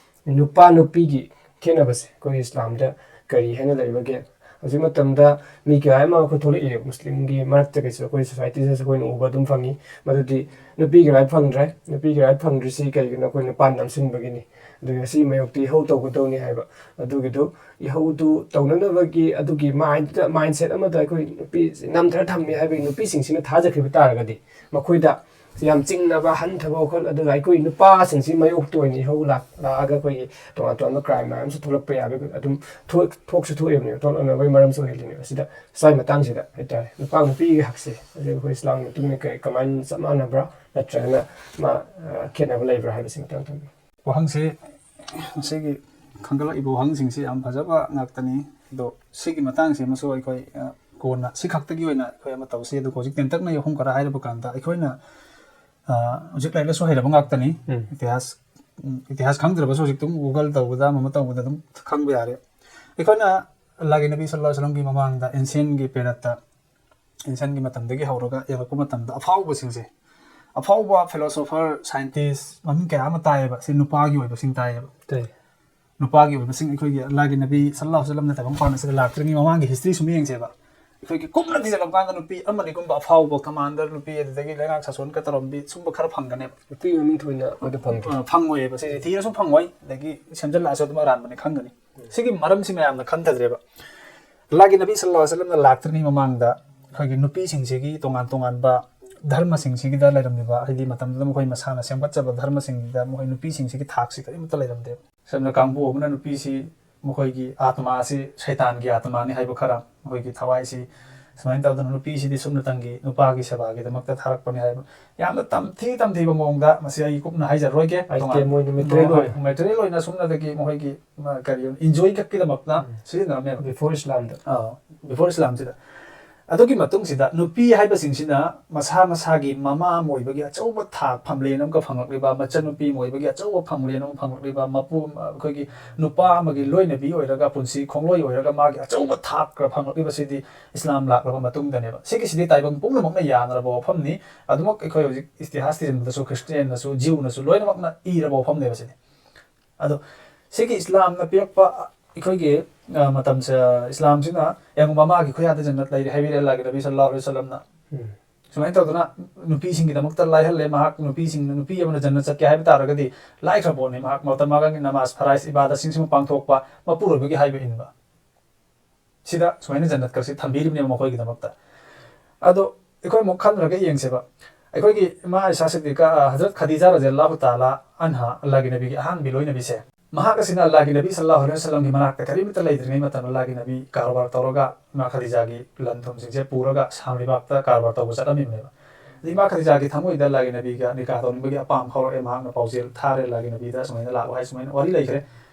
ꯅꯨꯄꯥ ꯅꯨꯄꯤꯒꯤ ꯈꯦꯠꯅꯕꯁꯦ ꯑꯩꯈꯣꯏꯒꯤ ꯏꯁꯂꯥꯝꯗ ꯀꯔꯤ ꯍꯥꯏꯅ ꯂꯩꯕꯒꯦ? ꯍꯧꯖꯤꯛ ꯃꯇꯝꯗ ꯃꯤ ꯀꯌꯥ ꯑꯃ ꯑꯩꯈꯣꯏ ꯊꯣꯛꯂꯛꯏ, ꯃꯨꯁꯂꯤꯝꯒꯤ ꯃꯔꯛꯇ ꯀꯩꯁꯨ ꯑꯩꯈꯣꯏ ꯁꯣꯁꯥꯏꯇꯤꯗꯁꯨ ꯑꯩꯈꯣꯏꯅ ꯎꯕ ꯑꯗꯨꯝ ꯐꯪꯉꯤ꯫ ꯃꯗꯨꯗꯤ ꯅꯨꯄꯤꯒꯤ ꯔꯥꯏꯠ ꯐꯪꯗ꯭ꯔꯦ꯫ ꯅꯨꯄꯤꯒꯤ ꯔꯥꯏꯠ ꯐꯪꯗ꯭ꯔꯤꯁꯤ ꯀꯩꯒꯤꯅꯣ? ꯑꯩꯈꯣꯏ ꯅꯨꯄꯥ ꯅꯝꯁꯤꯟꯕꯒꯤꯅꯤ꯫ ꯑꯗꯨꯒ ꯁꯤ ꯃꯥꯌꯣꯛꯇ ꯏꯍꯧ ꯇꯧꯒꯗꯧꯅꯤ ꯍꯥꯏꯕ꯫ ꯑꯗꯨꯒꯤꯗꯨ ꯏꯍꯧꯗꯨ ꯇꯧꯅꯅꯕꯒꯤ ꯑꯗꯨꯒꯤ ꯃꯥꯏꯟꯗ ꯃꯥꯏꯟꯁꯦꯠ ꯑꯃꯗ ꯑꯩꯈꯣꯏ ꯅꯨꯄꯤ ꯅꯝꯊꯔ ꯊꯝꯃꯤ ꯍꯥꯏꯕꯒꯤ ꯅꯨꯄꯤꯁꯤꯡꯁꯤꯅ ꯊꯥꯖꯈꯤꯕ ꯇꯥꯔꯒꯗꯤ ꯃꯈꯣꯏꯗ ꯌꯥꯝ ꯆꯤꯡꯅꯕ, ꯍꯟꯊꯕ ꯋꯥꯈꯜ, ꯑꯗꯨꯒ ꯑꯩꯈꯣꯏ ꯅꯨꯄꯥꯁꯤꯡꯁꯤ ꯃꯥꯌꯣꯛꯇ ꯑꯣꯏꯅ ꯏꯍꯧ ꯂꯥꯛ- ꯂꯥꯛꯑꯒ ꯑꯩꯈꯣꯏꯒꯤ ꯇꯣꯉꯥꯟ ꯇꯣꯉꯥꯟꯕ ꯀ꯭ꯔꯥꯏꯝ ꯃꯌꯥꯝꯁꯨ ꯊꯣꯛꯂꯛꯄ ꯌꯥꯕ ꯑꯗꯨꯝ ꯊꯣꯛ- ꯊꯣꯛꯁꯨ ꯊꯣꯛꯏꯕꯅꯦꯕ, ꯊꯣꯛꯂꯛꯅꯕꯒꯤ ꯃꯔꯝꯁꯨ ꯑꯣꯏꯍꯜꯂꯤꯅꯦꯕ꯫ ꯑꯁꯤꯗ ꯁ꯭ꯋꯥꯏ ꯃꯇꯥꯡꯁꯤꯗ ꯍꯥꯏꯇꯥꯔꯦ, ꯅꯨꯄꯥ ꯅꯨꯄꯤꯒꯤ ꯍꯛꯁꯦ ꯍꯧꯖꯤꯛ ꯑꯩꯈꯣꯏ ꯏꯁꯂꯥꯝꯒꯤ ꯃꯇꯨꯡ ꯏꯟꯅ ꯀꯔꯤ, ꯀꯃꯥꯏꯅ ꯆꯞ ꯃꯥꯟꯅꯕ꯭ꯔꯥ ꯅꯠꯇ꯭ꯔꯒꯅ ꯃꯥ, ꯑ, ꯈꯦꯠꯅꯕ ꯂꯩꯕ꯭ꯔꯥ ꯍꯥꯏꯕꯁꯤ ꯃꯇꯥꯡ ꯊꯝꯕꯤꯌꯨ꯫ ꯋꯥꯍꯪꯁꯤ, ꯉꯁꯤꯒꯤ ꯈꯟꯒꯠꯂꯛꯏꯕ ꯋꯥꯍꯪꯁꯤꯡꯁꯤ ꯌꯥꯝ ꯐꯖꯕ ꯉꯥꯛꯇꯅꯤ꯫ ꯑꯗꯣ ꯁꯤꯒꯤ ꯃꯇꯥꯡꯁꯤꯃꯁꯨ ꯑꯩꯈꯣꯏ, ꯑ, ꯀꯣꯟꯅ ꯁꯤ ꯈꯛꯇꯒꯤ ꯑꯣꯏꯅ ꯑꯩꯈꯣꯏ ꯑꯃ ꯇꯧꯁꯤ꯫ ꯑꯗꯨꯒ ꯍꯧꯖꯤꯛ ꯇꯦꯟꯇꯛꯅ ꯑꯍꯨꯝ ꯈꯔ ꯍꯥꯏꯔꯕ ꯀꯥꯟꯗ ꯑꯩꯈꯣꯏꯅ, ꯑ, ꯍꯧꯖꯤꯛ ꯂꯥꯏꯔꯤꯛ ꯂꯥꯏꯁꯨ ꯍꯩꯔꯕ ꯉꯥꯛꯇꯅꯤ꯫ ꯎꯝ꯫ ꯏꯇꯤꯍꯥꯁ, ꯎꯝ, ꯏꯇꯤꯍꯥꯁ ꯈꯪꯗ꯭ꯔꯕꯁꯨ ꯍꯧꯖꯤꯛ ꯑꯗꯨꯝ Google ꯇꯧꯕꯗ, ꯑꯃ ꯑꯃ ꯇꯧꯕꯗ ꯑꯗꯨꯝ ꯈꯪꯕ ꯌꯥꯔꯦ꯫ ꯑꯩꯈꯣꯏꯅ ꯑꯜꯂꯥꯍꯒꯤ ꯅꯕꯤ ꯁꯜꯂꯜꯂꯥꯍꯨ ꯑꯂꯩꯍꯤ ꯋꯥꯁꯜꯂꯝꯒꯤ ꯃꯃꯥꯡꯗ ꯑꯦꯟꯁꯤꯌꯟꯒꯤ ꯄꯦꯔꯠꯇ, ꯑꯦꯟꯁꯤꯌꯟꯒꯤ ꯃꯇꯝꯗꯒꯤ ꯍꯧꯔꯒ ꯌꯦꯡꯉꯛꯄ ꯃꯇꯝꯗ ꯑꯐꯥꯎꯕꯁꯤꯡꯁꯦ, ꯑꯐꯥꯎꯕ ꯐꯤꯂꯣꯁꯣꯐꯔ, ꯁꯥꯏꯟꯇꯤꯁ, ꯃꯃꯤꯡ ꯀꯌꯥ ꯑꯃ ꯇꯥꯏꯌꯦꯕ꯫ ꯁꯤ ꯅꯨꯄꯥꯒꯤ ꯑꯣꯏꯕꯁꯤꯡ ꯇꯥꯏꯌꯦꯕ꯫ ꯇꯥꯏ꯫ ꯅꯨꯄꯥꯒꯤ ꯑꯣꯏꯕꯁꯤꯡ ꯑꯩꯈꯣꯏꯒꯤ ꯑꯜꯂꯥꯍꯒꯤ ꯅꯕꯤ ꯁꯜꯂꯜꯂꯥꯍꯨ ꯑꯂꯩꯍꯤ ꯋꯥꯁꯜꯂꯝ ꯅꯠꯇꯕ ꯃꯄꯥꯟ ꯑꯁꯤꯗ ꯂꯥꯛꯇ꯭ꯔꯤꯉꯩ ꯃꯃꯥꯡꯒꯤ ꯍꯤꯁꯇ꯭ꯔꯤ ꯁꯨꯝ ꯌꯦꯡꯁꯦꯕ꯫ ꯑꯩꯈꯣꯏꯒꯤ ꯀꯨꯞꯅ ꯊꯤꯖꯤꯜꯂꯛꯄ ꯀꯥꯟꯗ ꯅꯨꯄꯤ ꯑꯃꯅꯤꯒꯨꯝꯕ ꯑꯐꯥꯎꯕ ꯀꯃꯥꯟꯗꯔ ꯅꯨꯄꯤ, ꯑꯗꯨꯗꯒꯤ ꯂꯩꯉꯥꯛ ꯁꯥꯁꯣꯟꯒ ꯇꯧꯔꯝꯕꯤ ꯁꯨꯝꯕ ꯈꯔ ꯐꯪꯒꯅꯦꯕ꯫ ꯅꯨꯄꯤ ꯃꯃꯤꯡ ꯊꯣꯏꯅ ꯑꯩꯈꯣꯏꯗ ꯐꯪꯗꯦ꯫ ꯑ, ꯐꯪꯉꯣꯏꯕ꯫ ꯁꯤꯁꯦ ꯊꯤꯔꯁꯨ ꯐꯪꯉꯣꯏ, ꯑꯗꯒꯤ ꯁꯦꯝꯖꯤꯜꯂꯛꯑꯁꯨ ꯑꯗꯨꯝ ꯑꯔꯥꯟꯕꯅꯤ ꯈꯪꯒꯅꯤ꯫ ꯁꯤꯒꯤ ꯃꯔꯝꯁꯤ ꯃꯌꯥꯝꯅ ꯈꯟꯊꯗ꯭ꯔꯦꯕ꯫ ꯑꯜꯂꯥꯍꯒꯤ ꯅꯕꯤ ꯁꯜꯂꯜꯂꯥꯍꯨ ꯑꯂꯩꯍꯤ ꯋꯥꯁꯜꯂꯝꯅ ꯂꯥꯛꯇ꯭ꯔꯤꯉꯩ ꯃꯃꯥꯡꯗ ꯑꯩꯈꯣꯏꯒꯤ ꯅꯨꯄꯤꯁꯤꯡꯁꯤꯒꯤ ꯇꯣꯉꯥꯟ ꯇꯣꯉꯥꯟꯕ ꯙꯔꯃꯁꯤꯡꯁꯤꯒꯤꯗ ꯂꯩꯔꯝꯃꯤꯕ, ꯍꯥꯏꯗꯤ ꯃꯇꯝꯗꯨꯗ ꯃꯈꯣꯏ ꯃꯁꯥꯅ ꯁꯦꯝꯒꯠꯆꯕ ꯙꯔꯃꯁꯤꯡꯁꯤꯗ ꯃꯈꯣꯏ ꯅꯨꯄꯤꯁꯤꯡꯁꯤꯒꯤ ꯊꯥꯛꯁꯤ ꯀꯔꯤꯃꯠꯇ ꯂꯩꯔꯝꯗꯦꯕ꯫ ꯁꯝꯅ ꯀꯥꯡꯕꯨ ꯑꯃꯅ ꯅꯨꯄꯤꯁꯤ ꯃꯈꯣꯏꯒꯤ ꯑꯥꯇꯃꯥ ꯑꯁꯤ ꯁꯩꯇꯥꯟꯒꯤ ꯑꯥꯇꯃꯥꯅꯤ ꯍꯥꯏꯕ ꯈꯔ, ꯃꯈꯣꯏꯒꯤ ꯊꯋꯥꯏꯁꯤ ꯁꯨꯃꯥꯏꯅ ꯇꯧꯗꯅ ꯅꯨꯄꯤꯁꯤꯗꯤ ꯁꯨꯞꯅꯇꯪꯒꯤ ꯅꯨꯄꯥꯒꯤ ꯁꯦꯕꯥꯒꯤꯗꯃꯛꯇ ꯊꯥꯔꯛꯄꯅꯤ ꯍꯥꯏꯕ ꯌꯥꯝꯅ ꯇꯝꯊꯤ ꯇꯝꯊꯤꯕ ꯃꯑꯣꯡꯗ, ꯃꯁꯤ ꯑꯩ ꯀꯨꯞꯅ ꯍꯥꯏꯖꯔꯣꯏꯒꯦ꯫ Item ꯇꯣꯉꯥꯟ- ꯑꯣꯏꯅ material ꯑꯣꯏꯅ꯫ material ꯑꯣꯏꯅ ꯁꯨꯞꯅꯇꯒꯤ ꯃꯈꯣꯏꯒꯤ ꯃ, ꯀꯔꯤ enjoy ꯈꯛꯀꯤꯗꯃꯛꯇ ꯎꯝ꯫ ꯁꯤꯖꯤꯟꯅꯔꯝꯃꯦꯕ꯫ Before Islamꯗ꯫ ꯑꯥ, before Islamꯁꯤꯗ꯫ ꯑꯗꯨꯒꯤ ꯃꯇꯨꯡꯁꯤꯗ ꯅꯨꯄꯤ ꯍꯥꯏꯕꯁꯤꯡꯁꯤꯅ ꯃꯁꯥ ꯃꯁꯥꯒꯤ ꯃꯃꯥ ꯑꯃ ꯑꯣꯏꯕꯒꯤ ꯑꯆꯧꯕ ꯊꯥꯛ ꯐꯝꯂꯦꯟ ꯑꯃꯒ ꯐꯪꯂꯛꯂꯤꯕ, ꯃꯆꯟꯅꯨꯄꯤ ꯑꯃ ꯑꯣꯏꯕꯒꯤ ꯑꯆꯧꯕ ꯐꯝꯂꯦꯟ ꯑꯃ ꯐꯪꯂꯛꯂꯤꯕ, ꯃꯄꯨ ꯑꯩꯈꯣꯏꯒꯤ ꯅꯨꯄꯥ ꯑꯃꯒꯤ ꯂꯣꯏꯅꯕꯤ ꯑꯣꯏꯔꯒ, ꯄꯨꯟꯁꯤ ꯈꯣꯡꯂꯣꯏ ꯑꯣꯏꯔꯒ ꯃꯥꯒꯤ ꯑꯆꯧꯕ ꯊꯥꯛ ꯈꯔ ꯐꯪꯂꯛꯂꯤꯕꯁꯤꯗꯤ ꯏꯁꯂꯥꯝ ꯂꯥꯛꯂꯕ ꯃꯇꯨꯡꯗꯅꯦꯕ꯫ ꯁꯤꯒꯤꯁꯤꯗꯤ ꯇꯥꯏꯕꯪ ꯄꯨꯝꯅꯃꯛꯅ ꯌꯥꯅꯔꯕ ꯋꯥꯐꯝꯅꯤ꯫ ꯑꯗꯨꯃꯛ ꯑꯩꯈꯣꯏ ꯍꯧꯖꯤꯛ ꯏꯇꯤꯍꯥꯁ ꯊꯤꯖꯤꯟꯕꯗꯁꯨ ꯈ꯭ꯔꯤꯁꯇꯤꯌꯥꯟꯅꯁꯨ, ꯖꯤꯎꯅꯁꯨ ꯂꯣꯏꯅꯃꯛꯅ ꯏꯔꯕ ꯋꯥꯐꯝꯅꯦꯕ ꯁꯤꯗꯤ꯫ ꯑꯗꯣ ꯁꯤꯒꯤ ꯏꯁꯂꯥꯝꯅ ꯄꯤꯔꯛꯄ ꯑꯩꯈꯣꯏꯒꯤ, ꯑ, ꯃꯇꯝꯁꯦ, ꯏꯁꯂꯥꯝꯁꯤꯅ ꯌꯦꯡꯉꯨ, ꯃꯃꯥꯒꯤ ꯈꯨꯌꯥꯗ ꯖꯟꯅꯠ ꯂꯩꯔꯦ ꯍꯥꯏꯕꯤꯔꯦ ꯑꯜꯂꯥꯍꯒꯤ ꯅꯕꯤ ꯁꯜꯂꯜꯂꯥꯍꯨ ꯑꯂꯩꯍꯤ ꯋꯥꯁꯜꯂꯝꯅ꯫ ꯎꯝ꯫ ꯁꯨꯃꯥꯏꯅ ꯇꯧꯗꯅ ꯅꯨꯄꯤꯁꯤꯡꯒꯤꯗꯃꯛꯇ ꯂꯥꯏꯍꯜꯂꯦ꯫ ꯃꯍꯥꯛ ꯅꯨꯄꯤꯁꯤꯡ, ꯅꯨꯄꯤ ꯑꯃꯅ ꯖꯟꯅꯠ ꯆꯠꯀꯦ ꯍꯥꯏꯕ ꯇꯥꯔꯒꯗꯤ ꯂꯥꯏꯈ꯭ꯔ ꯄꯣꯠꯅꯤ꯫ ꯃꯍꯥꯛ ꯃꯇꯝ ꯃꯥꯒꯤ ꯅꯃꯥꯖ ꯐꯔꯥꯏꯖ ꯏꯕꯥꯗꯠꯁꯤꯡꯁꯤꯃ ꯄꯥꯡꯊꯣꯛꯄ, ꯃꯄꯨꯔꯣꯏꯕꯒꯤ ꯍꯥꯏꯕ ꯏꯟꯕ꯫ ꯁꯤꯗ ꯁꯨꯃꯥꯏꯅ ꯖꯟꯅꯠꯀꯁꯤ ꯊꯝꯕꯤꯔꯤꯕꯅꯦꯕ ꯃꯈꯣꯏꯒꯤꯗꯃꯛꯇ꯫ ꯑꯗꯣ ꯑꯩꯈꯣꯏ ꯑꯃꯨꯛ ꯈꯟꯅꯔꯒ ꯌꯦꯡꯁꯦꯕ꯫ ꯑꯩꯈꯣꯏꯒꯤ ꯏꯃꯥ ꯏꯁꯥ ꯁꯤꯗꯤꯀꯥ, ꯑ, ꯍꯖꯔꯠ ꯈꯗꯤꯖꯥ ꯔꯖꯤꯌꯜꯂꯥꯍꯨ ꯇꯥꯂꯥ ꯑꯟꯍꯥ, ꯑꯜꯂꯥꯍꯒꯤ ꯅꯕꯤꯒꯤ ꯑꯍꯥꯟꯕ ꯂꯣꯏꯅꯕꯤꯁꯦ, ꯃꯍꯥꯛ ꯑꯁꯤꯅ ꯑꯜꯂꯥꯍꯒꯤ ꯅꯕꯤ ꯁꯜꯂꯜꯂꯥꯍꯨ ꯑꯂꯩꯍꯤ ꯋꯥꯁꯜꯂꯝꯒꯤ ꯃꯅꯥꯛꯇ ꯀꯔꯤꯃꯠꯇ ꯂꯩꯇ꯭ꯔꯤꯉꯩ ꯃꯇꯝꯗ ꯑꯜꯂꯥꯍꯒꯤ ꯅꯕꯤ ꯀꯥꯔꯣꯕꯥꯔ ꯇꯧꯔꯒ ꯏꯃꯥ ꯈꯗꯤꯖꯥꯒꯤ ꯂꯟ ꯊꯨꯝꯁꯤꯡꯁꯦ ꯄꯨꯔꯒ ꯁꯥꯝ ꯂꯩꯕꯥꯛꯇ ꯀꯥꯔꯣꯕꯥꯔ ꯇꯧꯕ ꯆꯠꯂꯝꯃꯤꯕꯅꯦꯕ꯫ ꯑꯗ ꯏꯃꯥ ꯈꯗꯤꯖꯥꯒꯤ ꯊꯃꯣꯏꯗ ꯑꯜꯂꯥꯍꯒꯤ ꯅꯕꯤꯒ ꯅꯤꯀꯥ ꯇꯧꯅꯤꯡꯕꯒꯤ ꯑꯄꯥꯝꯕ ꯍꯧꯔꯛꯑꯦ꯫ ꯃꯍꯥꯛꯅ ꯄꯥꯎꯖꯦꯜ ꯊꯥꯔꯦ ꯑꯜꯂꯥꯍꯒꯤ ꯅꯕꯤꯗ, ꯁꯨꯃꯥꯏꯅ ꯂꯥꯛꯑꯣ ꯍꯥꯏ, ꯁꯨꯃꯥꯏꯅ ꯋꯥꯔꯤ ꯂꯩꯈ꯭ꯔꯦ꯫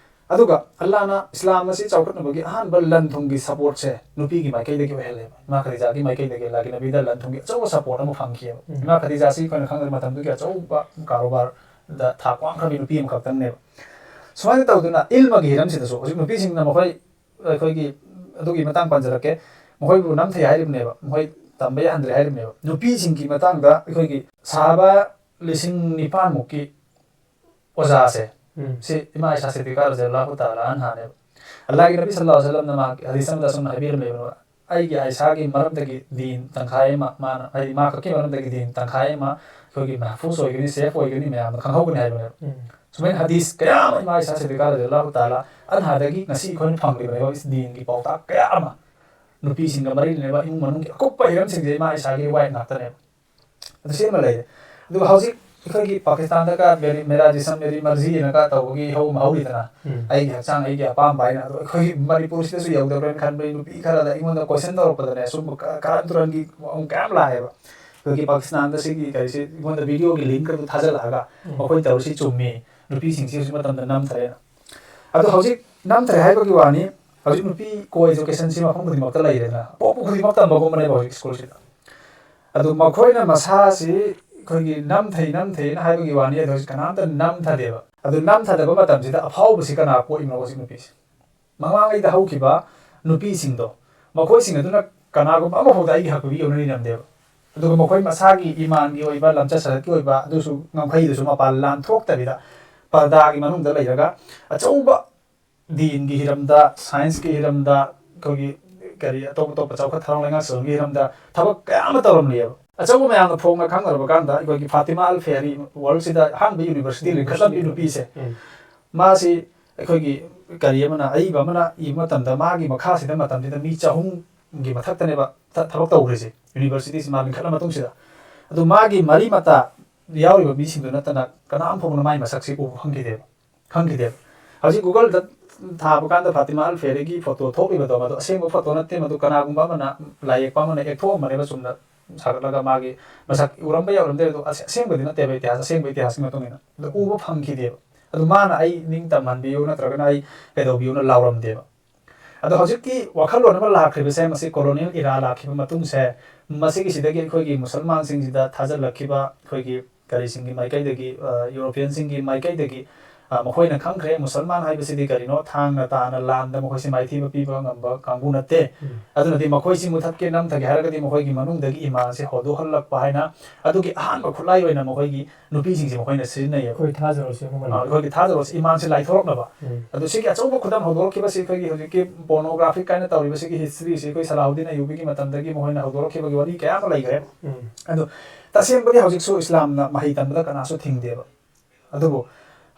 ꯑꯗꯨꯒ ꯑꯜꯂꯥꯍꯅ ꯏꯁꯂꯥꯝ ꯑꯁꯤ ꯆꯥꯎꯈꯠꯅꯕꯒꯤ ꯑꯍꯥꯟꯕ ꯂꯟ ꯊꯨꯝꯒꯤ ꯁꯄꯣꯔꯠꯁꯦ ꯅꯨꯄꯤꯒꯤ ꯃꯥꯏꯀꯩꯗꯒꯤ ꯑꯣꯏꯍꯜꯂꯦꯕ꯫ ꯏꯃꯥ ꯈꯗꯤꯖꯥꯒꯤ ꯃꯥꯏꯀꯩꯗꯒꯤ ꯑꯜꯂꯥꯍꯒꯤ ꯅꯕꯤꯗ ꯂꯟ ꯊꯨꯝꯒꯤ ꯑꯆꯧꯕ ꯁꯄꯣꯔꯠ ꯑꯃ ꯐꯪꯈꯤꯑꯕ꯫ ꯎꯝ꯫ ꯏꯃꯥ ꯈꯗꯤꯖꯥꯁꯤ ꯑꯩꯈꯣꯏꯅ ꯈꯪꯗꯕ ꯃꯇꯝꯗꯨꯒꯤ ꯑꯆꯧꯕ ꯀꯥꯔꯣꯕꯥꯔꯗ ꯊꯥꯛ ꯋꯥꯡꯈ꯭ꯔꯕꯤ ꯅꯨꯄꯤ ꯑꯃꯈꯛꯇꯪꯅꯦꯕ꯫ ꯁꯨꯃꯥꯏꯅ ꯇꯧꯗꯅ ꯏꯜꯃꯒꯤ ꯍꯤꯔꯝꯁꯤꯗꯁꯨ ꯍꯧꯖꯤꯛ ꯅꯨꯄꯤꯁꯤꯡꯅ ꯃꯈꯣꯏ, ꯑꯩꯈꯣꯏꯒꯤ, ꯑꯗꯨꯒꯤ ꯃꯇꯥꯡ ꯄꯟꯖꯔꯛꯀꯦ, ꯃꯈꯣꯏꯕꯨ ꯅꯝꯊꯩ ꯍꯥꯏꯔꯤꯕꯅꯦꯕ, ꯃꯈꯣꯏ ꯇꯝꯕ ꯌꯥꯍꯟꯗ꯭ꯔꯦ ꯍꯥꯏꯔꯤꯕꯅꯦꯕ꯫ ꯅꯨꯄꯤꯁꯤꯡꯒꯤ ꯃꯇꯥꯡꯗ ꯑꯩꯈꯣꯏꯒꯤ ꯁꯍꯥꯕꯥ ꯂꯤꯁꯤꯡ ꯅꯤꯄꯥꯟꯃꯨꯛꯀꯤ ꯑꯣꯖꯥꯁꯦ, ꯎꯝ꯫ ꯁꯤ ꯏꯃꯥ ꯏꯁꯥ ꯁꯤꯗꯤꯀꯥ ꯔꯖꯤꯌꯜꯂꯥꯍꯨ ꯇꯥꯂꯥ ꯑꯟꯍꯥꯅꯦꯕ꯫ ꯑꯜꯂꯥꯍꯒꯤ ꯅꯕꯤ ꯁꯜꯂꯜꯂꯥꯍꯨ ꯑꯂꯩꯍꯤ ꯋꯥꯁꯜꯂꯝꯅ ꯃꯥꯒꯤ ꯍꯗꯤꯁ ꯑꯃꯗ ꯑꯁꯨꯝꯅ ꯍꯥꯏꯕꯤꯔꯝꯃꯦꯕ, "ꯑꯩꯒꯤ ꯑꯥꯏꯁꯥꯒꯤ ꯃꯔꯝꯗꯒꯤ ꯗꯤꯟ ꯇꯪꯈꯥꯏ ꯑꯃ ꯃꯥꯅ, ꯍꯥꯏꯗꯤ ꯃꯥ ꯈꯛꯀꯤ ꯃꯔꯝꯗꯒꯤ ꯗꯤꯟ ꯇꯪꯈꯥꯏ ꯑꯃ ꯑꯩꯈꯣꯏꯒꯤ ꯃꯍꯐꯨꯖ ꯑꯣꯏꯒꯅꯤ, ꯁꯦꯐ ꯑꯣꯏꯒꯅꯤ, ꯃꯌꯥꯝꯅ ꯈꯪꯍꯧꯒꯅꯤ" ꯍꯥꯏꯕꯅꯦꯕ꯫ ꯎꯝ꯫ ꯁꯨꯃꯥꯏꯅ ꯍꯗꯤꯁ ꯀꯌꯥ ꯑꯃ ꯏꯃꯥ ꯏꯁꯥ ꯁꯤꯗꯤꯀꯥ ꯔꯖꯤꯌꯜꯂꯥꯍꯨ ꯇꯥꯂꯥ ꯑꯟꯍꯥꯗꯒꯤ ꯉꯁꯤ ꯑꯩꯈꯣꯏꯅ ꯐꯪꯂꯤꯕꯅꯦꯕ ꯗꯤꯟꯒꯤ ꯄꯥꯎꯇꯥꯛ ꯀꯌꯥ ꯑꯃ꯫ ꯅꯨꯄꯤꯁꯤꯡꯒ ꯃꯔꯤ ꯂꯩꯅꯕ ꯏꯃꯨꯡ ꯃꯅꯨꯡꯒꯤ ꯑꯀꯨꯞꯄ ꯍꯤꯔꯝꯁꯤꯡꯁꯦ ꯏꯃꯥ ꯏꯁꯥꯒꯤ ꯔꯤꯋꯥꯌꯠ ꯉꯥꯛꯇꯅꯦꯕ꯫ ꯑꯗꯨ ꯁꯤ ꯑꯃ ꯂꯩꯔꯦ꯫ ꯑꯗꯨꯒ ꯍꯧꯖꯤꯛ ꯑꯩꯈꯣꯏꯒꯤ ꯄꯥꯀꯤꯁꯇꯥꯟꯗꯒ ꯃꯦꯔꯤ ꯃꯦꯔꯥ ꯖꯤꯁꯝ ꯃꯦꯔꯤ ꯃꯔꯖꯤ ꯍꯥꯏꯅꯒ ꯇꯧꯕꯒꯤ ꯏꯍꯧ ꯑꯃ ꯍꯧꯔꯤꯗꯅ, ꯎꯝ꯫ ꯑꯩꯒꯤ ꯍꯛꯆꯥꯡ ꯑꯩꯒꯤ ꯑꯄꯥꯝꯕ ꯍꯥꯏꯅ꯫ ꯑꯗꯣ ꯑꯩꯈꯣꯏꯒꯤ ꯃꯅꯤꯄꯨꯔꯁꯤꯗꯁꯨ ꯌꯧꯗꯕ꯭ꯔꯅ ꯈꯟꯕꯅꯤ꯫ ꯅꯨꯄꯤ ꯈꯔꯗ ꯑꯩꯉꯣꯟꯗ ꯀꯣꯏꯁꯟ ꯇꯧꯔꯛꯄꯗꯅꯦ, ꯁꯨꯝ ꯀ- ꯀꯥꯔꯟ ꯇꯨꯔꯟꯒꯤ ꯃꯑꯣꯡ ꯀꯌꯥ ꯑꯃ ꯂꯥꯛꯑꯦꯕ꯫ ꯑꯩꯈꯣꯏꯒꯤ ꯄꯥꯀꯤꯁꯇꯥꯟꯗ ꯁꯤꯒꯤ ꯀꯔꯤꯁꯤ ꯑꯩꯉꯣꯟꯗ ꯚꯤꯗꯤꯑꯣꯒꯤ ꯂꯤꯡꯛ ꯑꯗꯨ ꯊꯥꯖꯤꯜꯂꯛꯑꯒ, ꯎꯝ꯫ "ꯃꯈꯣꯏ ꯇꯧꯔꯤꯁꯤ ꯆꯨꯝꯃꯤ, ꯅꯨꯄꯤꯁꯤꯡꯁꯤ ꯍꯧꯖꯤꯛ ꯃꯇꯝꯗ ꯅꯝꯊꯔꯦꯅ"꯫ ꯑꯗꯣ ꯍꯧꯖꯤꯛ ꯅꯝꯊꯔꯦ ꯍꯥꯏꯕꯒꯤ ꯋꯥꯅꯤ, ꯍꯧꯖꯤꯛ ꯅꯨꯄꯤ ꯀꯣ ꯑꯦꯖꯨꯀꯦꯁꯟꯁꯤ ꯃꯐꯝ ꯈꯨꯗꯤꯡꯃꯛꯇ ꯂꯩꯔꯦꯗꯅ, ꯄꯣꯛꯄ ꯈꯨꯗꯤꯡꯃꯛ ꯇꯝꯕꯒꯨꯝꯕꯅꯦꯕ ꯍꯧꯖꯤꯛ ꯁ꯭ꯀꯨꯜꯁꯤꯗ꯫ ꯑꯗꯨ ꯃꯈꯣꯏꯅ ꯃꯁꯥꯁꯤ ꯑꯩꯈꯣꯏꯒꯤ ꯅꯝꯊꯩ ꯅꯝꯊꯩꯅ ꯍꯥꯏꯕꯒꯤ ꯋꯥꯅꯤ, ꯑꯗꯣ ꯍꯧꯖꯤꯛ ꯀꯅꯥꯝꯇ ꯅꯝꯊꯗꯦꯕ꯫ ꯑꯗꯨ ꯅꯝꯊꯗꯕ ꯃꯇꯝꯁꯤꯗ ꯑꯐꯥꯎꯕꯁꯤ ꯀꯅꯥ ꯄꯣꯛꯏꯅꯣ? ꯍꯧꯖꯤꯛ ꯅꯨꯄꯤꯁꯤ, ꯃꯃꯥꯡꯉꯩꯗ ꯍꯧꯈꯤꯕ ꯅꯨꯄꯤꯁꯤꯡꯗꯣ, ꯃꯈꯣꯏꯁꯤꯡ ꯑꯗꯨꯅ ꯀꯅꯥꯒꯨꯝꯕ ꯑꯃꯐꯥꯎꯗ ꯑꯩꯒꯤ ꯍꯛ ꯄꯤꯕꯤꯌꯨꯅ ꯅꯤꯔꯝꯗꯦꯕ꯫ ꯑꯗꯨꯒ ꯃꯈꯣꯏ ꯃꯁꯥꯒꯤ ꯏꯃꯥꯟꯒꯤ ꯑꯣꯏꯕ ꯂꯝꯆꯠ ꯁꯥꯖꯠꯀꯤ ꯑꯣꯏꯕ ꯑꯗꯨꯁꯨ ꯉꯝꯈꯩꯗꯨꯁꯨ ꯃꯄꯥꯟ ꯂꯥꯟꯊꯣꯛꯇꯕꯤꯗ, ꯄꯔꯗꯥꯒꯤ ꯃꯅꯨꯡꯗ ꯂꯩꯔꯒ ꯑꯆꯧꯕ ꯗꯤꯟꯒꯤ ꯍꯤꯔꯝꯗ, ꯁꯥꯏꯟꯁꯀꯤ ꯍꯤꯔꯝꯗ, ꯑꯩꯈꯣꯏꯒꯤ ꯀꯔꯤ ꯑꯇꯣꯞ ꯑꯇꯣꯞꯄ ꯆꯥꯎꯈꯠ ꯊꯧꯔꯥꯡ ꯂꯩꯉꯥꯛ ꯁꯣꯟꯒꯤ ꯍꯤꯔꯝꯗ ꯊꯕꯛ ꯀꯌꯥ ꯑꯃ ꯇꯧꯔꯝꯂꯤꯑꯕ꯫ ꯑꯆꯧꯕ ꯃꯌꯥꯝꯅ ꯐꯣꯡꯅ ꯈꯪꯅꯔꯕ ꯀꯥꯟꯗ ꯑꯩꯈꯣꯏꯒꯤ ꯐꯥꯇꯤꯃꯥ ꯑꯜ ꯐꯦꯍꯔꯤ, ꯋꯥꯔꯜꯁꯤꯗ ꯑꯍꯥꯟꯕ ꯌꯨꯅꯤꯚꯔꯁꯤꯇꯤ ꯂꯤꯡꯈꯠꯂꯝꯃꯤ ꯅꯨꯄꯤꯁꯦ, ꯎꯝ꯫ ꯃꯥꯁꯤ ꯑꯩꯈꯣꯏꯒꯤ ꯀꯔꯤ ꯑꯃꯅ, ꯑꯏꯕ ꯑꯃꯅ ꯏꯕ ꯃꯇꯝꯗ ꯃꯥꯒꯤ ꯃꯈꯥꯁꯤꯗ ꯃꯇꯝꯁꯤꯗ ꯃꯤ ꯆꯍꯨꯝꯒꯤ ꯃꯊꯛꯇꯅꯦꯕ ꯊ- ꯊꯕꯛ ꯇꯧꯈ꯭ꯔꯤꯁꯦ, ꯌꯨꯅꯤꯚꯔꯁꯤꯇꯤꯁꯤ ꯃꯥ ꯂꯤꯡꯈꯠꯂ ꯃꯇꯨꯡꯁꯤꯗ꯫ ꯑꯗꯨ ꯃꯥꯒꯤ ꯃꯔꯤ ꯃꯇꯥ ꯌꯥꯎꯔꯤꯕ ꯃꯤꯁꯤꯡꯗꯨ ꯅꯠꯇꯅ ꯀꯅꯥꯝ ꯐꯥꯎꯕꯅ ꯃꯥꯒꯤ ꯃꯁꯛꯁꯤ ꯎꯕ ꯐꯪꯈꯤꯗꯦꯕ, ꯈꯪꯈꯤꯗꯦꯕ꯫ ꯍꯧꯖꯤꯛ ꯒꯨꯒꯜꯗ ꯊꯥꯕ ꯀꯥꯟꯗ ꯐꯥꯇꯤꯃꯥ ꯑꯜ ꯐꯦꯔꯤꯒꯤ ꯐꯣꯇꯣ ꯊꯣꯛꯂꯤꯕꯗꯣ, ꯃꯗꯨ ꯑꯁꯦꯡꯕ ꯐꯣꯇꯣ ꯅꯠꯇꯦ, ꯃꯗꯨ ꯀꯅꯥꯒꯨꯝꯕ ꯑꯃꯅ, ꯂꯥꯏ ꯌꯦꯛꯄ ꯑꯃꯅ ꯌꯦꯛꯊꯣꯛꯑꯝꯕꯅꯦꯕ, ꯆꯨꯝꯅ ꯁꯥꯒꯠꯂꯒ꯫ ꯃꯥꯒꯤ ꯃꯁꯛ ꯎꯔꯝꯕ ꯌꯥꯎꯔꯝꯗꯦ, ꯑꯗꯣ ꯑꯁ-, ꯑꯁꯦꯡꯕꯗꯤ ꯅꯠꯇꯦꯕ, ꯏꯇꯤꯍꯥꯁ, ꯑꯁꯦꯡꯕ ꯏꯇꯤꯍꯥꯁꯀꯤ ꯃꯇꯨꯡ ꯏꯟꯅ꯫ ꯑꯗꯣ ꯎꯕ ꯐꯪꯈꯤꯗꯦꯕ꯫ ꯑꯗꯨ ꯃꯥꯅ "ꯑꯩ ꯅꯤꯡ ꯇꯝꯍꯟꯕꯤꯌꯨ" ꯅꯠꯇ꯭ꯔꯒꯅ "ꯑꯩ ꯀꯩꯗꯧꯕꯤꯌꯨꯅ" ꯂꯥꯎꯔꯝꯗꯦꯕ꯫ ꯑꯗꯣ ꯍꯧꯖꯤꯛꯀꯤ ꯋꯥꯈꯜꯂꯣꯟ ꯑꯃ ꯂꯥꯛꯈ꯭ꯔꯤꯕꯁꯦ, ꯃꯁꯤ colonial era ꯂꯥꯛꯈꯤꯕ ꯃꯇꯨꯡꯁꯦ, ꯃꯁꯤꯒꯤꯁꯤꯗꯒꯤ ꯑꯩꯈꯣꯏꯒꯤ ꯃꯨꯁꯜꯃꯥꯟꯁꯤꯡꯁꯤꯗ ꯊꯥꯖꯤꯜꯂꯛꯈꯤꯕ ꯑꯩꯈꯣꯏꯒꯤ ꯀꯔꯤꯁꯤꯡꯒꯤ ꯃꯥꯏꯀꯩꯗꯒꯤ, ꯑ, ꯌꯨꯔꯣꯄꯤꯌꯟꯁꯤꯡꯒꯤ ꯃꯥꯏꯀꯩꯗꯒꯤ, ꯑ, ꯃꯈꯣꯏꯅ ꯈꯪꯈ꯭ꯔꯦ ꯃꯨꯁꯜꯃꯥꯟ ꯍꯥꯏꯕꯁꯤꯗꯤ ꯀꯔꯤꯅꯣ, ꯊꯥꯡꯅ ꯇꯥꯅ ꯂꯥꯟꯗ ꯃꯈꯣꯏꯁꯤ ꯃꯥꯏꯊꯤꯕ ꯄꯤꯕ ꯉꯝꯕ ꯀꯥꯡꯕꯨ ꯅꯠꯇꯦ꯫ ꯎꯝ꯫ ꯑꯗꯨꯅꯗꯤ ꯃꯈꯣꯏꯁꯤ ꯃꯨꯊꯠꯀꯦ, ꯅꯝꯊꯒꯦ ꯍꯥꯏꯔꯒꯗꯤ ꯃꯈꯣꯏꯒꯤ ꯃꯅꯨꯡꯗꯒꯤ ꯏꯃꯥꯟꯁꯦ ꯍꯧꯗꯣꯛꯍꯜꯂꯛꯄ ꯍꯥꯏꯅ ꯑꯗꯨꯒꯤ ꯑꯍꯥꯟꯕ ꯈꯨꯠꯂꯥꯏ ꯑꯣꯏꯅ ꯃꯈꯣꯏꯒꯤ ꯅꯨꯄꯤꯁꯤꯡꯁꯦ ꯃꯈꯣꯏꯅ ꯁꯤꯖꯤꯟꯅꯩꯌꯦꯕ꯫ ꯑꯩꯈꯣꯏ ꯊꯥꯖꯔꯣꯁꯦ ꯑꯃꯨꯛ ꯑ, ꯑꯩꯈꯣꯏꯒꯤ ꯊꯥꯖꯔꯣꯁꯤ ꯏꯃꯥꯟꯁꯤ ꯂꯥꯏꯊꯣꯔꯛꯅꯕ꯫ ꯎꯝ꯫ ꯑꯗꯣ ꯁꯤꯒꯤ ꯑꯆꯧꯕ ꯈꯨꯗꯝ ꯍꯧꯗꯣꯔꯛꯈꯤꯕꯁꯤ ꯑꯩꯈꯣꯏꯒꯤ ꯍꯧꯖꯤꯛꯀꯤ ꯄꯣꯔꯅꯣꯒ꯭ꯔꯥꯐꯤꯛ ꯀꯥꯏꯅ ꯇꯧꯔꯤꯕꯁꯤꯒꯤ ꯍꯤꯁꯇ꯭ꯔꯤꯁꯤ ꯑꯩꯈꯣꯏ ꯁꯂꯥꯍꯨꯗꯤꯟ ꯑꯌꯨꯕꯤꯒꯤ ꯃꯇꯝꯗꯒꯤ ꯃꯈꯣꯏꯅ ꯍꯧꯗꯣꯔꯛꯈꯤꯕꯒꯤ ꯋꯥꯔꯤ ꯀꯌꯥ ꯑꯃ ꯂꯩꯈ꯭ꯔꯦ꯫ ꯎꯝ꯫ ꯑꯗꯣ ꯇꯁꯦꯡꯕꯗꯤ ꯍꯧꯖꯤꯛꯁꯨ ꯏꯁꯂꯥꯝꯅ ꯃꯍꯩ ꯇꯝꯕꯗ ꯀꯅꯥꯁꯨ ꯊꯤꯡꯗꯦꯕ꯫ ꯑꯗꯨꯕꯨ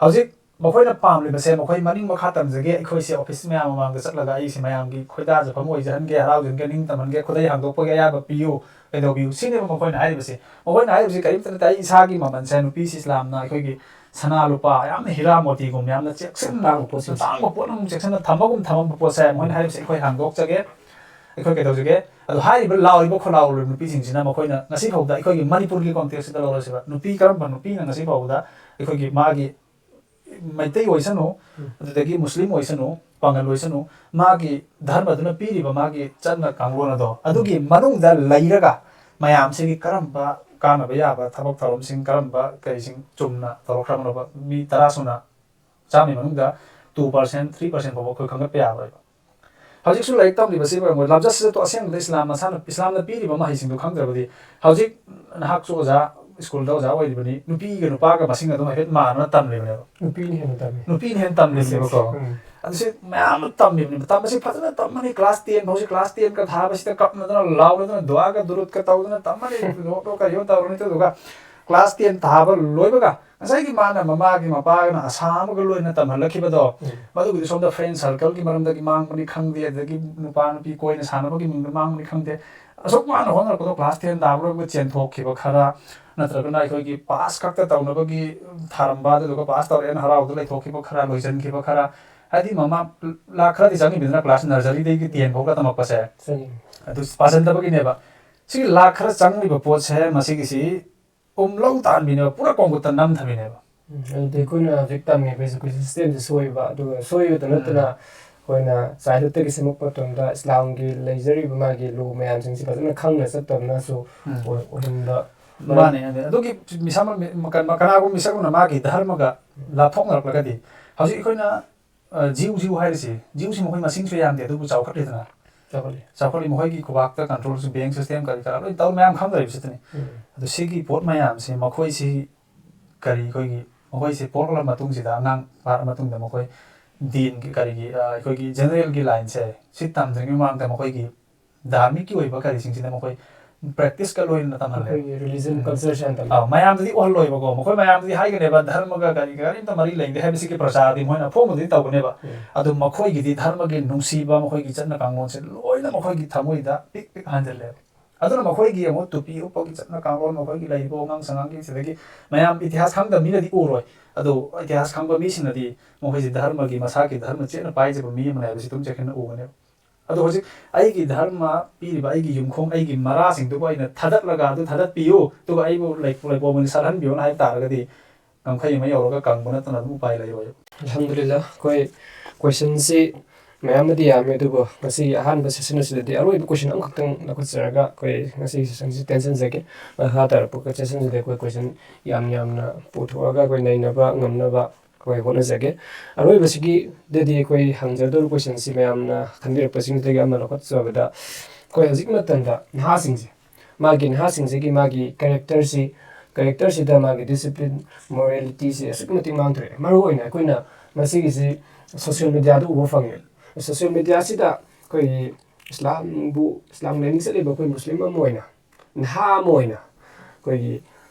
ꯍꯧꯖꯤꯛ ꯃꯈꯣꯏꯅ ꯄꯥꯝꯂꯤꯕꯁꯦ, ꯃꯈꯣꯏ ꯃꯅꯤꯡ ꯃꯈꯥ ꯇꯝꯖꯒꯦ, ꯑꯩꯈꯣꯏꯁꯦ ꯑꯣꯐꯤꯁ ꯃꯌꯥꯝ ꯃꯃꯥꯡꯗ ꯆꯠꯂꯒ ꯑꯩꯁꯦ ꯃꯌꯥꯝꯒꯤ ꯈꯣꯏꯗꯥꯖꯐꯝ ꯑꯣꯏꯖꯍꯟꯒꯦ, ꯍꯔꯥꯎꯖꯍꯟꯒꯦ, ꯅꯤꯡ ꯇꯝꯍꯟꯒꯦ, ꯈꯨꯗꯩ ꯍꯥꯡꯗꯣꯛꯄꯒꯤ ꯑꯌꯥꯕ ꯄꯤꯌꯨ, ꯀꯩꯗꯧꯕꯤꯌꯨ, ꯁꯤꯅꯦꯕ ꯃꯈꯣꯏꯅ ꯍꯥꯏꯔꯤꯕꯁꯦ꯫ ꯃꯈꯣꯏꯅ ꯍꯥꯏꯔꯤꯕꯁꯤ ꯀꯔꯤꯝꯇ ꯅꯠꯇꯦ, ꯑꯩ ꯏꯁꯥꯒꯤ ꯃꯃꯜꯁꯦ ꯅꯨꯄꯤꯁꯤ ꯏꯁꯂꯥꯝꯅ ꯑꯩꯈꯣꯏꯒꯤ ꯁꯅꯥ ꯂꯨꯄꯥ ꯌꯥꯝꯅ ꯍꯤꯔꯥ ꯃꯣꯇꯤꯒꯨꯝꯕ ꯌꯥꯝꯅ ꯆꯦꯛꯁꯤꯟꯅ, ꯇꯥꯡꯕ ꯄꯣꯠ ꯑꯃ ꯇꯥꯡꯕ ꯄꯣꯠ ꯑꯃ ꯆꯦꯛꯁꯤꯟꯅ ꯊꯝꯕꯒꯨꯝ ꯊꯝꯃꯝꯕ ꯄꯣꯠꯁꯦ ꯃꯈꯣꯏꯅ ꯍꯥꯏꯔꯤꯕꯁꯦ ꯑꯩꯈꯣꯏ ꯍꯥꯡꯗꯣꯛꯆꯒꯦ, ꯑꯩꯈꯣꯏ ꯀꯩꯗꯧꯖꯒꯦ꯫ ꯑꯗꯣ ꯍꯥꯏꯔꯤꯕ ꯂꯥꯎꯔꯤꯕ ꯈꯣꯜꯂꯥꯎꯔꯤꯕ ꯅꯨꯄꯤꯁꯤꯡꯁꯤꯅ ꯃꯈꯣꯏꯅ ꯉꯁꯤ ꯐꯥꯎꯗ ꯑꯩꯈꯣꯏꯒꯤ ꯃꯅꯤꯄꯨꯔꯒꯤ ꯀꯣꯟꯇꯦꯛꯁꯇ ꯂꯧꯔꯁꯤꯕ, ꯅꯨꯄꯤ ꯀꯔꯝꯕ ꯅꯨꯄꯤꯅ ꯉꯁꯤ ꯐꯥꯎꯕꯗ ꯑꯩꯈꯣꯏꯒꯤ ꯃꯥꯒꯤ ꯃꯩꯇꯩ ꯑꯣꯏꯁꯅꯨ, ꯑꯗꯨꯗꯒꯤ ꯃꯨꯁꯂꯤꯝ ꯑꯣꯏꯁꯅꯨ, ꯄꯥꯉꯜ ꯑꯣꯏꯁꯅꯨ, ꯃꯥꯒꯤ ꯙꯔꯃꯗꯨꯅ ꯄꯤꯔꯤꯕ ꯃꯥꯒꯤ ꯆꯠꯅ ꯀꯥꯡꯂꯣꯟ ꯑꯗꯣ ꯑꯗꯨꯒꯤ ꯃꯅꯨꯡꯗ ꯂꯩꯔꯒ ꯃꯌꯥꯝꯁꯤꯒꯤ ꯀꯔꯝꯕ ꯀꯥꯟꯅꯕ ꯌꯥꯕ ꯊꯕꯛ ꯊꯧꯔꯝꯁꯤꯡ, ꯀꯔꯝꯕ ꯀꯔꯤꯁꯤꯡ ꯆꯨꯝꯅ ꯇꯧꯔꯛꯈ꯭ꯔꯕꯅꯣꯕ, ꯃꯤ ꯇꯔꯥ ꯁꯨꯅ ꯆꯥꯝꯃꯒꯤ ꯃꯅꯨꯡꯗ two percent, three percent ꯐꯥꯎꯕ ꯑꯩꯈꯣꯏ ꯈꯪꯒꯠꯄ ꯌꯥꯔꯣꯏꯕ꯫ ꯍꯧꯖꯤꯛꯁꯨ ꯂꯥꯏꯔꯤꯛ ꯇꯝꯂꯤꯕꯁꯤ ꯂꯝꯆꯠꯁꯤꯗ ꯑꯁꯦꯡꯕꯗ ꯏꯁꯂꯥꯝ ꯃꯁꯥꯅ, ꯏꯁꯂꯥꯝꯅ ꯄꯤꯔꯤꯕ ꯃꯍꯩꯁꯤꯡꯗꯣ ꯈꯪꯗ꯭ꯔꯕꯗꯤ ꯍꯧꯖꯤꯛ ꯅꯍꯥꯛꯁꯨ ꯑꯣꯖꯥ, ꯁ꯭ꯀꯨꯜꯗ ꯑꯣꯖꯥ ꯑꯣꯏꯔꯤꯕꯅꯤ, ꯅꯨꯄꯤꯒ ꯅꯨꯄꯥꯒ ꯃꯁꯤꯡ ꯑꯗꯨꯝ ꯍꯥꯏꯐꯦꯠ ꯃꯥꯟꯅꯅ ꯇꯝꯂꯤꯕꯅꯦꯕ꯫ ꯅꯨꯄꯤꯅ ꯍꯦꯟꯅ ꯇꯝꯃꯤ꯫ ꯅꯨꯄꯤꯅ ꯍꯦꯟꯅ ꯇꯝꯂꯤꯕꯅꯦꯕꯀꯣ꯫ ꯑꯗꯨꯁꯨ ꯃꯌꯥꯝ ꯑꯃ ꯇꯝꯃꯤꯕꯅꯤ꯫ ꯇꯝꯕꯁꯤ ꯐꯖꯅ ꯇꯝꯃꯅꯤ꯫ ꯀ꯭ꯂꯥꯁ ꯇꯦꯟ ꯐꯥꯎꯁꯤ, ꯀ꯭ꯂꯥꯁ ꯇꯦꯟꯒ ꯊꯥꯕꯁꯤꯗ ꯀꯞꯅꯗꯅ ꯂꯥꯎꯅꯗꯅ ꯗꯨꯋꯥꯒ ꯗꯨꯔꯨꯠꯀ ꯇꯧꯗꯅ ꯇꯝꯃꯅꯤ꯫ ꯂꯣꯛꯂꯣ ꯀꯔꯤꯑꯣ ꯇꯧꯔꯅꯤ꯫ ꯑꯗꯨꯗꯨꯒ ꯀ꯭ꯂꯥꯁ ꯇꯦꯟ ꯊꯥꯕ ꯂꯣꯏꯕꯒ ꯉꯁꯥꯏꯒꯤ ꯃꯥꯅ ꯃꯃꯥꯒꯤ ꯃꯄꯥꯒꯅ ꯑꯁꯥ ꯑꯃꯒ ꯂꯣꯏꯅ ꯇꯝꯍꯜꯂꯛꯈꯤꯕꯗꯣ, ꯃꯗꯨꯒꯤꯗꯤ ꯁꯣꯝꯗ ꯐ꯭ꯔꯦꯟ ꯁꯔꯀꯜꯒꯤ ꯃꯔꯝꯗꯒꯤ ꯃꯥꯡꯕꯅꯤ ꯈꯪꯗꯦ, ꯑꯗꯒꯤ ꯅꯨꯄꯥ ꯅꯨꯄꯤ ꯀꯣꯏꯅ ꯁꯥꯟꯅꯕꯒꯤ ꯃꯤꯡꯗ ꯃꯥꯡꯕꯅꯤ ꯈꯪꯗꯦ, ꯑꯁꯨꯛ ꯋꯥꯅ ꯍꯣꯠꯅꯔꯛꯄꯗꯣ ꯀ꯭ꯂꯥꯁ ꯇꯦꯟ ꯊꯥꯕ ꯂꯣꯏꯕꯒ ꯆꯦꯟꯊꯣꯛꯈꯤꯕ ꯈꯔ, ꯅꯠꯇ꯭ꯔꯒꯅ ꯑꯩꯈꯣꯏꯒꯤ ꯄꯥꯁ ꯈꯛꯇ ꯇꯧꯅꯕꯒꯤ ꯊꯥꯔꯝꯕ, ꯑꯗꯨꯗꯨꯒ ꯄꯥꯁ ꯇꯧꯔꯛꯑꯦꯅ ꯍꯔꯥꯎꯗ ꯂꯩꯊꯣꯛꯈꯤꯕ ꯈꯔ, ꯂꯣꯏꯁꯤꯟꯈꯤꯕ ꯈꯔ, ꯍꯥꯏꯗꯤ ꯃꯃꯥ ꯂꯥꯛ ꯈꯔꯗꯤ ꯆꯪꯉꯤꯕꯅꯤꯅ ꯀ꯭ꯂꯥꯁ ꯅꯔꯖꯔꯤꯗꯒꯤ ꯇꯦꯟ ꯐꯥꯎꯒ ꯇꯝꯃꯛꯄꯁꯦ꯫ ꯑꯗꯨ ꯄꯥꯁꯤꯟꯗꯕꯒꯤꯅꯦꯕ꯫ ꯁꯤꯒꯤ ꯂꯥꯛ ꯈꯔ ꯆꯪꯂꯤꯕ ꯄꯣꯠꯁꯦ ꯃꯁꯤꯒꯤꯁꯤ ꯎꯝ, ꯂꯧ ꯇꯥꯟꯕꯤꯅꯦꯕ, ꯄꯨꯔꯥ ꯀꯣꯡꯈꯨꯠꯇ ꯅꯝꯊꯕꯤꯅꯦꯕ꯫ ꯎꯝ, ꯑꯗꯨꯗꯤ ꯑꯩꯈꯣꯏꯅ ꯍꯧꯖꯤꯛ ꯇꯝꯃꯤꯕ education system ꯁꯦ ꯁꯣꯏꯕ, ꯑꯗꯨꯒ ꯁꯣꯏꯕꯗ ꯎꯝ꯫ ꯅꯠꯇꯅ ꯑꯩꯈꯣꯏꯅ childhood ꯇꯒꯤ ꯁꯦꯝꯃꯛꯄ ꯃꯇꯝꯗ ꯏꯁꯂꯥꯝꯒꯤ ꯂꯩꯖꯔꯤꯕ ꯃꯥꯒꯤ law ꯃꯌꯥꯝꯁꯤꯡꯁꯤ ꯐꯖꯅ ꯈꯪꯅ ꯆꯠꯇꯕꯅꯁꯨ ꯎꯝ꯫ ꯑꯣꯏ-, ꯑꯣꯏꯍꯟꯕ ꯃꯔꯝ ꯃꯥꯅꯦ, ꯑꯗꯨ-, ꯑꯗꯨꯒꯤ ꯃꯤꯁꯛ ꯑꯃ, ꯃꯤ-, ꯀꯅꯥ-, ꯀꯅꯥꯒꯨꯝꯕ ꯃꯤꯁꯛ ꯑꯃꯅ ꯃꯥꯒꯤ ꯙꯔꯃꯒ ꯂꯥꯞꯊꯣꯛꯅꯔꯛꯂꯒꯗꯤ, ꯍꯧꯖꯤꯛ ꯑꯩꯈꯣꯏꯅ ꯑ, ꯖꯤꯎ, ꯖꯤꯎ ꯍꯥꯏꯔꯤꯁꯤ, ꯖꯤꯎꯁꯤ ꯃꯈꯣꯏ ꯃꯁꯤꯡꯁꯨ ꯌꯥꯝꯗꯦ, ꯑꯗꯨꯕꯨ ꯆꯥꯎꯈꯠꯂꯤꯗꯅ꯫ ꯆꯥꯎꯈꯠꯂꯤ꯫ ꯆꯥꯎꯈꯠꯂꯤ, ꯃꯈꯣꯏꯒꯤ ꯈꯨꯕꯥꯛꯇ control ꯁꯨ, bank system ꯀꯔꯤ ꯀꯔꯥ ꯂꯣꯏ ꯇꯧ, ꯃꯌꯥꯝ ꯈꯪꯗ꯭ꯔꯤꯕꯁꯤꯗꯅꯤ꯫ ꯎꯝ꯫ ꯑꯗꯨ ꯁꯤꯒꯤ ꯄꯣꯠ ꯃꯌꯥꯝꯁꯤ ꯃꯈꯣꯏꯁꯤ ꯀꯔꯤ, ꯑꯩꯈꯣꯏꯒꯤ, ꯃꯈꯣꯏꯁꯤ ꯄꯣꯛꯂꯕ ꯃꯇꯨꯡꯁꯤꯗ, ꯑꯉꯥꯡ ꯐꯥꯔꯕ ꯃꯇꯨꯡꯗ ꯃꯈꯣꯏ ꯗꯤꯟꯒꯤ, ꯀꯔꯤꯒꯤ, ꯑ, ꯑꯩꯈꯣꯏꯒꯤ general ꯒꯤ line ꯁꯦ ꯁꯤ ꯇꯝꯗ꯭ꯔꯤꯉꯩ ꯃꯃꯥꯡꯗ ꯃꯈꯣꯏꯒꯤ ꯙꯥꯔꯃꯤꯛꯀꯤ ꯑꯣꯏꯕ ꯀꯔꯤꯁꯤꯡꯁꯤꯗ ꯃꯈꯣꯏ ꯄ꯭ꯔꯦꯛꯇꯤꯁꯀ ꯂꯣꯏꯅꯅ ꯇꯝꯍꯜꯂꯦ꯫ ꯑꯩꯈꯣꯏꯒꯤ ꯔꯤꯂꯤꯖꯟ ꯎꯝ꯫ ꯀꯜꯆꯔꯁꯦ ꯌꯥꯝ ꯇꯝꯃꯤ꯫ ꯑꯥ, ꯃꯌꯥꯝꯗꯗꯤ ꯎꯍꯜꯂꯣꯏꯕꯀꯣ, ꯃꯈꯣꯏ ꯃꯌꯥꯝꯗꯗꯤ ꯍꯥꯏꯒꯅꯦꯕ, "ꯙꯔꯃꯒ ꯀꯔꯤ ꯀꯔꯤꯝꯇ ꯃꯔꯤ ꯂꯩꯅꯗꯦ" ꯍꯥꯏꯕꯁꯤꯒꯤ ꯄ꯭ꯔꯆꯥꯔꯗꯤ ꯃꯣꯏꯅ ꯑꯐꯣꯡꯕꯗꯗꯤ ꯇꯧꯒꯅꯦꯕ꯫ ꯎꯝ꯫ ꯑꯗꯨ ꯃꯈꯣꯏꯒꯤꯗꯤ ꯙꯔꯃꯒꯤ ꯅꯨꯡꯁꯤꯕ, ꯃꯈꯣꯏꯒꯤ ꯆꯠꯅ ꯀꯥꯡꯂꯣꯟꯁꯦ ꯂꯣꯏꯅ ꯃꯈꯣꯏꯒꯤ ꯊꯃꯣꯏꯗ ꯄꯤꯛ ꯄꯤꯛ ꯍꯥꯟꯖꯜꯂꯦꯕ꯫ ꯑꯗꯨꯅ ꯃꯈꯣꯏꯒꯤ ꯑꯃꯨꯛ ꯇꯨꯄꯤ ꯎꯞꯄꯒꯤ ꯆꯠꯅ ꯀꯥꯡꯂꯣꯟ, ꯃꯈꯣꯏꯒꯤ ꯂꯩꯔꯤꯕ ꯋꯥꯉꯥꯡ ꯁꯉꯥꯡꯒꯤ, ꯁꯤꯗꯒꯤ ꯃꯌꯥꯝ ꯏꯇꯤꯍꯥꯁ ꯈꯪꯗꯕ ꯃꯤꯅꯗꯤ ꯎꯔꯣꯏ꯫ ꯑꯗꯨ ꯏꯇꯤꯍꯥꯁ ꯈꯪꯕ ꯃꯤꯁꯤꯡꯅꯗꯤ ꯃꯈꯣꯏꯁꯦ ꯙꯔꯃꯒꯤ, ꯃꯁꯥꯒꯤ ꯙꯔꯃ ꯆꯦꯠꯅ ꯄꯥꯏꯖꯕ ꯃꯤ ꯑꯃꯅꯦ ꯍꯥꯏꯕꯁꯤ ꯑꯗꯨꯝ ꯆꯦꯛꯁꯤꯟꯅ ꯎꯒꯅꯦꯕ꯫ ꯑꯗꯣ ꯍꯧꯖꯤꯛ ꯑꯩꯒꯤ ꯙꯔꯃ ꯄꯤꯔꯤꯕ, ꯑꯩꯒꯤ ꯌꯨꯝꯈꯣꯡ, ꯑꯩꯒꯤ ꯃꯔꯥꯁꯤꯡꯗꯨꯕꯨ ꯑꯩꯅ ꯊꯥꯗꯠꯂꯒ, "ꯑꯗꯨ ꯊꯥꯗꯠꯄꯤꯌꯨ, ꯑꯗꯨꯒ ꯑꯩꯕꯨ ꯂꯩ-, ꯂꯩꯄꯣꯡ ꯑꯣꯏꯅ ꯁꯠꯍꯟꯕꯤꯌꯨꯅ" ꯍꯥꯏꯕ ꯇꯥꯔꯒꯗꯤ ꯉꯝꯈꯩ ꯑꯃ ꯌꯧꯔꯒ ꯀꯪꯕ ꯅꯠꯇꯅ ꯑꯗꯨꯝ ꯎꯄꯥꯏ ꯂꯩꯔꯣꯏ꯫ ꯑꯜꯍꯝꯗꯨꯂꯤꯜꯂꯥ, ꯑꯩꯈꯣꯏ ꯀꯣꯏꯁꯟꯁꯤ ꯃꯌꯥꯝ ꯑꯃꯗꯤ ꯌꯥꯝꯃꯤ, ꯑꯗꯨꯕꯨ ꯉꯁꯤꯒꯤ ꯑꯍꯥꯟꯕ ꯁꯦꯁꯟ ꯑꯁꯤꯗꯗꯤ ꯑꯔꯣꯏꯕ ꯀꯣꯏꯁꯟ ꯑꯃꯈꯛꯇꯪ ꯂꯧꯈꯠꯆꯔꯒ ꯑꯩꯈꯣꯏ ꯉꯁꯤꯒꯤ ꯁꯦꯁꯟꯁꯤ ꯇꯦꯟꯁꯤꯟꯖꯒꯦ꯫ ꯃꯈꯥ ꯇꯥꯔꯛꯄ ꯁꯦꯁꯟꯁꯤꯗ ꯑꯩꯈꯣꯏ ꯀꯣꯏꯁꯟ ꯌꯥꯝ ꯌꯥꯝꯅ ꯄꯨꯊꯣꯛꯑꯒ ꯑꯩꯈꯣꯏ ꯅꯩꯅꯕ ꯉꯝꯅꯕ ꯑꯩꯈꯣꯏ ꯍꯣꯠꯅꯖꯒꯦ꯫ ꯑꯔꯣꯏꯕꯁꯤꯒꯤꯗꯗꯤ ꯑꯩꯈꯣꯏ ꯍꯪꯖꯗꯧꯔꯤꯕ ꯀꯣꯏꯁꯟꯁꯤ ꯃꯌꯥꯝꯅ ꯈꯟꯕꯤꯔꯛꯄꯁꯤꯡꯗꯒꯤ ꯑꯃ ꯂꯧꯈꯠꯆꯕꯗ, ꯑꯩꯈꯣꯏ ꯍꯧꯖꯤꯛ ꯃꯇꯝꯗ ꯅꯍꯥꯁꯤꯡꯁꯦ, ꯃꯥꯒꯤ ꯅꯍꯥꯁꯤꯡꯁꯤꯒꯤ ꯃꯥꯒꯤ ꯀꯦꯔꯦꯛꯇꯔꯁꯤ, ꯀꯦꯔꯦꯛꯇꯔꯁꯤꯗ ꯃꯥꯒꯤ ꯗꯤꯁꯤꯄ꯭ꯂꯤꯟ, ꯃꯣꯔꯦꯂꯤꯇꯤꯁꯤ ꯑꯁꯨꯛꯀꯤ ꯃꯇꯤꯛ ꯃꯥꯡꯊꯣꯛꯑꯦ꯫ ꯃꯔꯨ ꯑꯣꯏꯅ ꯑꯩꯈꯣꯏꯅ ꯃꯁꯤꯒꯤꯁꯤ ꯁꯣꯁꯤꯌꯦꯜ ꯃꯦꯗꯤꯌꯥꯗ ꯎꯕ ꯐꯪꯉꯦ꯫ ꯁꯣꯁꯤꯌꯦꯜ ꯃꯦꯗꯤꯌꯥꯁꯤꯗ ꯑꯩꯈꯣꯏꯒꯤ ꯏꯁꯂꯥꯝꯕꯨ, ꯏꯁꯂꯥꯝ ꯂꯥꯏꯅꯤꯡ ꯆꯠꯂꯤꯕ ꯑꯩꯈꯣꯏ ꯃꯨꯁꯂꯤꯝ ꯑꯃ ꯑꯣꯏꯅ, ꯅꯍꯥ ꯑꯃ ꯑꯣꯏꯅ ꯑꯩꯈꯣꯏꯒꯤ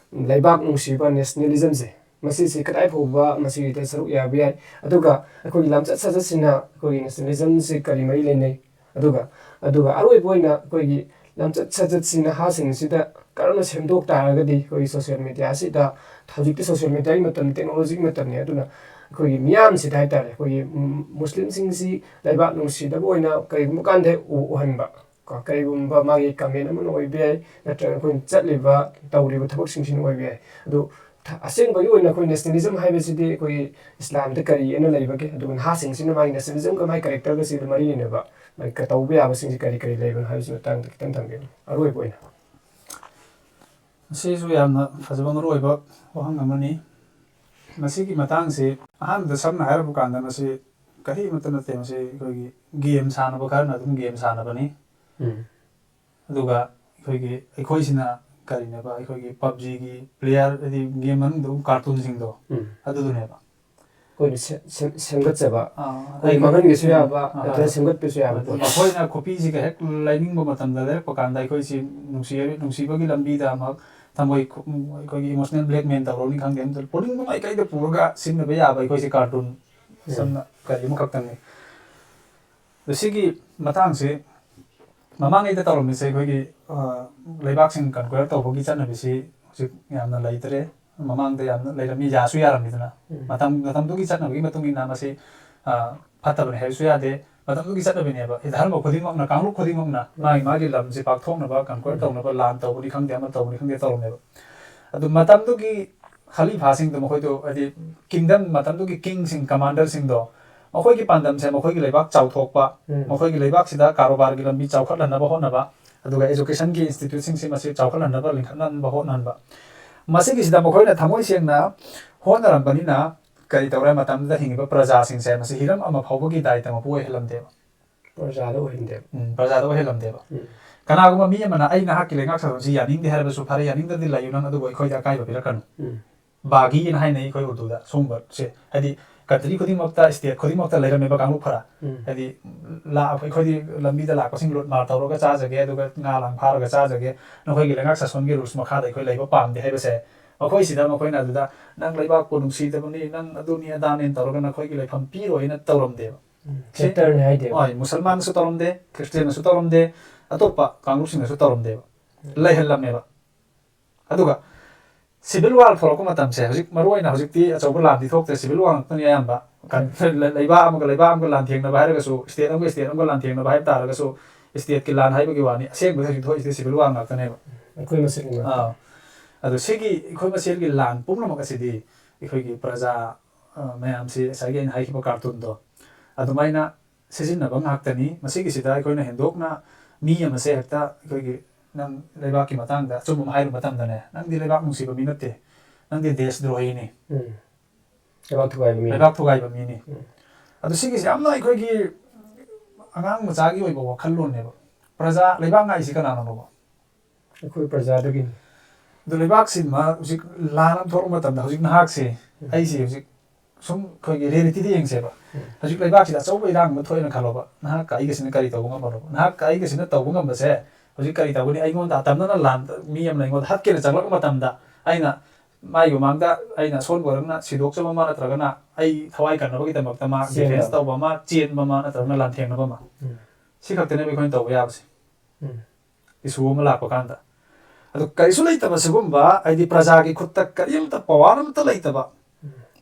ꯂꯩꯕꯥꯛ ꯅꯨꯡꯁꯤꯕ, ꯅꯦꯁꯅꯦꯂꯤꯖꯝꯁꯦ, ꯃꯁꯤꯁꯤ ꯀꯗꯥꯏ ꯐꯥꯎꯕ ꯃꯁꯤꯗ ꯁꯔꯨꯛ ꯌꯥꯕ ꯌꯥꯏ? ꯑꯗꯨꯒ ꯑꯩꯈꯣꯏꯒꯤ ꯂꯝꯆꯠ ꯁꯥꯖꯠꯁꯤꯅ ꯑꯩꯈꯣꯏꯒꯤ ꯅꯦꯁꯅꯦꯂꯤꯖꯝꯁꯤ ꯀꯔꯤ ꯃꯔꯤ ꯂꯩꯅꯩ? ꯑꯗꯨꯒ, ꯑꯗꯨꯒ ꯑꯔꯣꯏꯕ ꯑꯣꯏꯅ ꯑꯩꯈꯣꯏꯒꯤ ꯂꯝꯆꯠ ꯁꯥꯖꯠꯁꯤ ꯅꯍꯥꯁꯤꯡꯁꯤꯗ ꯀꯔꯝꯅ ꯁꯦꯝꯗꯣꯛ ꯇꯥꯔꯒꯗꯤ, ꯑꯩꯈꯣꯏꯒꯤ ꯁꯣꯁꯤꯌꯦꯜ ꯃꯦꯗꯤꯌꯥꯁꯤꯗ, ꯍꯧꯖꯤꯛꯇꯤ ꯁꯣꯁꯤꯌꯦꯜ ꯃꯦꯗꯤꯌꯥꯒꯤ ꯃꯇꯝ, ꯇꯦꯛꯅꯣꯂꯣꯖꯤꯒꯤ ꯃꯇꯝꯅꯤ, ꯑꯗꯨꯅ ꯑꯩꯈꯣꯏꯒꯤ ꯃꯤꯌꯥꯝꯁꯤꯗ ꯍꯥꯏꯇꯥꯔꯦ, ꯑꯩꯈꯣꯏꯒꯤ, ꯎꯝ, ꯃꯨꯁꯂꯤꯝꯁꯤꯡꯁꯤ ꯂꯩꯕꯥꯛ ꯅꯨꯡꯁꯤꯗꯕ ꯑꯣꯏꯅ ꯀꯔꯤꯒꯨꯝꯕ ꯀꯥꯟꯗ ꯎ-, ꯎꯍꯟꯕ, ꯀꯣ, ꯀꯔꯤꯒꯨꯝꯕ ꯃꯥꯒꯤ ꯀꯃꯦꯟ ꯑꯃꯅ ꯑꯣꯏꯕ ꯌꯥꯏ, ꯅꯠꯇ꯭ꯔꯒ ꯑꯩꯈꯣꯏꯅ ꯆꯠꯂꯤꯕ, ꯇꯧꯔꯤꯕ ꯊꯕꯛꯁꯤꯡꯁꯤꯅ ꯑꯣꯏꯕ ꯌꯥꯏ꯫ ꯑꯗꯨ ꯊ-, ꯑꯁꯦꯡꯕꯒꯤ ꯑꯣꯏꯅ ꯑꯩꯈꯣꯏ ꯅꯦꯁꯅꯦꯂꯤꯖꯝ ꯍꯥꯏꯕꯁꯤꯗꯤ ꯑꯩꯈꯣꯏ ꯏꯁꯂꯥꯝꯗ ꯀꯔꯤ ꯑꯅ ꯂꯩꯕꯒꯦ? ꯑꯗꯨꯒ ꯅꯍꯥꯁꯤꯡꯁꯤꯅ ꯃꯥꯒꯤ ꯅꯦꯁꯅꯦꯂꯤꯖꯝꯒ ꯃꯥꯒꯤ ꯀꯦꯔꯦꯛꯇꯔꯒꯁꯤꯒ ꯃꯔꯤ ꯂꯩꯅꯕ, ꯃꯥꯒꯤ ꯀ-, ꯇꯧꯕ ꯌꯥꯕꯁꯤꯡꯁꯤ ꯀꯔꯤ ꯀꯔꯤ ꯂꯩꯕꯅꯣ ꯍꯥꯏꯕꯁꯤ ꯃꯇꯥꯡꯗ ꯈꯤꯇꯪ ꯊꯝꯕꯤꯌꯨ, ꯑꯔꯣꯏꯕ ꯑꯣꯏꯅ꯫ ꯃꯁꯤꯁꯨ ꯌꯥꯝꯅ ꯐꯖꯕ ꯃꯔꯨ ꯑꯣꯏꯕ ꯋꯥꯍꯪ ꯑꯃꯅꯤ꯫ ꯃꯁꯤꯒꯤ ꯃꯇꯥꯡꯁꯤ ꯑꯍꯥꯟꯕꯗ ꯁꯝꯅ ꯍꯥꯏꯔꯕ ꯀꯥꯟꯗ ꯃꯁꯤ ꯀꯔꯤꯃꯠꯇ ꯅꯠꯇꯦ, ꯃꯁꯤ ꯑꯩꯈꯣꯏꯒꯤ ꯒꯦꯝ ꯁꯥꯟꯅꯕ ꯈꯔꯅ ꯑꯗꯨꯝ ꯒꯦꯝ ꯁꯥꯟꯅꯕꯅꯤ꯫ ꯎꯝ꯫ ꯑꯗꯨꯒ ꯑꯩꯈꯣꯏꯒꯤ, ꯑꯩꯈꯣꯏꯁꯤꯅ ꯀꯔꯤꯅꯦꯕ, ꯑꯩꯈꯣꯏꯒꯤ ꯄꯞꯖꯤꯒꯤ ꯄ꯭ꯂꯦꯌꯔ, ꯍꯥꯏꯗꯤ ꯒꯦꯝ ꯃꯅꯨꯡꯗ ꯑꯗꯨꯝ ꯀꯥꯔꯇꯨꯟꯁꯤꯡꯗꯣ, ꯎꯝ꯫ ꯑꯗꯨꯗꯨꯅꯦꯕ꯫ ꯑꯣꯏꯅ ꯁꯦ- ꯁꯦꯝ- ꯁꯦꯝꯒꯠꯆꯕ, ꯑꯥ, ꯑꯩꯈꯣꯏ ꯃꯥꯡꯍꯟꯒꯦꯁꯨ ꯌꯥꯕ, ꯑꯥ꯫ ꯅꯠꯇ꯭ꯔꯒ ꯁꯦꯝꯒꯠꯄꯁꯨ ꯌꯥꯕ ꯑꯗꯨ ꯄꯣꯠ꯫ ꯃꯈꯣꯏꯅ ꯈꯨꯕꯤꯁꯤꯒ ꯍꯦꯛ ꯂꯩꯅꯤꯡꯕ ꯃꯇꯝꯗ ꯂꯩꯔꯛꯄ ꯀꯥꯟꯗ ꯑꯩꯈꯣꯏꯁꯤ ꯅꯨꯡꯁꯤ- ꯅꯨꯡꯁꯤꯕꯒꯤ ꯂꯝꯕꯤꯗ ꯑꯃꯨꯛ ꯊꯃꯣꯏ ꯈꯨ- ꯑꯩꯈꯣꯏꯒꯤ emotional blackmail ꯇꯧꯔꯅꯤ ꯈꯪꯗꯦ, ꯑꯝꯇ ꯄꯨꯅꯤꯡꯕ ꯃꯥꯏꯀꯩꯗ ꯄꯨꯔꯒ ꯁꯤꯖꯤꯟꯅꯕ ꯌꯥꯕ ꯑꯩꯈꯣꯏꯁꯤ cartoon ꯁꯝꯅ ꯀꯔꯤ ꯑꯃꯈꯛꯇꯪꯅꯤ꯫ ꯑꯗꯣ ꯁꯤꯒꯤ ꯃꯇꯥꯡꯁꯤ ꯃꯃꯥꯡꯉꯩꯗ ꯇꯧꯔꯝꯃꯤꯁꯦ ꯑꯩꯈꯣꯏꯒꯤ, ꯑ, ꯂꯩꯕꯥꯛꯁꯤꯡ conquer ꯇꯧꯕꯒꯤ ꯆꯠꯅꯕꯤꯁꯤ ꯍꯧꯖꯤꯛ ꯌꯥꯝꯅ ꯂꯩꯇ꯭ꯔꯦ꯫ ꯃꯃꯥꯡꯗ ꯌꯥꯝꯅ ꯂꯩꯔꯝꯃꯤ, ꯌꯥꯁꯨ ꯌꯥꯔꯝꯃꯤꯗꯅ꯫ ꯎꯝ꯫ ꯃꯇꯝ ꯃꯇꯝꯗꯨꯒꯤ ꯆꯠꯅꯕꯒꯤ ꯃꯇꯨꯡ ꯏꯟꯅ ꯃꯁꯤ, ꯑ, ꯐꯠꯇꯕꯅꯤ ꯍꯥꯏꯕꯁꯨ ꯌꯥꯗꯦ꯫ ꯃꯇꯝꯗꯨꯒꯤ ꯆꯠꯅꯕꯤꯅꯦꯕ꯫ ꯙꯔꯃ ꯈꯨꯗꯤꯡꯃꯛꯅ, ꯀꯥꯡꯂꯨꯞ ꯈꯨꯗꯤꯡꯃꯛꯅ ꯃꯥꯒꯤ ꯃꯥꯒꯤ ꯂꯝꯁꯦ ꯄꯥꯛꯊꯣꯛꯅꯕ, conquer ꯇꯧꯅꯕ, ꯂꯥꯟ ꯇꯧꯕꯅꯤ ꯈꯪꯗꯦ, ꯑꯃ ꯇꯧꯕꯅꯤ ꯈꯪꯗꯦ ꯇꯧꯔꯝꯃꯦꯕ꯫ ꯑꯗꯨ ꯃꯇꯝꯗꯨꯒꯤ ꯈꯂꯤꯐꯥꯁꯤꯡꯗꯣ, ꯃꯈꯣꯏꯗꯣ ꯍꯥꯏꯗꯤ kingdom, ꯃꯇꯝꯗꯨꯒꯤ king ꯁꯤꯡ, commander ꯁꯤꯡꯗꯣ ꯃꯈꯣꯏꯒꯤ ꯄꯥꯟꯗꯝꯁꯦ ꯃꯈꯣꯏꯒꯤ ꯂꯩꯕꯥꯛ ꯆꯥꯎꯊꯣꯛꯄ, ꯎꯝ꯫ ꯃꯈꯣꯏꯒꯤ ꯂꯩꯕꯥꯛꯁꯤꯗ ꯀꯥꯔꯣꯕꯥꯔꯒꯤ ꯂꯝꯕꯤ ꯆꯥꯎꯈꯠꯍꯟꯅꯕ ꯍꯣꯠꯅꯕ, ꯑꯗꯨꯒ education ꯒꯤ institute ꯁꯤꯡꯁꯤ ꯃꯁꯤ ꯆꯥꯎꯈꯠꯍꯟꯅꯕ, ꯂꯤꯡꯈꯠꯍꯟꯕ ꯍꯣꯠꯅꯍꯟꯕ꯫ ꯃꯁꯤꯒꯤꯁꯤꯗ ꯃꯈꯣꯏꯅ ꯊꯃꯣꯏ ꯁꯦꯡꯅ ꯍꯣꯠꯅꯔꯝꯕꯅꯤꯅ ꯀꯔꯤ ꯇꯧꯔꯦ? ꯃꯇꯝꯗꯨꯗ ꯍꯤꯡꯉꯤꯕ ꯄ꯭ꯔꯖꯥꯁꯤꯡꯁꯦ ꯃꯁꯤ ꯍꯤꯔꯝ ꯑꯃ ꯐꯥꯎꯕꯒꯤ ꯗꯥꯏꯇ ꯃꯄꯨ ꯑꯣꯏꯍꯜꯂꯝꯗꯦꯕ꯫ ꯄ꯭ꯔꯖꯥꯗ ꯑꯣꯏꯍꯟꯗꯦꯕ꯫ ꯎꯝ, ꯄ꯭ꯔꯖꯥꯗ ꯑꯣꯏꯍꯜꯂꯝꯗꯦꯕ꯫ ꯎꯝ꯫ ꯀꯅꯥꯒꯨꯝꯕ ꯃꯤ ꯑꯃꯅ ꯑꯩ ꯅꯍꯥꯛꯀꯤ ꯂꯩꯉꯥꯛ ꯁꯥꯁꯣꯟꯁꯤ ꯌꯥꯅꯤꯡꯗꯦ ꯍꯥꯏꯔꯕꯁꯨ ꯐꯔꯦ, ꯌꯥꯅꯤꯡꯗ꯭ꯔꯗꯤ ꯂꯩꯌꯨ ꯅꯪ, ꯑꯗꯨꯕꯨ ꯑꯩꯈꯣꯏꯗ ꯑꯀꯥꯏꯕ ꯄꯤꯔꯛꯀꯅꯨ꯫ ꯎꯝ꯫ ꯕꯥꯒꯤ ꯑꯅ ꯍꯥꯏꯅꯩ ꯑꯩꯈꯣꯏ ꯎꯔꯗꯨꯗ꯫ ꯁꯨꯝꯕꯁꯦ ꯍꯥꯏꯗꯤ country ꯈꯨꯗꯤꯡꯃꯛꯇ, state ꯈꯨꯗꯤꯡꯃꯛꯇ ꯂꯩꯔꯝꯃꯦꯕ ꯀꯥꯡꯂꯨꯞ ꯈꯔ꯫ ꯎꯝ꯫ ꯍꯥꯏꯗꯤ ꯂꯥ-, ꯑꯩꯈꯣꯏꯗꯤ ꯂꯝꯕꯤꯗ ꯂꯥꯛꯄꯁꯤꯡ ꯂꯨꯠ ꯃꯥꯔ ꯇꯧꯔꯒ ꯆꯥꯖꯒꯦ, ꯑꯗꯨꯒ ꯉꯥ ꯂꯥꯡ ꯐꯥꯔꯒ ꯆꯥꯖꯒꯦ, ꯅꯈꯣꯏꯒꯤ ꯂꯩꯉꯥꯛ ꯁꯥꯁꯣꯟꯒꯤ rules ꯃꯈꯥꯗ ꯑꯩꯈꯣꯏ ꯂꯩꯕ ꯄꯥꯝꯗꯦ ꯍꯥꯏꯕꯁꯦ, ꯃꯈꯣꯏꯁꯤꯗ ꯃꯈꯣꯏꯅ ꯑꯗꯨꯗ ꯅꯪ ꯂꯩꯕꯥꯛꯄꯨ ꯅꯨꯡꯁꯤꯗꯕꯅꯤ, ꯅꯪ ꯑꯗꯨꯅꯤ ꯑꯗꯥꯅꯦꯅ ꯇꯧꯔꯒ ꯅꯈꯣꯏꯒꯤ ꯂꯩꯐꯝ ꯄꯤꯔꯣꯏꯅ ꯇꯧꯔꯝꯗꯦꯕ꯫ ꯎꯝ꯫ Chapter ꯅꯤ ꯍꯥꯏꯗꯦꯕ꯫ ꯍꯣꯏ, ꯃꯨꯁꯜꯃꯥꯟꯅꯁꯨ ꯇꯧꯔꯝꯗꯦ, ꯈ꯭ꯔꯤꯁꯇꯤꯌꯥꯟꯅꯁꯨ ꯇꯧꯔꯝꯗꯦ, ꯑꯇꯣꯞꯄ ꯀꯥꯡꯂꯨꯞꯁꯤꯡꯅꯁꯨ ꯇꯧꯔꯝꯗꯦꯕ꯫ ꯂꯩꯍꯜꯂꯝꯃꯦꯕ꯫ ꯑꯗꯨꯒ civil war ꯊꯣꯛꯂꯛꯄ ꯃꯇꯝꯁꯦ, ꯍꯧꯖꯤꯛ ꯃꯔꯨ ꯑꯣꯏꯅ ꯍꯧꯖꯤꯛꯇꯤ ꯑꯆꯧꯕ ꯂꯥꯟꯗꯤ ꯊꯣꯛꯇ꯭ꯔꯦ, civil war ꯉꯥꯛꯇꯅꯤ ꯑꯌꯥꯝꯕ꯫ ꯀꯟ-, ꯂꯩꯕꯥꯛ ꯑꯃꯒ ꯂꯩꯕꯥꯛ ꯑꯃꯒ ꯂꯥꯟꯊꯦꯡꯅꯕ ꯍꯥꯏꯔꯒꯁꯨ, state ꯑꯃꯒ state ꯑꯃꯒ ꯂꯥꯟꯊꯦꯡꯅꯕ ꯍꯥꯏꯕ ꯇꯥꯔꯒꯁꯨ, state ꯀꯤ ꯂꯥꯟ ꯍꯥꯏꯕꯒꯤ ꯋꯥꯅꯤ, ꯑꯁꯦꯡꯕꯗꯤ ꯍꯧꯖꯤꯛ ꯊꯣꯛꯏꯁꯤꯗꯤ civil war ꯉꯥꯛꯇꯅꯦꯕ꯫ ꯑꯩꯈꯣꯏ ꯃꯁꯦꯟꯒꯤ ꯉꯥꯛꯇ꯫ ꯑꯥ꯫ ꯑꯗꯣ ꯁꯤꯒꯤ ꯑꯩꯈꯣꯏ ꯃꯁꯦꯜꯒꯤ ꯂꯥꯟ ꯄꯨꯝꯅꯃꯛ ꯑꯁꯤꯗꯤ ꯑꯩꯈꯣꯏꯒꯤ ꯄ꯭ꯔꯖꯥ, ꯑ, ꯃꯌꯥꯝꯁꯤ ꯉꯁꯥꯏꯒꯤ ꯑꯩꯅ ꯍꯥꯏꯈꯤꯕ cartoon ꯗꯣ ꯑꯗꯨꯃꯥꯏꯅ ꯁꯤꯖꯤꯟꯅꯕ ꯉꯥꯛꯇꯅꯤ꯫ ꯃꯁꯤꯒꯤꯁꯤꯗ ꯑꯩꯈꯣꯏꯅ ꯍꯦꯟꯗꯣꯛꯅ ꯃꯤ ꯑꯃꯁꯦ ꯍꯦꯛꯇ ꯑꯩꯈꯣꯏꯒꯤ ꯅꯪ ꯂꯩꯕꯥꯛꯀꯤ ꯃꯇꯥꯡꯗ ꯑꯆꯨꯝꯕ ꯑꯃ ꯍꯥꯏꯔꯨꯕ ꯃꯇꯝꯗꯅꯦ, "ꯅꯪꯗꯤ ꯂꯩꯕꯥꯛ ꯅꯨꯡꯁꯤꯕ ꯃꯤ ꯅꯠꯇꯦ, ꯅꯪꯗꯤ ꯗꯦꯁ ꯗ꯭ꯔꯣꯍꯤꯅꯤ, ꯎꯝ꯫ ꯂꯩꯕꯥꯛ ꯊꯨꯒꯥꯏꯕ ꯃꯤ꯫ ꯂꯩꯕꯥꯛ ꯊꯨꯒꯥꯏꯕ ꯃꯤꯅꯤ"꯫ ꯎꯝ꯫ ꯑꯗꯨ ꯁꯤꯒꯤꯁꯤ ꯌꯥꯝꯅ ꯑꯩꯈꯣꯏꯒꯤ ꯑꯉꯥꯡ ꯃꯆꯥꯒꯤ ꯑꯣꯏꯕ ꯋꯥꯈꯜꯂꯣꯟꯅꯦꯕ꯫ ꯄ꯭ꯔꯖꯥ, ꯂꯩꯕꯥꯛ ꯉꯥꯛꯏꯁꯤ ꯀꯅꯥꯅꯣꯕ? ꯑꯩꯈꯣꯏ ꯄ꯭ꯔꯖꯥꯗꯒꯤꯅꯤ꯫ ꯑꯗꯨ ꯂꯩꯕꯥꯛꯁꯤꯃ ꯍꯧꯖꯤꯛ ꯂꯥꯟ ꯑꯃ ꯊꯣꯛꯂꯛꯄ ꯃꯇꯝꯗ ꯍꯧꯖꯤꯛ ꯅꯍꯥꯛꯁꯦ, ꯎꯝ꯫ ꯑꯩꯁꯦ ꯍꯧꯖꯤꯛ ꯁꯨꯝ ꯑꯩꯈꯣꯏꯒꯤ ꯔꯤꯌꯦꯂꯤꯇꯤꯗ ꯌꯦꯡꯁꯦꯕ꯫ ꯍꯧꯖꯤꯛ ꯂꯩꯕꯥꯛꯁꯤꯗ ꯑꯆꯧꯕ ꯏꯔꯥꯡ ꯑꯃ ꯊꯣꯛꯑꯦꯅ ꯈꯜꯂꯣꯕ, ꯅꯍꯥꯛꯀ ꯑꯩꯒꯁꯤꯅ ꯀꯔꯤ ꯇꯧꯕ ꯉꯝꯕꯅꯣꯕ? ꯅꯍꯥꯛꯀ ꯑꯩꯒꯁꯤꯅ ꯇꯧꯕ ꯉꯝꯕꯁꯦ ꯍꯧꯖꯤꯛ ꯀꯔꯤ ꯇꯧꯒꯅꯤ? ꯑꯩꯉꯣꯟꯗ ꯑꯇꯝꯅꯅ ꯂꯥꯟ, ꯃꯤ ꯑꯃꯅ ꯑꯩꯉꯣꯟꯗ ꯍꯥꯠꯀꯦꯅ ꯆꯪꯂꯛꯄ ꯃꯇꯝꯗ ꯑꯩꯅ ꯃꯥꯒꯤ ꯃꯃꯥꯡꯗ ꯑꯩꯅ ꯑꯁꯣꯟꯕ ꯑꯣꯏꯔꯒꯅ ꯁꯤꯗꯣꯛꯆꯕ ꯑꯃ, ꯅꯠꯇ꯭ꯔꯒꯅ ꯑꯩ ꯊꯋꯥꯏ ꯀꯟꯅꯕꯒꯤꯗꯃꯛꯇ ꯃꯥ ꯗꯤꯐꯦꯟꯁ ꯇꯧꯕ ꯑꯃ, ꯆꯦꯟꯕ ꯑꯃ, ꯅꯠꯇ꯭ꯔꯒꯅ ꯂꯥꯟꯊꯦꯡꯅꯕ ꯑꯃ꯫ ꯁꯤ ꯈꯛꯇꯅꯦꯕ ꯑꯩꯈꯣꯏꯅ ꯇꯧꯕ ꯌꯥꯕꯁꯦ꯫ ꯏꯁꯨ ꯑꯃ ꯂꯥꯛꯄ ꯀꯥꯟꯗ꯫ ꯑꯗꯨ ꯀꯔꯤꯁꯨ ꯂꯩꯇꯕ ꯁꯤꯒꯨꯝꯕ, ꯍꯥꯏꯗꯤ ꯄ꯭ꯔꯖꯥꯒꯤ ꯈꯨꯠꯇ ꯀꯔꯤꯝꯇ ꯄꯋꯥꯔ ꯑꯃꯇ ꯂꯩꯇꯕ,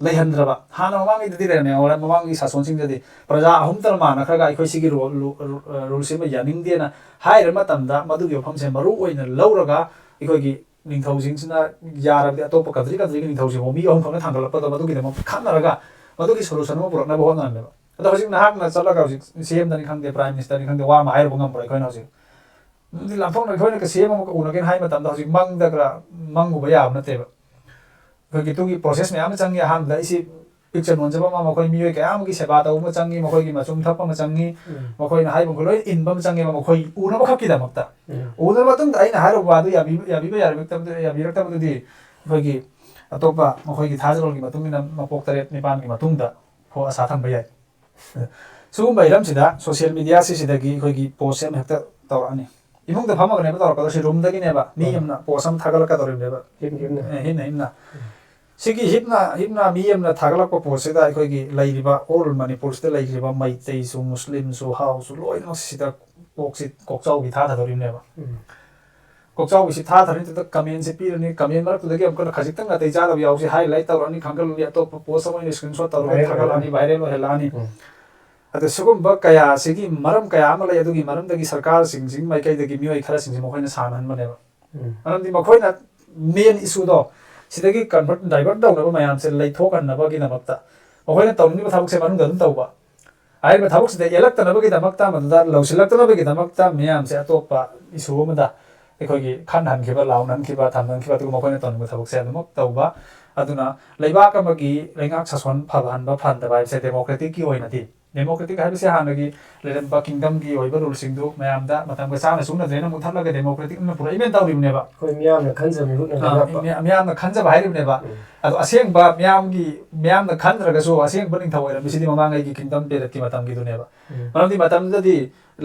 ꯂꯩꯍꯟꯗ꯭ꯔꯕ꯫ ꯍꯥꯟꯅ ꯃꯃꯥꯡꯉꯩꯗꯗꯤ ꯂꯩꯔꯝꯃꯦ, ꯃꯃꯥꯡꯒꯤ ꯁꯥꯁꯣꯟꯁꯤꯡꯗꯗꯤ ꯄ꯭ꯔꯖꯥ ꯑꯍꯨꯝꯇꯅ ꯃꯥꯟꯅꯈ꯭ꯔꯒ ꯑꯩꯈꯣꯏ ꯁꯤꯒꯤ ꯔꯨ-, ꯔꯨ-, ꯔꯨꯜꯁꯤꯃ ꯌꯥꯅꯤꯡꯗꯦꯅ ꯍꯥꯏꯔꯕ ꯃꯇꯝꯗ ꯃꯗꯨꯒꯤ ꯋꯥꯐꯝꯁꯦ ꯃꯔꯨ ꯑꯣꯏꯅ ꯂꯧꯔꯒ ꯑꯩꯈꯣꯏꯒꯤ ꯅꯤꯡꯊꯧꯁꯤꯡꯁꯤꯅ ꯌꯥꯔꯕꯗꯤ ꯑꯇꯣꯞꯄ ꯀꯟꯇ꯭ꯔꯤ ꯀꯟꯇ꯭ꯔꯤꯒꯤ ꯅꯤꯡꯊꯧꯁꯤꯡꯕꯨ ꯃꯤ ꯑꯍꯨꯝ ꯈꯛꯅ ꯊꯥꯡꯒꯠꯂꯛꯄꯗꯣ ꯃꯗꯨꯒꯤꯗꯃꯛ ꯈꯠꯅꯔꯒ ꯃꯗꯨꯒꯤ ꯁꯣꯂꯨꯁꯟ ꯑꯃ ꯄꯨꯔꯛꯅꯕ ꯍꯣꯠꯅꯔꯝꯃꯦꯕ꯫ ꯑꯗꯣ ꯍꯧꯖꯤꯛ ꯅꯍꯥꯛꯅ ꯆꯠꯂꯒ ꯍꯧꯖꯤꯛ ꯁꯤ ꯑꯦꯝꯗꯅꯤ ꯈꯪꯗꯦ, ꯄ꯭ꯔꯥꯏꯝ ꯃꯤꯅꯤꯁꯇꯔꯅꯤ ꯈꯪꯗꯦ, ꯋꯥ ꯑꯃ ꯍꯥꯏꯔꯨꯕ ꯉꯝꯃꯔꯣꯏ ꯑꯩꯈꯣꯏꯅ ꯍꯧꯖꯤꯛ꯫ ꯑꯗꯨꯗꯤ ꯂꯥꯟꯐꯝꯅ ꯑꯩꯈꯣꯏꯅ ꯁꯤ ꯑꯦꯝ ꯑꯃ ꯎꯅꯒꯦꯅ ꯍꯥꯏ ꯃꯇꯝꯗ ꯍꯧꯖꯤꯛ ꯃꯪꯗ ꯈꯔ ꯃꯪꯉꯨꯕ ꯌꯥꯕ ꯅꯠꯇꯦꯕ꯫ ꯑꯩꯈꯣꯏꯒꯤ ꯑꯗꯨꯒꯤ ꯄ꯭ꯔꯣꯁꯦꯁ ꯃꯌꯥꯝ ꯑꯃ ꯆꯪꯉꯤ꯫ ꯑꯍꯥꯟꯕꯗ ꯑꯩꯁꯤ ꯄꯤꯛꯆ ꯅꯣꯟꯖꯕ ꯑꯃ, ꯃꯈꯣꯏ ꯃꯤꯑꯣꯏ ꯀꯌꯥ ꯑꯃꯒꯤ ꯁꯦꯕꯥ ꯇꯧꯕ ꯑꯃ ꯆꯪꯉꯤ, ꯃꯈꯣꯏꯒꯤ ꯃꯆꯨꯝ ꯊꯛꯄ ꯑꯃ ꯆꯪꯉꯤ, ꯎꯝ꯫ ꯃꯈꯣꯏꯅ ꯍꯥꯏꯕ ꯃꯈꯩ ꯂꯣꯏ ꯏꯟꯕ ꯑꯃ ꯆꯪꯉꯦꯕ, ꯃꯈꯣꯏ ꯎꯅꯕ ꯈꯛꯀꯤꯗꯃꯛꯇ꯫ ꯎꯝ꯫ ꯎꯅꯔꯕ ꯃꯇꯨꯡꯗ ꯑꯩꯅ ꯍꯥꯏꯔꯨꯕ ꯋꯥꯗꯨ ꯌꯥꯕꯤꯕ, ꯌꯥꯕꯤꯕ ꯌꯥꯔꯛꯇꯕꯗꯨ-, ꯌꯥꯕꯤꯔꯛꯇꯕꯗꯨꯗꯤ ꯑꯩꯈꯣꯏꯒꯤ ꯑꯇꯣꯞꯄ ꯃꯈꯣꯏꯒꯤ ꯊꯥꯖꯕꯒꯤ ꯃꯇꯨꯡ ꯏꯟꯅ ꯃꯄꯣꯛ ꯇꯔꯦꯠ ꯅꯤꯄꯥꯟꯒꯤ ꯃꯇꯨꯡꯗ ꯐꯥꯎ ꯑꯁꯥ ꯊꯝꯕ ꯌꯥꯏ꯫ ꯁꯤꯒꯨꯝꯕ ꯍꯤꯔꯝꯁꯤꯗ ꯁꯣꯁꯤꯌꯦꯜ ꯃꯤꯗꯤꯌꯥ ꯁꯤꯁꯤꯗꯒꯤ ꯑꯩꯈꯣꯏꯒꯤ ꯄꯣꯁ ꯑꯃ ꯍꯦꯛꯇ ꯇꯧꯔꯛꯑꯅꯤ꯫ ꯏꯃꯨꯡꯗ ꯐꯝꯃꯒꯅꯦꯕ ꯇꯧꯔꯛꯀꯗꯣꯏꯁꯤ, ꯔꯨꯝꯗꯒꯤꯅꯦꯕ ꯃꯤ ꯎꯝ꯫ ꯑꯃꯅ ꯄꯣꯁ ꯑꯃ ꯊꯥꯒꯠꯂꯛꯀꯗꯧꯔꯤꯕꯅꯦꯕ꯫ ꯍꯤꯞꯅ ꯍꯤꯞꯅ꯫ ꯑꯦ, ꯍꯤꯞꯅ ꯍꯤꯞꯅ꯫ ꯁꯤꯒꯤ ꯍꯤꯞꯅ ꯍꯤꯞꯅ ꯃꯤ ꯑꯃꯅ ꯊꯥꯒꯠꯂꯛꯄ ꯄꯣꯁꯁꯤꯗ ꯑꯩꯈꯣꯏꯒꯤ ꯂꯩꯔꯤꯕ ꯑꯣꯜ ꯃꯅꯤꯄꯨꯔꯁꯤꯗ ꯂꯩꯔꯤꯕ ꯃꯩꯇꯩꯁꯨ, ꯃꯨꯁꯂꯤꯝꯁꯨ, ꯍꯥꯎꯁꯨ ꯂꯣꯏꯅꯃꯛ ꯁꯤꯗ ꯀꯣꯛꯁꯤ, ꯀꯣꯛꯆꯥꯎꯕꯤ ꯊꯥꯊꯗꯧꯔꯤꯕꯅꯦꯕ꯫ ꯎꯝ꯫ ꯀꯣꯛꯆꯥꯎꯕꯤꯁꯤ ꯊꯥꯊꯔꯅꯤ, ꯑꯗꯨꯗ ꯀꯃꯦꯟꯁꯤ ꯄꯤꯔꯅꯤ, ꯀꯃꯦꯟ ꯃꯔꯛꯇꯨꯗꯒꯤ ꯑꯃꯨꯛꯀ ꯈꯖꯤꯛꯇꯪ ꯅꯥꯇꯩ ꯆꯥꯗꯕ ꯌꯥꯎꯁꯤ ꯍꯥꯏꯂꯥꯏꯠ ꯇꯧꯔꯛꯑꯅꯤ, ꯈꯪꯒꯠꯂꯅꯤ, ꯑꯇꯣꯞꯄ ꯄꯣꯁ ꯑꯃ ꯑꯣꯏꯅ ꯁ꯭ꯀꯔꯤꯟꯁꯣꯠ ꯇꯧꯔꯒ ꯚꯥꯏꯔꯦꯜ ꯊꯥꯒꯠꯂꯛꯑꯅꯤ, ꯑꯣꯏꯍꯜꯂꯅꯤ꯫ ꯚꯥꯏꯔꯦꯜ ꯑꯣꯏꯍꯜꯂꯛꯑꯅꯤ꯫ ꯎꯝ꯫ ꯑꯗꯣ ꯁꯤꯒꯨꯝꯕ ꯀꯌꯥꯁꯤꯒꯤ ꯃꯔꯝ ꯀꯌꯥ ꯑꯃ ꯂꯩ, ꯑꯗꯨꯒꯤ ꯃꯔꯝꯗꯒꯤ ꯁꯔꯀꯥꯔꯁꯤꯡꯁꯤꯒꯤ ꯃꯥꯏꯀꯩꯗꯒꯤ ꯃꯤꯑꯣꯏ ꯈꯔꯁꯤꯡꯁꯤ ꯃꯈꯣꯏꯅ ꯁꯥꯟꯅꯍꯟꯕꯅꯦꯕ꯫ ꯎꯝ꯫ ꯃꯔꯝꯗꯤ ꯃꯈꯣꯏꯅ ꯃꯦꯟ ꯏꯁꯨꯗꯣ ꯁꯤꯗꯒꯤ ꯀꯟꯚꯔꯠ, ꯗꯥꯏꯚꯔꯠ ꯇꯧꯅꯕ ꯃꯌꯥꯝꯁꯦ ꯂꯩꯊꯣꯛꯍꯟꯅꯕꯒꯤꯗꯃꯛꯇ ꯃꯈꯣꯏꯅ ꯇꯧꯅꯤꯡꯉꯤꯕ ꯊꯕꯛꯁꯦ ꯃꯅꯨꯡꯗ ꯑꯗꯨꯝ ꯇꯧꯕ꯫ ꯍꯥꯏꯔꯤꯕ ꯊꯕꯛꯁꯤꯗ ꯌꯦꯜꯂꯛꯇꯅꯕꯒꯤꯗꯃꯛꯇ, ꯃꯗꯨꯗ ꯂꯧꯁꯤꯜꯂꯛꯇꯅꯕꯒꯤꯗꯃꯛꯇ ꯃꯤꯌꯥꯝꯁꯦ ꯑꯇꯣꯞꯄ ꯏꯁꯨ ꯑꯃꯗ ꯑꯩꯈꯣꯏꯒꯤ ꯈꯟꯍꯟꯈꯤꯕ, ꯂꯥꯎꯅꯍꯟꯈꯤꯕ, ꯊꯝꯍꯟꯈꯤꯕ, ꯑꯗꯨꯒ ꯃꯈꯣꯏꯅ ꯇꯧꯅꯤꯡꯕ ꯊꯕꯛꯁꯦ ꯑꯗꯨꯃꯛ ꯇꯧꯕ꯫ ꯑꯗꯨꯅ ꯂꯩꯕꯥꯛ ꯑꯃꯒꯤ ꯂꯩꯉꯥꯛ ꯁꯥꯁꯣꯟ ꯐꯕꯍꯟꯕ, ꯐꯍꯟꯗꯕ ꯍꯥꯏꯕꯁꯦ ꯗꯦꯃꯣꯀ꯭ꯔꯦꯇꯤꯛꯀꯤ ꯑꯣꯏꯅꯗꯤ ꯗꯦꯃꯣꯀ꯭ꯔꯦꯇꯤꯛ ꯍꯥꯏꯕꯁꯤ ꯍꯥꯟꯅꯒꯤ ꯂꯩꯔꯝꯕ ꯀꯤꯡꯗꯝꯒꯤ ꯑꯣꯏꯕ ꯔꯨꯜꯁꯤꯡꯗꯨ ꯃꯌꯥꯝꯗ ꯃꯇꯝꯒ ꯆꯥꯅ ꯆꯨꯅꯗ꯭ꯔꯦꯅ ꯃꯨꯠꯊꯠꯂꯒ ꯗꯦꯃꯣꯀ꯭ꯔꯦꯇꯤꯛ ꯑꯃ ꯄꯨꯔꯛꯏꯃꯦꯅ ꯇꯧꯔꯤꯕꯅꯦꯕ꯫ ꯑꯩꯈꯣꯏ ꯃꯤꯌꯥꯝꯅ ꯈꯟꯖꯕ ꯃꯤꯍꯨꯠꯅ ꯑꯥ, ꯂꯧꯔꯛꯄ꯫ ꯃꯤ- ꯃꯤꯌꯥꯝꯅ ꯈꯟꯖꯕ ꯍꯥꯏꯔꯤꯕꯅꯦꯕ꯫ ꯎꯝ. ꯑꯗꯣ ꯑꯁꯦꯡꯕ ꯃꯤꯌꯥꯝꯒꯤ ꯃꯤꯌꯥꯝꯅ ꯈꯟꯗ꯭ꯔꯒꯁꯨ ꯑꯁꯦꯡꯕ ꯅꯤꯡꯊꯧ ꯑꯣꯏꯔꯝꯃꯤꯁꯤꯗꯤ ꯃꯃꯥꯡꯉꯩꯒꯤ ꯀꯤꯡꯗꯝ ꯄꯦꯔꯠꯀꯤ ꯃꯇꯝꯒꯤꯗꯨꯅꯦꯕ꯫ ꯎꯝ. ꯃꯔꯝꯗꯤ ꯃꯇꯝꯗꯨꯗꯗꯤ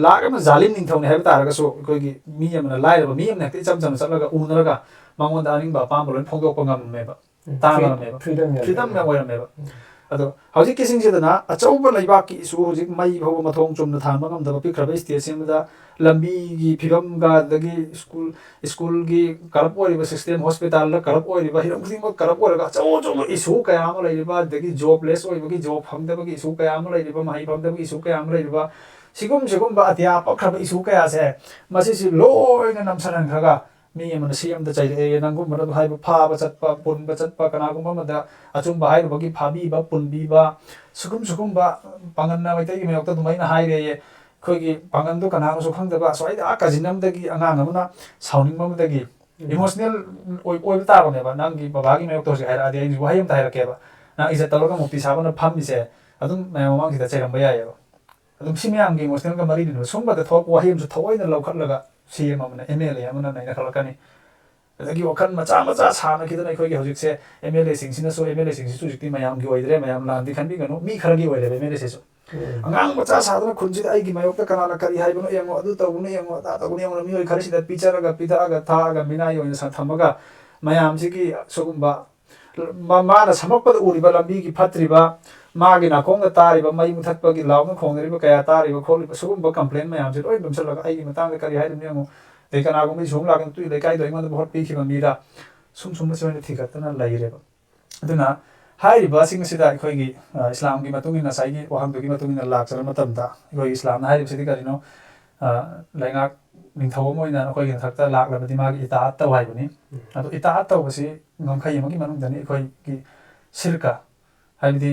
ꯂꯥꯛ ꯑꯃ ꯖꯥꯂꯤꯝ ꯅꯤꯡꯊꯧꯅꯤ ꯍꯥꯏꯕ ꯇꯥꯔꯒꯁꯨ ꯑꯩꯈꯣꯏꯒꯤ ꯃꯤ ꯑꯃꯅ, ꯂꯥꯏꯔꯕ ꯃꯤ ꯑꯃꯅ ꯍꯦꯛꯇ ꯏꯆꯝ ꯆꯝꯅ ꯆꯠꯂꯒ ꯎꯅꯔꯒ ꯃꯉꯣꯟꯗ ꯑꯅꯤꯡꯕ ꯑꯄꯥꯝꯕ ꯂꯣꯏ ꯐꯣꯡꯗꯣꯛꯄ ꯉꯝꯃꯦꯕ꯫ ꯎꯝ. ꯇꯥꯡ Free- ꯉꯝꯃꯦꯕ꯫ freedom ꯌꯥꯝ Freedom ꯂꯩ꯫ ꯌꯥꯝ ꯑꯣꯏꯔꯝꯃꯦꯕ꯫ ꯎꯝ. ꯑꯗꯣ ꯍꯧꯖꯤꯛꯀꯤꯁꯤꯡꯁꯤꯗꯅ ꯑꯆꯧꯕ ꯂꯩꯕꯥꯛꯀꯤ ꯏꯁꯨ, ꯍꯧꯖꯤꯛ ꯃꯩ ꯐꯥꯎꯕ ꯃꯊꯣꯡ ꯆꯨꯝꯅ ꯊꯥꯟꯕ ꯉꯝꯗꯕ ꯄꯤꯛꯈ꯭ꯔꯕ ꯁ꯭ꯇꯦꯠꯁꯤꯡꯗ ꯂꯝꯕꯤꯒꯤ ꯐꯤꯕꯝꯒ, ꯑꯗꯒꯤ ꯁ꯭ꯀꯨꯜ, ꯁ꯭ꯀꯨꯜꯒꯤ ꯀꯔꯞ ꯑꯣꯏꯔꯤꯕ ꯁꯤꯁꯇꯦꯝ, ꯍꯣꯁꯄꯤꯇꯥꯜꯗ ꯀꯔꯞ ꯑꯣꯏꯔꯤꯕ, ꯍꯤꯔꯝ ꯈꯨꯗꯤꯡꯃꯛ ꯀꯔꯞ ꯑꯣꯏꯔꯒ ꯑꯆꯧ ꯑꯆꯧꯕ ꯏꯁꯨ ꯀꯌꯥ ꯑꯃ ꯂꯩꯔꯤꯕ, ꯑꯗꯒꯤ ꯖꯣꯕꯂꯦꯁ ꯑꯣꯏꯕꯒꯤ, ꯖꯣꯕ ꯐꯪꯗꯕꯒꯤ ꯏꯁꯨ ꯀꯌꯥ ꯑꯃ ꯂꯩꯔꯤꯕ, ꯃꯍꯩ ꯐꯪꯗꯕꯒꯤ ꯏꯁꯨ ꯀꯌꯥ ꯑꯃ ꯂꯩꯔꯤꯕ, ꯁꯤꯒꯨꯝ ꯁꯤꯒꯨꯝꯕ ꯑꯇꯤꯌꯥ ꯄꯛꯈ꯭ꯔꯕ ꯏꯁꯨ ꯀꯌꯥꯁꯦ, ꯃꯁꯤꯁꯤ ꯂꯣꯏꯅ ꯅꯝꯁꯤꯟꯍꯟꯈ꯭ꯔꯒ ꯃꯤ ꯑꯃꯅ ꯁꯤ ꯑꯃꯗ ꯆꯩꯔꯛꯑꯦ, ꯅꯪꯒꯨꯝꯕꯅ ꯑꯗꯨ ꯍꯥꯏꯕ, ꯐꯥꯕ ꯆꯠꯄ, ꯄꯨꯟꯕ ꯆꯠꯄ, ꯀꯅꯥꯒꯨꯝꯕ ꯑꯃꯗ ꯑꯆꯨꯝꯕ ꯍꯥꯏꯔꯨꯕꯒꯤ ꯐꯥꯕꯤꯕ, ꯄꯨꯟꯕꯤꯕ, ꯁꯤꯒꯨꯝ ꯁꯤꯒꯨꯝꯕ ꯄꯥꯡꯒꯜꯅ ꯃꯩꯇꯩꯒꯤ ꯃꯥꯌꯣꯛꯇ ꯑꯗꯨꯃꯥꯏꯅ ꯍꯥꯏꯔꯦꯌꯦ꯫ ꯑꯩꯈꯣꯏꯒꯤ ꯄꯥꯡꯒꯜꯗꯣ ꯀꯅꯥꯒꯁꯨ ꯈꯪꯗꯕ, ꯑꯁ꯭ꯋꯥꯏꯗ ꯑꯥ ꯀꯥꯖꯤꯟ ꯑꯃꯗꯒꯤ ꯑꯉꯥꯡ ꯑꯃꯅ ꯁꯥꯎꯅꯤꯡꯕ ꯑꯃꯗꯒꯤ ꯎꯝ. ꯏꯃꯣꯁꯅꯦꯜ ꯑꯣꯏ-, ꯑꯣꯏꯕ ꯇꯥꯕꯅꯦꯕ꯫ ꯅꯪꯒꯤ ꯕꯕꯥꯒꯤ ꯃꯥꯌꯣꯛꯇ ꯍꯧꯖꯤꯛ ꯍꯥꯏꯔꯛꯑꯗꯤ ꯑꯩ ꯋꯥꯍꯩ ꯑꯝꯇ ꯍꯥꯏꯔꯛꯀꯦꯕ꯫ ꯅꯪ ꯏꯖꯠ ꯇꯧꯔꯒ ꯃꯨꯛꯇꯤ ꯁꯥꯕꯅ ꯐꯝꯃꯤꯁꯦ ꯑꯗꯨꯝ ꯃꯌꯥꯝ ꯃꯃꯥꯡꯁꯤꯗ ꯆꯩꯔꯝꯕ ꯌꯥꯏꯌꯦꯕ꯫ ꯑꯗꯨꯝ ꯁꯤ ꯃꯌꯥꯝꯒꯤ ꯏꯃꯣꯁꯅꯦꯜꯒ ꯃꯔꯤ ꯂꯩꯅꯕ ꯁꯨꯝꯕꯗ ꯊꯣꯛꯂꯛꯄ ꯋꯥꯍꯩ ꯑꯃꯁꯨ ꯊꯑꯣꯏꯅ ꯂꯧꯈꯠꯂꯒ ꯁꯤ ꯑꯦꯝ ꯑꯃꯅ, ꯑꯦꯝ ꯑꯦꯜ ꯑꯦ ꯑꯃꯅ ꯅꯩꯅꯈꯠꯂꯛꯀꯅꯤ꯫ ꯑꯗꯒꯤ ꯋꯥꯈꯜ ꯃꯆꯥ ꯃꯆꯥ ꯁꯥꯟꯅꯈꯤꯗꯅ ꯑꯩꯈꯣꯏꯒꯤ ꯍꯧꯖꯤꯛꯁꯦ ꯑꯦꯝ ꯑꯦꯜ ꯑꯦꯁꯤꯡꯁꯤꯅꯁꯨ, ꯑꯦꯝ ꯑꯦꯜ ꯑꯦꯁꯤꯡꯁꯤꯁꯨ ꯍꯧꯖꯤꯛꯇꯤ ꯃꯌꯥꯝꯒꯤ ꯑꯣꯏꯗ꯭ꯔꯦ, ꯃꯌꯥꯝ ꯂꯥꯟꯗꯤ ꯈꯟꯕꯤꯒꯅꯨ, ꯃꯤ ꯈꯔꯒꯤ ꯑꯣꯏꯔꯦꯕ ꯑꯦꯝ ꯑꯦꯜ ꯑꯦꯁꯤꯁꯨ꯫ ꯎꯝ. ꯑꯉꯥꯡ ꯃꯆꯥ ꯁꯥꯗꯅ ꯈꯨꯟꯁꯤꯗ ꯑꯩꯒꯤ ꯃꯥꯌꯣꯛꯇ ꯀꯅꯥꯅ ꯀꯔꯤ ꯍꯥꯏꯕꯅꯣ ꯌꯦꯡꯉꯣ, ꯑꯗꯨ ꯇꯧꯕꯅꯣ ꯌꯦꯡꯉꯣ, ꯑꯗꯥ ꯇꯧꯕꯅꯣ ꯌꯦꯡꯉꯣ, ꯃꯤꯑꯣꯏ ꯈꯔꯁꯤꯗ ꯄꯤꯖꯔꯒ, ꯄꯤꯊꯛꯑꯒ, ꯊꯛꯑꯒ, ꯃꯤꯅꯥꯏ ꯑꯣꯏꯅ ꯁ-, ꯊꯝꯃꯒ ꯃꯌꯥꯝꯁꯤꯒꯤ ꯁꯤꯒꯨꯝꯕ ꯃ-, ꯃꯥꯅ ꯁꯝꯃꯛꯄꯗ ꯎꯔꯤꯕ ꯂꯝꯕꯤꯒꯤ ꯐꯠꯇ꯭ꯔꯤꯕ, ꯃꯥꯒꯤ ꯅꯥꯀꯣꯡꯗ ꯇꯥꯔꯤꯕ, ꯃꯩ ꯃꯨꯊꯠꯄꯒꯤ ꯂꯥꯎꯅ ꯈꯣꯡꯅꯔꯤꯕ ꯀꯌꯥ ꯇꯥꯔꯤꯕ ꯈꯣꯠꯂꯤꯕ, ꯁꯤꯒꯨꯝꯕ ꯀꯝꯄ꯭ꯂꯦꯟ ꯃꯌꯥꯝꯁꯦ ꯂꯣꯏ ꯅꯝꯁꯤꯜꯂꯒ ꯑꯩꯒꯤ ꯃꯇꯥꯡꯗ ꯀꯔꯤ ꯍꯥꯏꯔꯤꯕꯅꯣ ꯌꯦꯡꯉꯨ, ꯑꯗꯩ ꯀꯅꯥꯒꯨꯝꯕ ꯏꯁꯨ ꯑꯃ ꯂꯥꯛꯇꯅ ꯇꯨꯏ ꯂꯩꯀꯥꯏꯗꯣ ꯑꯩꯉꯣꯟꯗ ꯚꯣꯠ ꯄꯤꯈꯤꯕ ꯃꯤꯔ, ꯁꯨꯝ ꯁꯨꯝꯕꯁꯦ ꯑꯣꯏꯅ ꯊꯤꯒꯠꯇꯅ ꯂꯩꯔꯦꯕ꯫ ꯑꯗꯨꯅ ꯍꯥꯏꯔꯤꯕꯁꯤꯡ ꯑꯁꯤꯗ ꯑꯩꯈꯣꯏꯒꯤ, ꯑ, ꯏꯁꯂꯥꯝꯒꯤ ꯃꯇꯨꯡ ꯏꯟꯅ, ꯉꯁꯥꯏꯒꯤ ꯋꯥꯍꯪꯗꯨꯒꯤ ꯃꯇꯨꯡ ꯏꯟꯅ ꯂꯥꯛꯆꯔ ꯃꯇꯝꯗ, ꯑꯩꯈꯣꯏꯒꯤ ꯏꯁꯂꯥꯝꯅ ꯍꯥꯏꯔꯤꯕꯁꯤꯗꯤ ꯀꯔꯤꯅꯣ? ꯑ, ꯂꯩꯉꯥꯛ ꯅꯤꯡꯊꯧ ꯑꯃ ꯑꯣꯏꯅ ꯑꯩꯈꯣꯏꯒꯤ ꯃꯊꯛꯇ ꯂꯥꯛꯂꯕꯗꯤ ꯃꯥꯒꯤ ꯏꯇꯥꯑꯠ ꯇꯧ ꯍꯥꯏꯕꯅꯤ꯫ ꯎꯝ. ꯑꯗꯣ ꯏꯇꯥꯑꯠ ꯇꯧꯕꯁꯤ ꯉꯝꯈꯩ ꯑꯃꯒꯤ ꯃꯅꯨꯡꯗꯅꯤ ꯑꯩꯈꯣꯏꯒꯤ ꯁꯤꯔꯀ, ꯍꯥꯏꯕꯗꯤ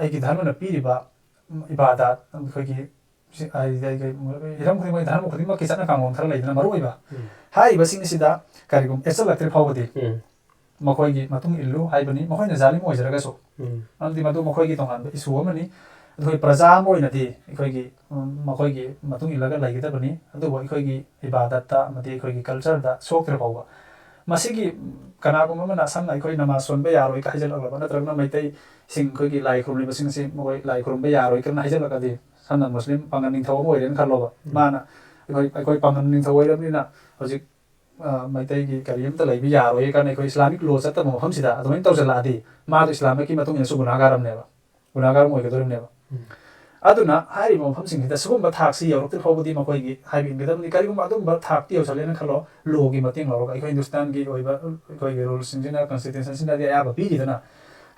ꯑꯩꯒꯤ ꯙꯔꯃꯅ ꯄꯤꯔꯤꯕ ꯏꯕꯥꯗꯥꯠ, ꯑꯩꯈꯣꯏꯒꯤ ꯁꯤ-, ꯍꯥꯏꯗꯤ ꯑꯩꯒꯤ ꯍꯤꯔꯝ ꯈꯨꯗꯤꯡꯃꯛ, ꯙꯔꯃ ꯈꯨꯗꯤꯡꯃꯛꯀꯤ ꯆꯠꯅ ꯀꯥꯡꯂꯣꯟ ꯈꯔ ꯂꯩꯗꯅ ꯃꯔꯨ ꯑꯣꯏꯕ꯫ ꯎꯝ. ꯍꯥꯏꯔꯤꯕꯁꯤꯡ ꯑꯁꯤꯗ ꯀꯔꯤꯒꯨꯝꯕ ꯑꯦꯠꯆꯜꯂꯛꯇ꯭ꯔꯤ ꯐꯥꯎꯕꯗꯤ ꯎꯝ. ꯃꯈꯣꯏꯒꯤ ꯃꯇꯨꯡ ꯏꯜꯂꯨ ꯍꯥꯏꯕꯅꯤ, ꯃꯈꯣꯏꯅ ꯖꯥꯂꯤꯝ ꯑꯣꯏꯖꯔꯒꯁꯨ꯫ ꯎꯝ. ꯃꯔꯝꯗꯤ ꯃꯗꯨ ꯃꯈꯣꯏꯒꯤ ꯇꯣꯉꯥꯟꯕ ꯏꯁꯨ ꯑꯃꯅꯤ꯫ ꯑꯩꯈꯣꯏ ꯄ꯭ꯔꯖꯥ ꯑꯃ ꯑꯣꯏꯅꯗꯤ ꯑꯩꯈꯣꯏꯒꯤ, ꯎꯝ, ꯃꯈꯣꯏꯒꯤ ꯃꯇꯨꯡ ꯏꯜꯂꯒ ꯂꯩꯒꯗꯕꯅꯤ꯫ ꯑꯗꯨꯕꯨ ꯑꯩꯈꯣꯏꯒꯤ ꯏꯕꯥꯗꯠꯇ ꯑꯃꯗꯤ ꯑꯩꯈꯣꯏꯒꯤ ꯀꯜꯆꯔꯗ ꯁꯣꯛꯇ꯭ꯔꯤ ꯐꯥꯎꯕ, ꯃꯁꯤꯒꯤ, ꯎꯝ, ꯀꯅꯥꯒꯨꯝꯕ ꯑꯃꯅ ꯁꯝꯅ ꯑꯩꯈꯣꯏ ꯅꯃꯥꯖ ꯁꯣꯟꯕ ꯌꯥꯔꯣꯏ ꯀ ꯍꯥꯏꯖꯤꯜꯂꯛꯂꯕ, ꯅꯠꯇ꯭ꯔꯒꯅ ꯃꯩꯇꯩꯁꯤꯡ ꯑꯩꯈꯣꯏꯒꯤ ꯂꯥꯏ ꯈꯨꯔꯨꯝꯂꯤꯕꯁꯤꯡ ꯑꯁꯤ ꯃꯈꯣꯏ ꯂꯥꯏ ꯈꯨꯔꯨꯝꯕ ꯌꯥꯔꯣꯏ ꯀꯅ ꯍꯥꯏꯖꯤꯜꯂꯛꯂꯗꯤ, ꯁꯝꯅ ꯃꯨꯁꯂꯤꯝ ꯄꯥꯉꯟ ꯅꯤꯡꯊꯧ ꯑꯃ ꯑꯣꯏꯔꯦꯅ ꯈꯜꯂꯣꯕ, ꯎꯝ꯫ ꯃꯥꯅ ꯑꯩꯈꯣꯏ, ꯑꯩꯈꯣꯏ ꯄꯥꯉꯟ ꯅꯤꯡꯊꯧ ꯑꯣꯏꯔꯕꯅꯤꯅ ꯍꯧꯖꯤꯛ, ꯑ, ꯃꯩꯇꯩꯒꯤ ꯀꯔꯤ ꯑꯝꯇ ꯂꯩꯕ ꯌꯥꯔꯣꯏ ꯀꯥꯏꯅ ꯑꯩꯈꯣꯏ ꯏꯁꯂꯥꯃꯤꯛ ꯂꯣ ꯆꯠꯇꯕ ꯃꯐꯝꯁꯤꯗ ꯑꯗꯨꯃꯥꯏꯅ ꯇꯧꯁꯤꯜꯂꯛꯑꯗꯤ, ꯃꯥꯗꯣ ꯏꯁꯂꯥꯃꯤꯛꯀꯤ ꯃꯇꯨꯡ ꯏꯟꯅꯁꯨ ꯒꯨꯅꯥꯒꯥꯔ ꯑꯃꯅꯦꯕ, ꯒꯨꯅꯥꯒꯥꯔ ꯑꯃ ꯑꯣꯏꯒꯗꯧꯔꯤꯕꯅꯦꯕ꯫ ꯎꯝ꯫ ꯑꯗꯨꯅ ꯍꯥꯏꯔꯤꯕ ꯃꯐꯝꯁꯤꯡꯁꯤꯗ ꯁꯤꯒꯨꯝꯕ ꯊꯥꯛꯁꯤ ꯌꯧꯔꯛꯇ꯭ꯔꯤ ꯐꯥꯎꯕꯗꯤ ꯃꯈꯣꯏꯒꯤ ꯍꯥꯏꯕ ꯏꯟꯒꯗꯕꯅꯤ꯫ ꯀꯔꯤꯒꯨꯝꯕ ꯑꯗꯨꯝꯕ ꯊꯥꯛꯇꯤ ꯌꯧꯁꯜꯂꯦꯅ ꯈꯜꯂꯣ, ꯂꯣꯒꯤ ꯃꯇꯦꯡ ꯂꯧꯔꯒ, ꯑꯩꯈꯣꯏ ꯍꯤꯟꯗꯨꯁꯇꯥꯟꯒꯤ ꯑꯣꯏꯕ ꯑꯩꯈꯣꯏꯒꯤ ꯔꯨꯜꯁꯤꯡꯁꯤꯅ, ꯀꯟꯁꯇꯤꯇ꯭ꯌꯨꯁꯟꯁꯤꯅꯗꯤ ꯑꯌꯥꯕ ꯄꯤꯔꯤꯗꯅ,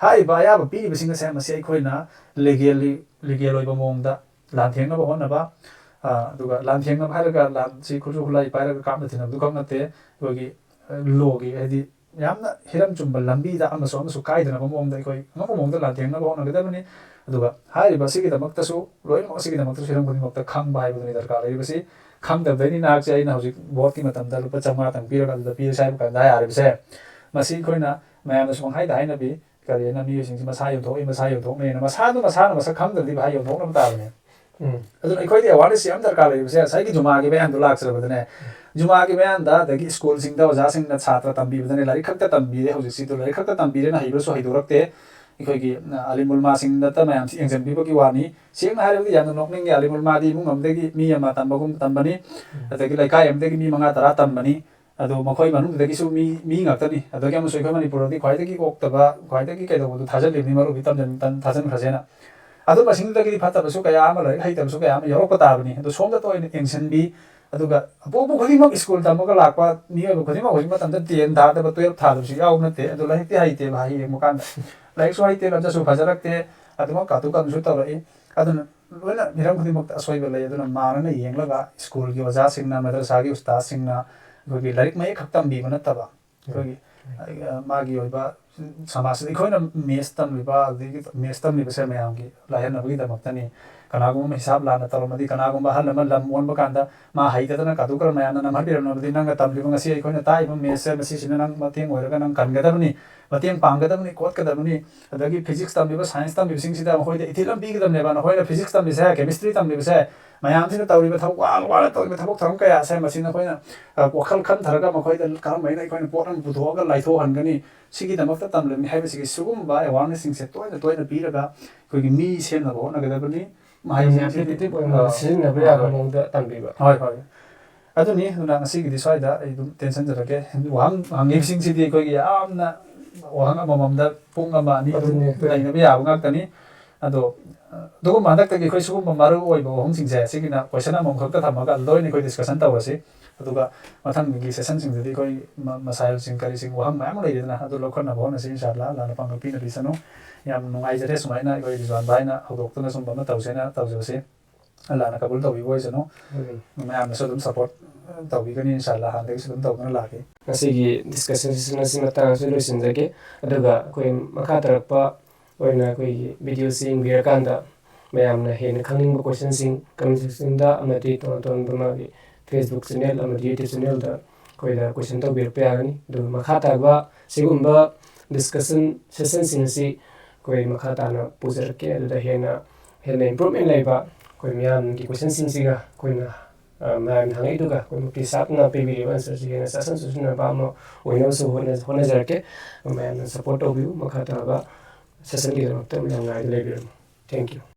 ꯍꯥꯏꯔꯤꯕ ꯑꯌꯥꯕ ꯄꯤꯔꯤꯕꯁꯤꯡ ꯑꯁꯦ ꯃꯁꯤ ꯑꯩꯈꯣꯏꯅ ꯂꯤꯒꯦꯜꯂꯤ, ꯂꯤꯒꯦꯜ ꯑꯣꯏꯕ ꯃꯑꯣꯡꯗ ꯂꯥꯟꯊꯦꯡꯅꯕ ꯍꯣꯠꯅꯕ, ꯑ, ꯑꯗꯨꯒ ꯂꯥꯟꯊꯦꯡꯅꯕ ꯍꯥꯏꯔꯒ ꯂꯥꯟꯁꯤ ꯈꯨꯠꯁꯨ ꯈꯨꯠꯂꯥꯏ ꯄꯥꯏꯔꯒ ꯀꯥꯞꯅ ꯊꯤꯟꯅꯕꯗꯨ ꯈꯛ ꯅꯠꯇꯦ, ꯑꯩꯈꯣꯏꯒꯤ, ꯑ, ꯂꯣꯒꯤ, ꯍꯥꯏꯗꯤ ꯌꯥꯝꯅ ꯍꯤꯔꯝ ꯆꯨꯝꯕ ꯂꯝꯕꯤꯗ ꯑꯃꯁꯨ ꯑꯃꯁꯨ ꯀꯥꯏꯗꯅꯕ ꯃꯑꯣꯡꯗ ꯑꯩꯈꯣꯏ ꯑꯉꯝꯕ ꯃꯑꯣꯡꯗ ꯂꯥꯟꯊꯦꯡꯅꯕ ꯍꯣꯠꯅꯒꯗꯕꯅꯤ꯫ ꯑꯗꯨꯒ ꯍꯥꯏꯔꯤꯕ ꯑꯁꯤꯒꯤꯗꯃꯛꯇꯁꯨ, ꯂꯣꯏꯅꯃꯛ ꯑꯁꯤꯒꯤꯗꯃꯛꯇꯁꯨ ꯍꯤꯔꯝ ꯈꯨꯗꯤꯡꯃꯛꯇ ꯈꯪꯕ ꯍꯥꯏꯕꯗꯨꯅꯤ ꯗꯔꯀꯥꯔ ꯂꯩꯔꯤꯕꯁꯤ꯫ ꯈꯪꯗꯕꯗꯩꯅꯤ ꯅꯍꯥꯛꯁꯦ ꯑꯩꯅ ꯍꯧꯖꯤꯛ ꯚꯣꯠꯀꯤ ꯃꯇꯝꯗ ꯂꯨꯄꯥ ꯆꯥꯝꯃꯉꯥꯇꯪ ꯄꯤꯔꯒ ꯑꯗꯨꯗ ꯄꯤꯔꯁꯤ ꯍꯥꯏꯕ ꯀꯥꯟꯗ ꯌꯥꯔꯤꯕꯁꯦ꯫ ꯃꯁꯤ ꯑꯩꯈꯣꯏꯅ ꯃꯌꯥꯝꯅꯁꯨ ꯄꯪꯍꯥꯏꯗ ꯍꯥꯏꯅꯕꯤ, ꯀꯔꯤꯅ ꯃꯤꯑꯣꯏꯁꯤꯡꯁꯤ ꯃꯁꯥ ꯌꯣꯟꯊꯣꯛꯏ, ꯃꯁꯥ ꯌꯣꯟꯊꯣꯛꯅꯩꯅ, ꯃꯁꯥꯗꯨ ꯃꯁꯥꯅ ꯃꯁꯛ ꯈꯪꯗ꯭ꯔꯗꯤ ꯚꯥꯏ ꯌꯣꯟꯊꯣꯛꯅꯕ ꯇꯥꯕꯅꯦ꯫ ꯎꯝ꯫ ꯑꯗꯨꯅ ꯑꯩꯈꯣꯏꯗꯤ awareness ꯌꯥꯝ ꯗꯔꯀꯥꯔ ꯂꯩꯔꯤꯕꯁꯦ ꯉꯁꯥꯏꯒꯤ ꯖꯨꯃꯥꯒꯤ ꯕꯌꯥꯟꯗꯣ ꯂꯥꯛꯆꯔꯕꯗꯅꯦ, ꯖꯨꯃꯥꯒꯤ ꯕꯌꯥꯟꯗ, ꯑꯗꯒꯤ ꯁ꯭ꯀꯨꯜꯁꯤꯡꯗ ꯑꯣꯖꯥꯁꯤꯡꯅ ꯁꯥꯇ꯭ꯔ ꯇꯝꯕꯤꯕꯗꯅꯦ, ꯂꯥꯏꯔꯤꯛ ꯈꯛꯇ ꯇꯝꯕꯤꯔꯦ, ꯍꯧꯖꯤꯛꯁꯤꯗ ꯂꯥꯏꯔꯤꯛ ꯈꯛꯇ ꯇꯝꯕꯤꯔꯦꯅ ꯍꯩꯕꯁꯨ ꯍꯩꯗꯣꯔꯛꯇꯦ꯫ ꯑꯩꯈꯣꯏꯒꯤ, ꯑ, ꯑꯂꯤꯝ ꯎꯂꯃꯥꯁꯤꯡꯗꯇ ꯃꯌꯥꯝꯁꯤ ꯌꯦꯡꯁꯤꯟꯕꯤꯕꯒꯤ ꯋꯥꯅꯤ꯫ ꯁꯦꯡꯅ ꯍꯥꯏꯔꯕꯗꯤ ꯌꯥꯝꯅ ꯅꯣꯛꯅꯤꯡꯉꯦ, ꯑꯂꯤꯝ ꯎꯂꯃꯥꯗꯤ ꯏꯃꯨꯡ ꯑꯃꯗꯒꯤ ꯃꯤ ꯑꯃ ꯇꯝꯕꯒꯨꯝ ꯇꯝꯕꯅꯤ, ꯑꯗꯒꯤ ꯂꯩꯀꯥꯏ ꯑꯃꯗꯒꯤ ꯃꯤ ꯃꯉꯥ ꯇꯔꯥ ꯇꯝꯕꯅꯤ꯫ ꯑꯗꯣ ꯃꯈꯣꯏ ꯃꯅꯨꯡꯗꯨꯗꯒꯤꯁꯨ ꯃꯤ, ꯃꯤ ꯉꯥꯛꯇꯅꯤ꯫ ꯑꯗꯒꯤ ꯑꯃꯁꯨ ꯑꯩꯈꯣꯏ ꯃꯅꯤꯄꯨꯔꯗꯤ ꯈ꯭ꯋꯥꯏꯗꯒꯤ ꯑꯣꯛꯇꯕ, ꯈ꯭ꯋꯥꯏꯗꯒꯤ ꯀꯩꯗꯧꯕꯗꯨ ꯊꯥꯖꯤꯜꯂꯤꯕꯅꯤ, ꯃꯔꯨꯞꯀꯤ ꯇꯝꯖꯟ-, ꯇꯝ-, ꯊꯥꯖꯤꯟꯈ꯭ꯔꯁꯦꯅ꯫ ꯑꯗꯨ ꯃꯁꯤꯡꯗꯨꯗꯒꯤꯗꯤ ꯐꯠꯇꯕꯁꯨ ꯀꯌꯥ ꯑꯃ, ꯂꯥꯏꯔꯤꯛ ꯍꯩꯇꯕꯁꯨ ꯀꯌꯥ ꯑꯃ ꯌꯥꯎꯔꯛꯄ ꯇꯥꯕꯅꯤ꯫ ꯑꯗꯨ ꯁꯣꯝꯗꯇ ꯑꯣꯏꯅ ꯌꯦꯡꯁꯤꯟꯕꯤ, ꯑꯗꯨꯒ ꯑꯄꯣꯛꯄ ꯈꯨꯗꯤꯡꯃꯛ ꯁ꯭ꯀꯨꯜ ꯇꯝꯃꯒ ꯂꯥꯛꯄ ꯃꯤꯑꯣꯏꯕ ꯈꯨꯗꯤꯡꯃꯛ ꯍꯧꯖꯤꯛ ꯃꯇꯝꯗ ꯇꯦꯟ ꯊꯥꯗꯕ, ꯇꯨꯌꯦꯜꯞ ꯊꯥꯗꯕꯁꯨ ꯌꯥꯎꯕ ꯅꯠꯇꯦ꯫ ꯑꯗꯨ ꯂꯥꯏꯔꯤꯛꯇꯤ ꯍꯩꯇꯦꯕ, ꯍꯌꯦꯡ ꯌꯦꯡꯕ ꯀꯥꯟꯗ꯫ ꯂꯥꯏꯔꯤꯛꯁꯨ ꯍꯩꯇꯦ, ꯂꯝꯆꯠꯁꯨ ꯐꯖꯔꯛꯇꯦ, ꯑꯗꯨꯃꯛ ꯀꯥꯇꯨ ꯀꯥꯔꯟꯁꯨ ꯇꯧꯔꯛꯏ꯫ ꯑꯗꯨꯅ ꯂꯣꯏꯅ ꯍꯤꯔꯝ ꯈꯨꯗꯤꯡꯃꯛꯇ ꯑꯁꯣꯏꯕ ꯂꯩ꯫ ꯑꯗꯨꯅ ꯃꯥꯟꯅꯅ ꯌꯦꯡꯂꯒ ꯁ꯭ꯀꯨꯜꯒꯤ ꯑꯣꯖꯥꯁꯤꯡꯅ, ꯃꯗꯔꯁꯥꯒꯤ ꯎꯁꯇꯥꯗꯁꯤꯡꯅ ꯑꯩꯈꯣꯏꯒꯤ ꯂꯥꯏꯔꯤꯛ ꯃꯌꯦꯛ ꯈꯛ ꯇꯝꯕꯤꯕ ꯅꯠꯇꯕ, ꯑꯩꯈꯣꯏꯒꯤ, ꯑ, ꯃꯥꯒꯤ ꯑꯣꯏꯕ ꯁꯃꯥꯖꯁꯤꯗ ꯑꯩꯈꯣꯏꯅ ꯃꯦꯠꯁ ꯇꯝꯂꯤꯕ, ꯑꯗꯒꯤ ꯃꯦꯠꯁ ꯇꯝꯂꯤꯕꯁꯦ ꯃꯌꯥꯝꯒꯤ ꯂꯥꯏꯍꯟꯅꯕꯒꯤꯗꯃꯛꯇꯅꯤ꯫ ꯀꯅꯥꯒꯨꯝꯕ ꯑꯃ ꯍꯤꯁꯥꯞ ꯂꯥꯟꯅ ꯇꯧꯔꯝꯃꯗꯤ, ꯀꯅꯥꯒꯨꯝꯕ ꯑꯍꯜ ꯑꯃ ꯂꯝ ꯑꯣꯟꯕ ꯀꯥꯟꯗ ꯃꯥ ꯍꯩꯇꯗꯅ ꯀꯥꯗꯨ ꯀꯔꯟ ꯃꯌꯥꯝꯅ ꯅꯝꯍꯟꯕꯤꯔꯝꯂꯕꯗꯤ, ꯅꯪꯅ ꯇꯝꯂꯤꯕ ꯉꯁꯤ ꯑꯩꯈꯣꯏꯅ ꯇꯥꯛꯏꯕ ꯃꯦꯠꯁꯁꯦ, ꯃꯁꯤꯁꯤꯅ ꯅꯪ ꯃꯇꯦꯡ ꯑꯣꯏꯔꯒ ꯅꯪ ꯀꯟꯒꯗꯕꯅꯤ, ꯃꯇꯦꯡ ꯄꯥꯡꯒꯗꯕꯅꯤ, ꯈꯣꯠꯀꯗꯕꯅꯤ꯫ ꯑꯗꯒꯤ ꯐꯤꯖꯤꯛꯁ ꯇꯝꯂꯤꯕ, ꯁꯥꯏꯟꯁ ꯇꯝꯂꯤꯕꯁꯤꯡꯁꯤꯗ ꯃꯈꯣꯏꯗ ꯏꯊꯤꯜ ꯑꯃ ꯄꯤꯒꯗꯕꯅꯦꯕ꯫ ꯅꯈꯣꯏꯅ ꯐꯤꯖꯤꯛꯁ ꯇꯝꯂꯤꯁꯦ, ꯀꯦꯃꯤꯁꯇ꯭ꯔꯤ ꯇꯝꯂꯤꯕꯁꯦ, ꯃꯌꯥꯝꯁꯤꯅ ꯇꯧꯔꯤꯕ ꯊꯕꯛ, ꯋꯥꯅ ꯋꯥꯅ ꯇꯧꯔꯤꯕ ꯊꯕꯛ ꯊꯧꯔꯝ ꯀꯌꯥꯁꯦ, ꯃꯁꯤ ꯅꯈꯣꯏꯅ, ꯑ, ꯋꯥꯈꯜ ꯈꯟꯊꯔꯒ ꯃꯈꯣꯏꯗ ꯀꯔꯝꯕ ꯍꯥꯏꯅ ꯑꯩꯈꯣꯏꯅ ꯄꯣꯠ ꯑꯃ ꯄꯨꯊꯣꯛꯑꯒ ꯂꯥꯏꯊꯣꯛꯍꯟꯒꯅꯤ, ꯁꯤꯒꯤꯗꯃꯛꯇ ꯇꯝꯂꯤꯕꯅꯤ ꯍꯥꯏꯕꯁꯤꯒꯤ ꯁꯤꯒꯨꯝꯕ ꯑꯦꯋꯥꯔꯅꯦꯁꯁꯤꯡꯁꯦ ꯇꯣꯏꯅ ꯇꯣꯏꯅ ꯄꯤꯔꯒ ꯑꯩꯈꯣꯏꯒꯤ ꯃꯤ ꯁꯦꯝꯅꯕ ꯍꯣꯠꯅꯒꯗꯕꯅꯤ꯫ ꯃꯍꯩꯁꯤꯡꯁꯤꯗꯤ, ꯑꯦꯄ꯭ꯂꯤꯀꯦꯇꯤꯚ ꯑꯣꯏꯅ ꯑ, ꯁꯤꯖꯤꯟꯅꯕ ꯌꯥꯕ ꯍꯣꯏ, ꯃꯑꯣꯡꯗ ꯇꯝꯕꯤꯕ꯫ ꯍꯣꯏ, ꯍꯣꯏ꯫ ꯑꯗꯨꯅꯤ, ꯑꯗꯨꯅ ꯉꯁꯤꯒꯤꯗꯤ ꯁ꯭ꯋꯥꯏꯗ ꯑꯩ ꯑꯗꯨꯝ ꯇꯦꯟꯁꯤꯟꯖꯔꯒꯦ꯫ ꯋꯥꯍꯪ ꯍꯪꯉꯤꯕꯁꯤꯡꯁꯤꯗꯤ ꯑꯩꯈꯣꯏꯒꯤ ꯌꯥꯝꯅ ꯋꯥꯍꯪ ꯑꯃꯃꯝꯗ ꯄꯨꯡ ꯑꯃ ꯑꯅꯤ ꯑꯗꯨꯝ ꯑꯗꯨꯅꯤ, ꯑꯗꯨꯅꯤ꯫ ꯅꯩꯅꯕ ꯌꯥꯕ ꯉꯥꯛꯇꯅꯤ꯫ ꯑꯗꯣ, ꯑ, ꯑꯗꯨꯒꯨꯝꯕ ꯍꯟꯗꯛꯇꯒꯤ ꯑꯩꯈꯣꯏ ꯁꯤꯒꯨꯝꯕ ꯃꯔꯨ ꯑꯣꯏꯕ ꯋꯥꯍꯪꯁꯤꯡꯁꯦ, ꯁꯤꯒꯤꯅ ꯀꯣꯏꯁꯟ ꯑꯃꯃꯝ ꯈꯛꯇ ꯊꯝꯃꯒ ꯂꯣꯏꯅ ꯑꯩꯈꯣꯏ ꯗꯤꯁꯀꯁꯟ ꯇꯧꯔꯁꯤ꯫ ꯑꯗꯨꯒ ꯃꯊꯪꯒꯤ ꯁꯦꯁꯟꯁꯤꯡꯗꯗꯤ ꯑꯩꯈꯣꯏ ꯃ-, ꯃꯁꯥꯏꯜꯁꯤꯡ ꯀꯔꯤꯁꯤꯡ ꯋꯥꯍꯪ ꯃꯌꯥꯝ ꯑꯃ ꯂꯩꯔꯤꯗꯅ, ꯑꯗꯨ ꯂꯧꯈꯠꯅꯕ ꯍꯣꯠꯅꯁꯤ, ꯏꯟꯁꯥ ꯑꯜꯂꯥ꯫ ꯑꯜꯂꯥꯅ ꯄꯥꯡꯒꯜ ꯄꯤꯅꯕꯤꯁꯅꯨ꯫ ꯌꯥꯝ ꯅꯨꯡꯉꯥꯏꯖꯔꯦ ꯁꯨꯃꯥꯏꯅ ꯑꯩꯈꯣꯏ ꯔꯤꯖꯋꯥꯟ ꯚꯥꯏꯅ ꯍꯧꯗꯣꯛꯇꯨꯅ ꯁꯨꯝꯕ ꯑꯃ ꯇꯧꯁꯦꯅ ꯇꯧꯖꯕꯁꯤ꯫ ꯑꯜꯂꯥꯅ ꯀꯕꯨꯜ ꯇꯧꯕꯤꯕ ꯑꯣꯏꯁꯅꯨ꯫ ꯎꯝ꯫ ꯃꯌꯥꯝꯅꯁꯨ ꯑꯗꯨꯝ ꯁꯞꯄꯣꯔꯠ ꯇꯧꯕꯤꯒꯅꯤ, ꯏꯟꯁꯥ ꯑꯜꯂꯥ꯫ ꯍꯥꯟꯅꯗꯒꯤꯁꯨ ꯑꯗꯨꯝ ꯇꯧꯗꯨꯅ ꯂꯥꯛꯂꯤ꯫ ꯉꯁꯤꯒꯤ ꯗꯤꯁꯀꯁꯟ ꯁꯦꯁꯟ ꯑꯁꯤ ꯃꯇꯥꯡ ꯑꯁꯤꯗ ꯂꯣꯏꯁꯤꯟꯖꯒꯦ꯫ ꯑꯗꯨꯒ ꯑꯩꯈꯣꯏ ꯃꯈꯥ ꯇꯥꯔꯛꯄ ꯑꯣꯏꯅ ꯑꯩꯈꯣꯏꯒꯤ ꯚꯤꯗꯤꯑꯣꯁꯤ ꯌꯦꯡꯕꯤꯔꯀꯥꯟꯗ ꯃꯌꯥꯝꯅ ꯍꯦꯟꯅ ꯈꯪꯅꯤꯡꯕ ꯀꯣꯏꯁꯟꯁꯤꯡ ꯀꯃꯦꯟ ꯁꯦꯛꯁꯟꯗ ꯑꯃꯗꯤ ꯇꯣꯉꯥꯟ ꯇꯣꯉꯥꯟꯕ ꯃꯥꯒꯤ ꯐꯦꯁꯕꯨꯛ ꯆꯦꯅꯦꯜ ꯑꯃꯗꯤ ꯌꯨꯇ꯭ꯌꯨꯕ ꯆꯦꯅꯦꯜꯗ ꯑꯩꯈꯣꯏꯗ ꯀꯣꯏꯁꯟ ꯇꯧꯕꯤꯔꯛꯄ ꯌꯥꯒꯅꯤ꯫ ꯑꯗꯨꯒ ꯃꯈꯥ ꯇꯥꯕ ꯁꯤꯒꯨꯝꯕ ꯗꯤꯁꯀꯁꯟ ꯁꯦꯁꯟꯁꯤꯡ ꯑꯁꯤ ꯑꯩꯈꯣꯏ ꯃꯈꯥ ꯇꯥꯅ ꯄꯨꯖꯔꯛꯀꯦ꯫ ꯑꯗꯨꯗ ꯍꯦꯟꯅ, ꯍꯦꯟꯅ ꯏꯝꯄ꯭ꯔꯨꯚꯃꯦꯟ ꯂꯩꯕ ꯑꯩꯈꯣꯏ ꯃꯤꯌꯥꯝꯒꯤ ꯀꯣꯏꯁꯟꯁꯤꯡꯁꯤꯒ ꯑꯩꯈꯣꯏꯅ, ꯑ, ꯃꯌꯥꯝꯅ ꯍꯪꯉꯛꯏꯗꯨꯒ ꯑꯩꯈꯣꯏ ꯃꯨꯐꯇꯤ ꯁꯥꯍꯕꯅ ꯄꯤꯕꯤꯔꯤꯕ ꯑꯟꯁꯔꯁꯤ ꯍꯦꯟꯅ ꯆꯥꯁꯤꯟ ꯆꯨꯁꯤꯟꯅꯕ ꯑꯃ ꯑꯣꯏꯅꯕꯁꯨ ꯍꯣꯠꯅ-, ꯍꯣꯠꯅꯖꯔꯛꯀꯦ꯫ ꯃꯌꯥꯝꯅ ꯁꯞꯄꯣꯔꯠ ꯇꯧꯕꯤꯌꯨ꯫ ꯃꯈꯥ ꯇꯥꯕ ꯁꯦꯁꯟꯒꯤꯗꯃꯛꯇ ꯃꯌꯥꯝ ꯉꯥꯏꯗꯨꯅ ꯂꯩꯕꯤꯔꯝꯃꯨ꯫ Thank you꯫